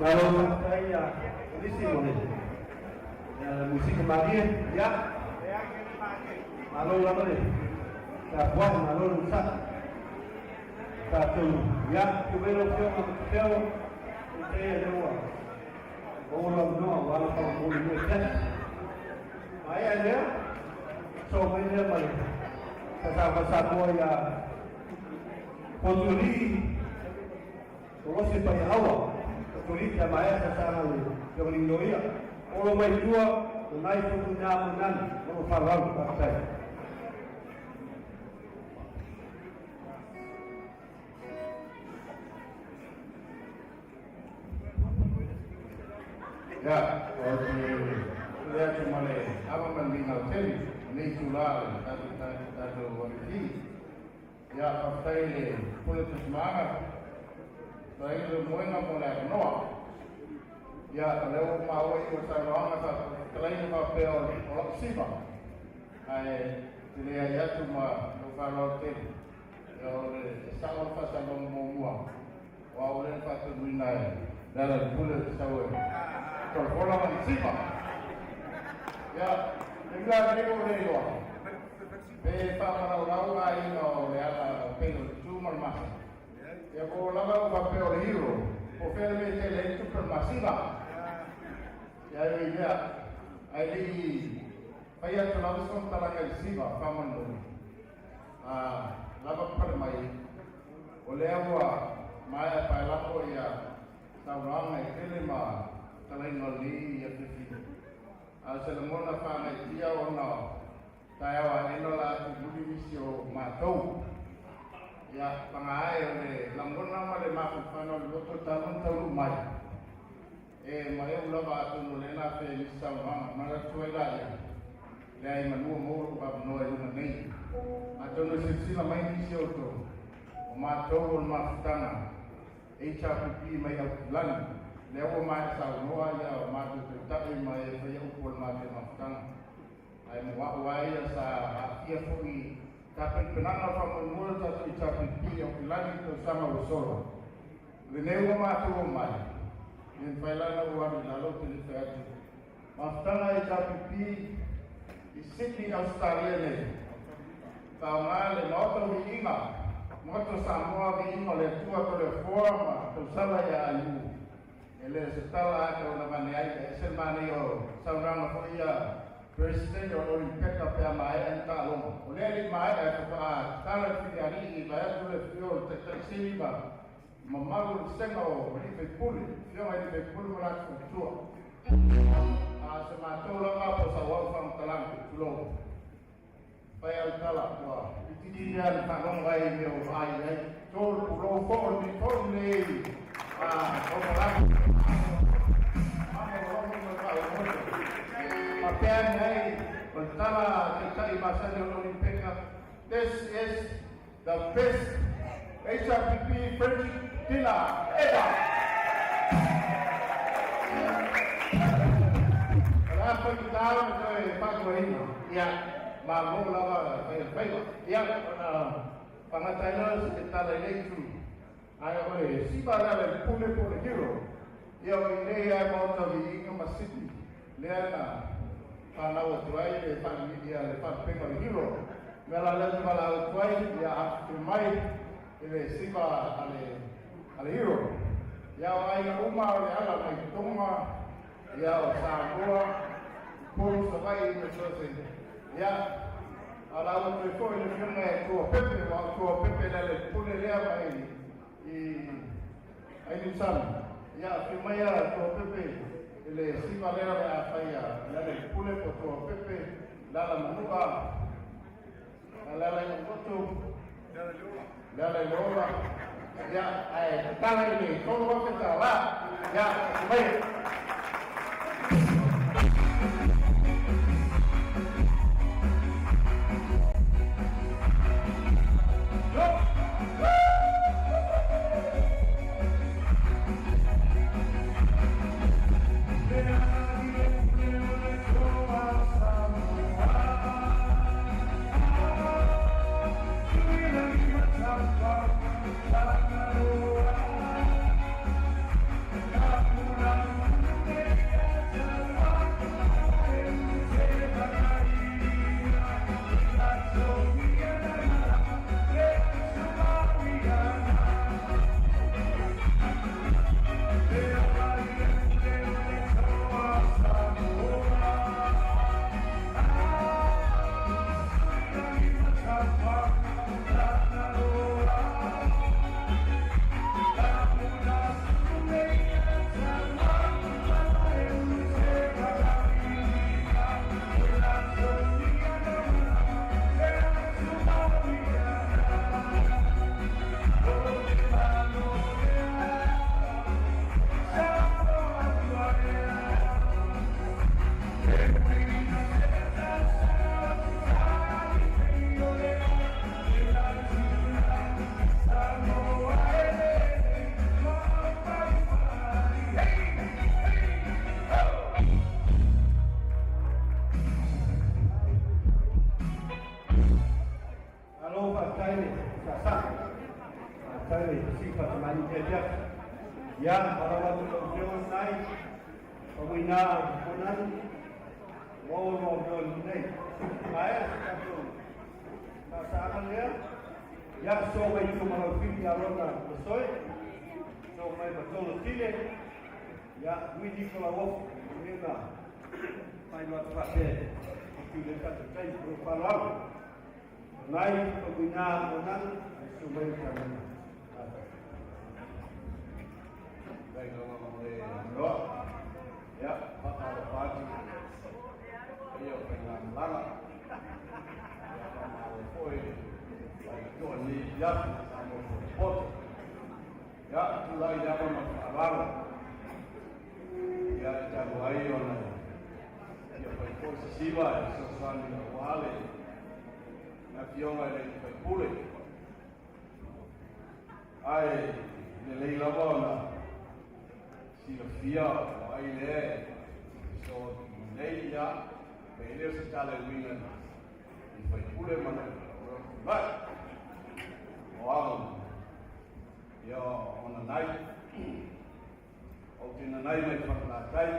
Speaker 2: Malo faafetai ia Kolisi mo le musika malie. Ia, malo lava le tapuai, malo le usaʻi tatou. Ia, afio mai lau Afioga Matafeo, faafetai lea ua maua lou avanoa aua le faamolemole i lenei afiafi. Maea lea, sosoo mai lea ma le Sasava Samoa ia Potualii Kolose Paiaaua, Potualii pe a maea sasaga le Afioga i le Loia. Olo mai tua, o nai Fotuina Moananu, ma lou faaaloalo. Faafetai.
Speaker 15: Ia, ou te tulai atu ma le ava ma le migao tele i lenei itulā o le tatou alii. Ia, faafetai i le Pule Tusimaaga, faafetai i le moega mo le avanoa. Ia, o lea ua maua i o saunoaga sa fetalaiga faapea o lau siva, ae te leai atu ma lou faaaloalo tele. Ia, o le sao o le faasalaga muamua, o au lea na faatonuina e Lealailepule ou te sau e tolafola ma le siva. Ia, le mea lenei ua ou le iloa, pe faamalaulau aiga o Leala pei o le tu ma le masa. Ia, po o lava ou faapea o le hero, po o fea le mea e tele ai le tupe o le masina. Ia, e ui i lea, ae le i fai atu lava se faamatalaga i le siva faamolemole, a lava papale mai, o lea ua maea paelako ia saunoaga e tele ma talaiga o lenei afiafi. A o se lagona faagaeetia ona taeao aena la atu muli nisi o matou. Ia, paga ae o le lagona ma le mafaufauga o le loto talu ona taunuu mai, e maeu lava atonu o lea na afea i nisi saunoaga, manatu ai laia, leai manua maua lou avanoa i luga nei. Atonu e silasila mai nisi o outou, o matou o le mafutaga HRPP mai Aukilani, lea ua maea saunoa ia o matou taitai ma e faia upu o le matou mafutaga. Ae mo a'u lava ia sa aafia foi i tapenapenaga o le faamoemoe o le tatou HRPP i Aukilani i tausaga ua sola. Lenei ua matou omai, e le mafai la ona ou alu i lalo ou te le fai atu. Mafutaga HRPP i Sydney, Ausetalia nei, faaaoga le Maota o Viiga, Maota o Samoa, Viiga o le Atua Toleafoa ma tausala ia Aiu. E le o se tala lava e tau ona avane ai, e ese le manaia o saunoaga foi ia Peresetene o Olympeca pe a maea ni taaloga. O lea e le i maea e faatoa tatala le filialii i vae atu le afio o le Taitai Sili ma mamalu o le Vasega o Alii Faipule, Afioga i Alii Faipule ma latou faletua. A o se matou lava po o sau au faamatalaga, tulou, fai au tala, ua itiiti lea le faalogo ai i mea ua vaai i ai. Tolu, pulou foi o le militoni nei a Taumalagi. Mama o logo ma le faalogologo. Faapea ane ai o le tala a Taitai masani o le Olimpeka, This is the best HRPP French dinner ever! O le a faigata ona toe faatuaina. Ia, malo lava fai o le faiva. Ia, ona fagata ai loa se tala i le itu. Ae o le siva lea le pule po o le hero, ia o i nei lava e maota viiga ma Sydney lea na fanau atu ai le ia le faalupega o le hero. O le mea la lea ou te valaau atu ai, ia afifio mai i le siva a le a le hero. Ia o aiga uma o le ala mai Tonga, ia o Samoa, Upolu, Savaii ma so o se ia a la ua toe foi le afioga e Tua Pepe, aua o Tua Pepe le ala i le pule lea mai i ai Niusala. Ia afio mai a Tua Pepe i le siva lea o le a fai a le ala i le pule po o Tua Pepe, Lala Manua, le ala i Ugutu, le ala i le ola. Ia, ae tatala i le $3,000. Ia, afio mai.
Speaker 2: Malo faafetai le saasaa, faafetai le sii faatamālii i le afiafi. Ia, valaau atu i lau Afioga lenai, faumuina o Moananu, maua lou avanoa i luma nei. Maea se tatou saasaaga lea, ia, so mai Tio Malaufili ia Lona Masoe, so mai ma Tolo Tile, ia, Lui Niko Lauofo, manuia na faailoa atu faapea e fiu lelei le tatou taimi. Ma lou faaaloalo. Nai faumuina Moananu, susu mai le Matagaluega.
Speaker 15: Faafetai lava mo le avanoa. Ia, faatalofa atu i le paia o faigamalaga. Ia, faamalo foi le faitotoa i lenei afiafi i Samoa potopoto. Ia, tulai lava ma le faaaloalo. Ia, e talu ai ona e fia fai foi se siva e fesoasoani aua le Afioga i le sui usufono. Ae lelei lava ona silafia o ai lea e sosoo atu nei, ia, pe le o se tala e uiga i sui usufono ma le tulai. O au, ia, o nanai, ou te nanai mai Falelatai,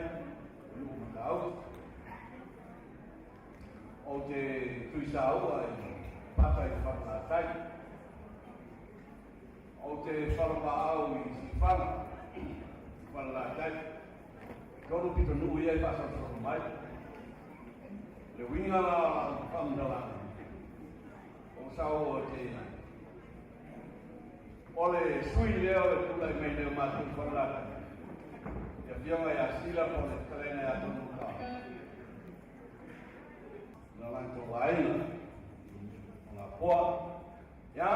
Speaker 15: nuu Matautu. Ou te tuisaua i Pata i Falelatai. Ou te falavaau i Siufaga, Falelatai. E tolu pitonuu ia e faasolosolo mai. Le uiga la o lau faamatalaga, o sau o te o le sui lea o le tulai mai nei o matou i Falelatai, le Afioga ia Sila po o le Fetalaiga ia Tonuka. Na latou aiga, o Gapoa, ia,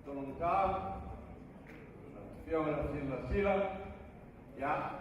Speaker 15: Tologata, lau Afioga i lau Afioga Sila, ia.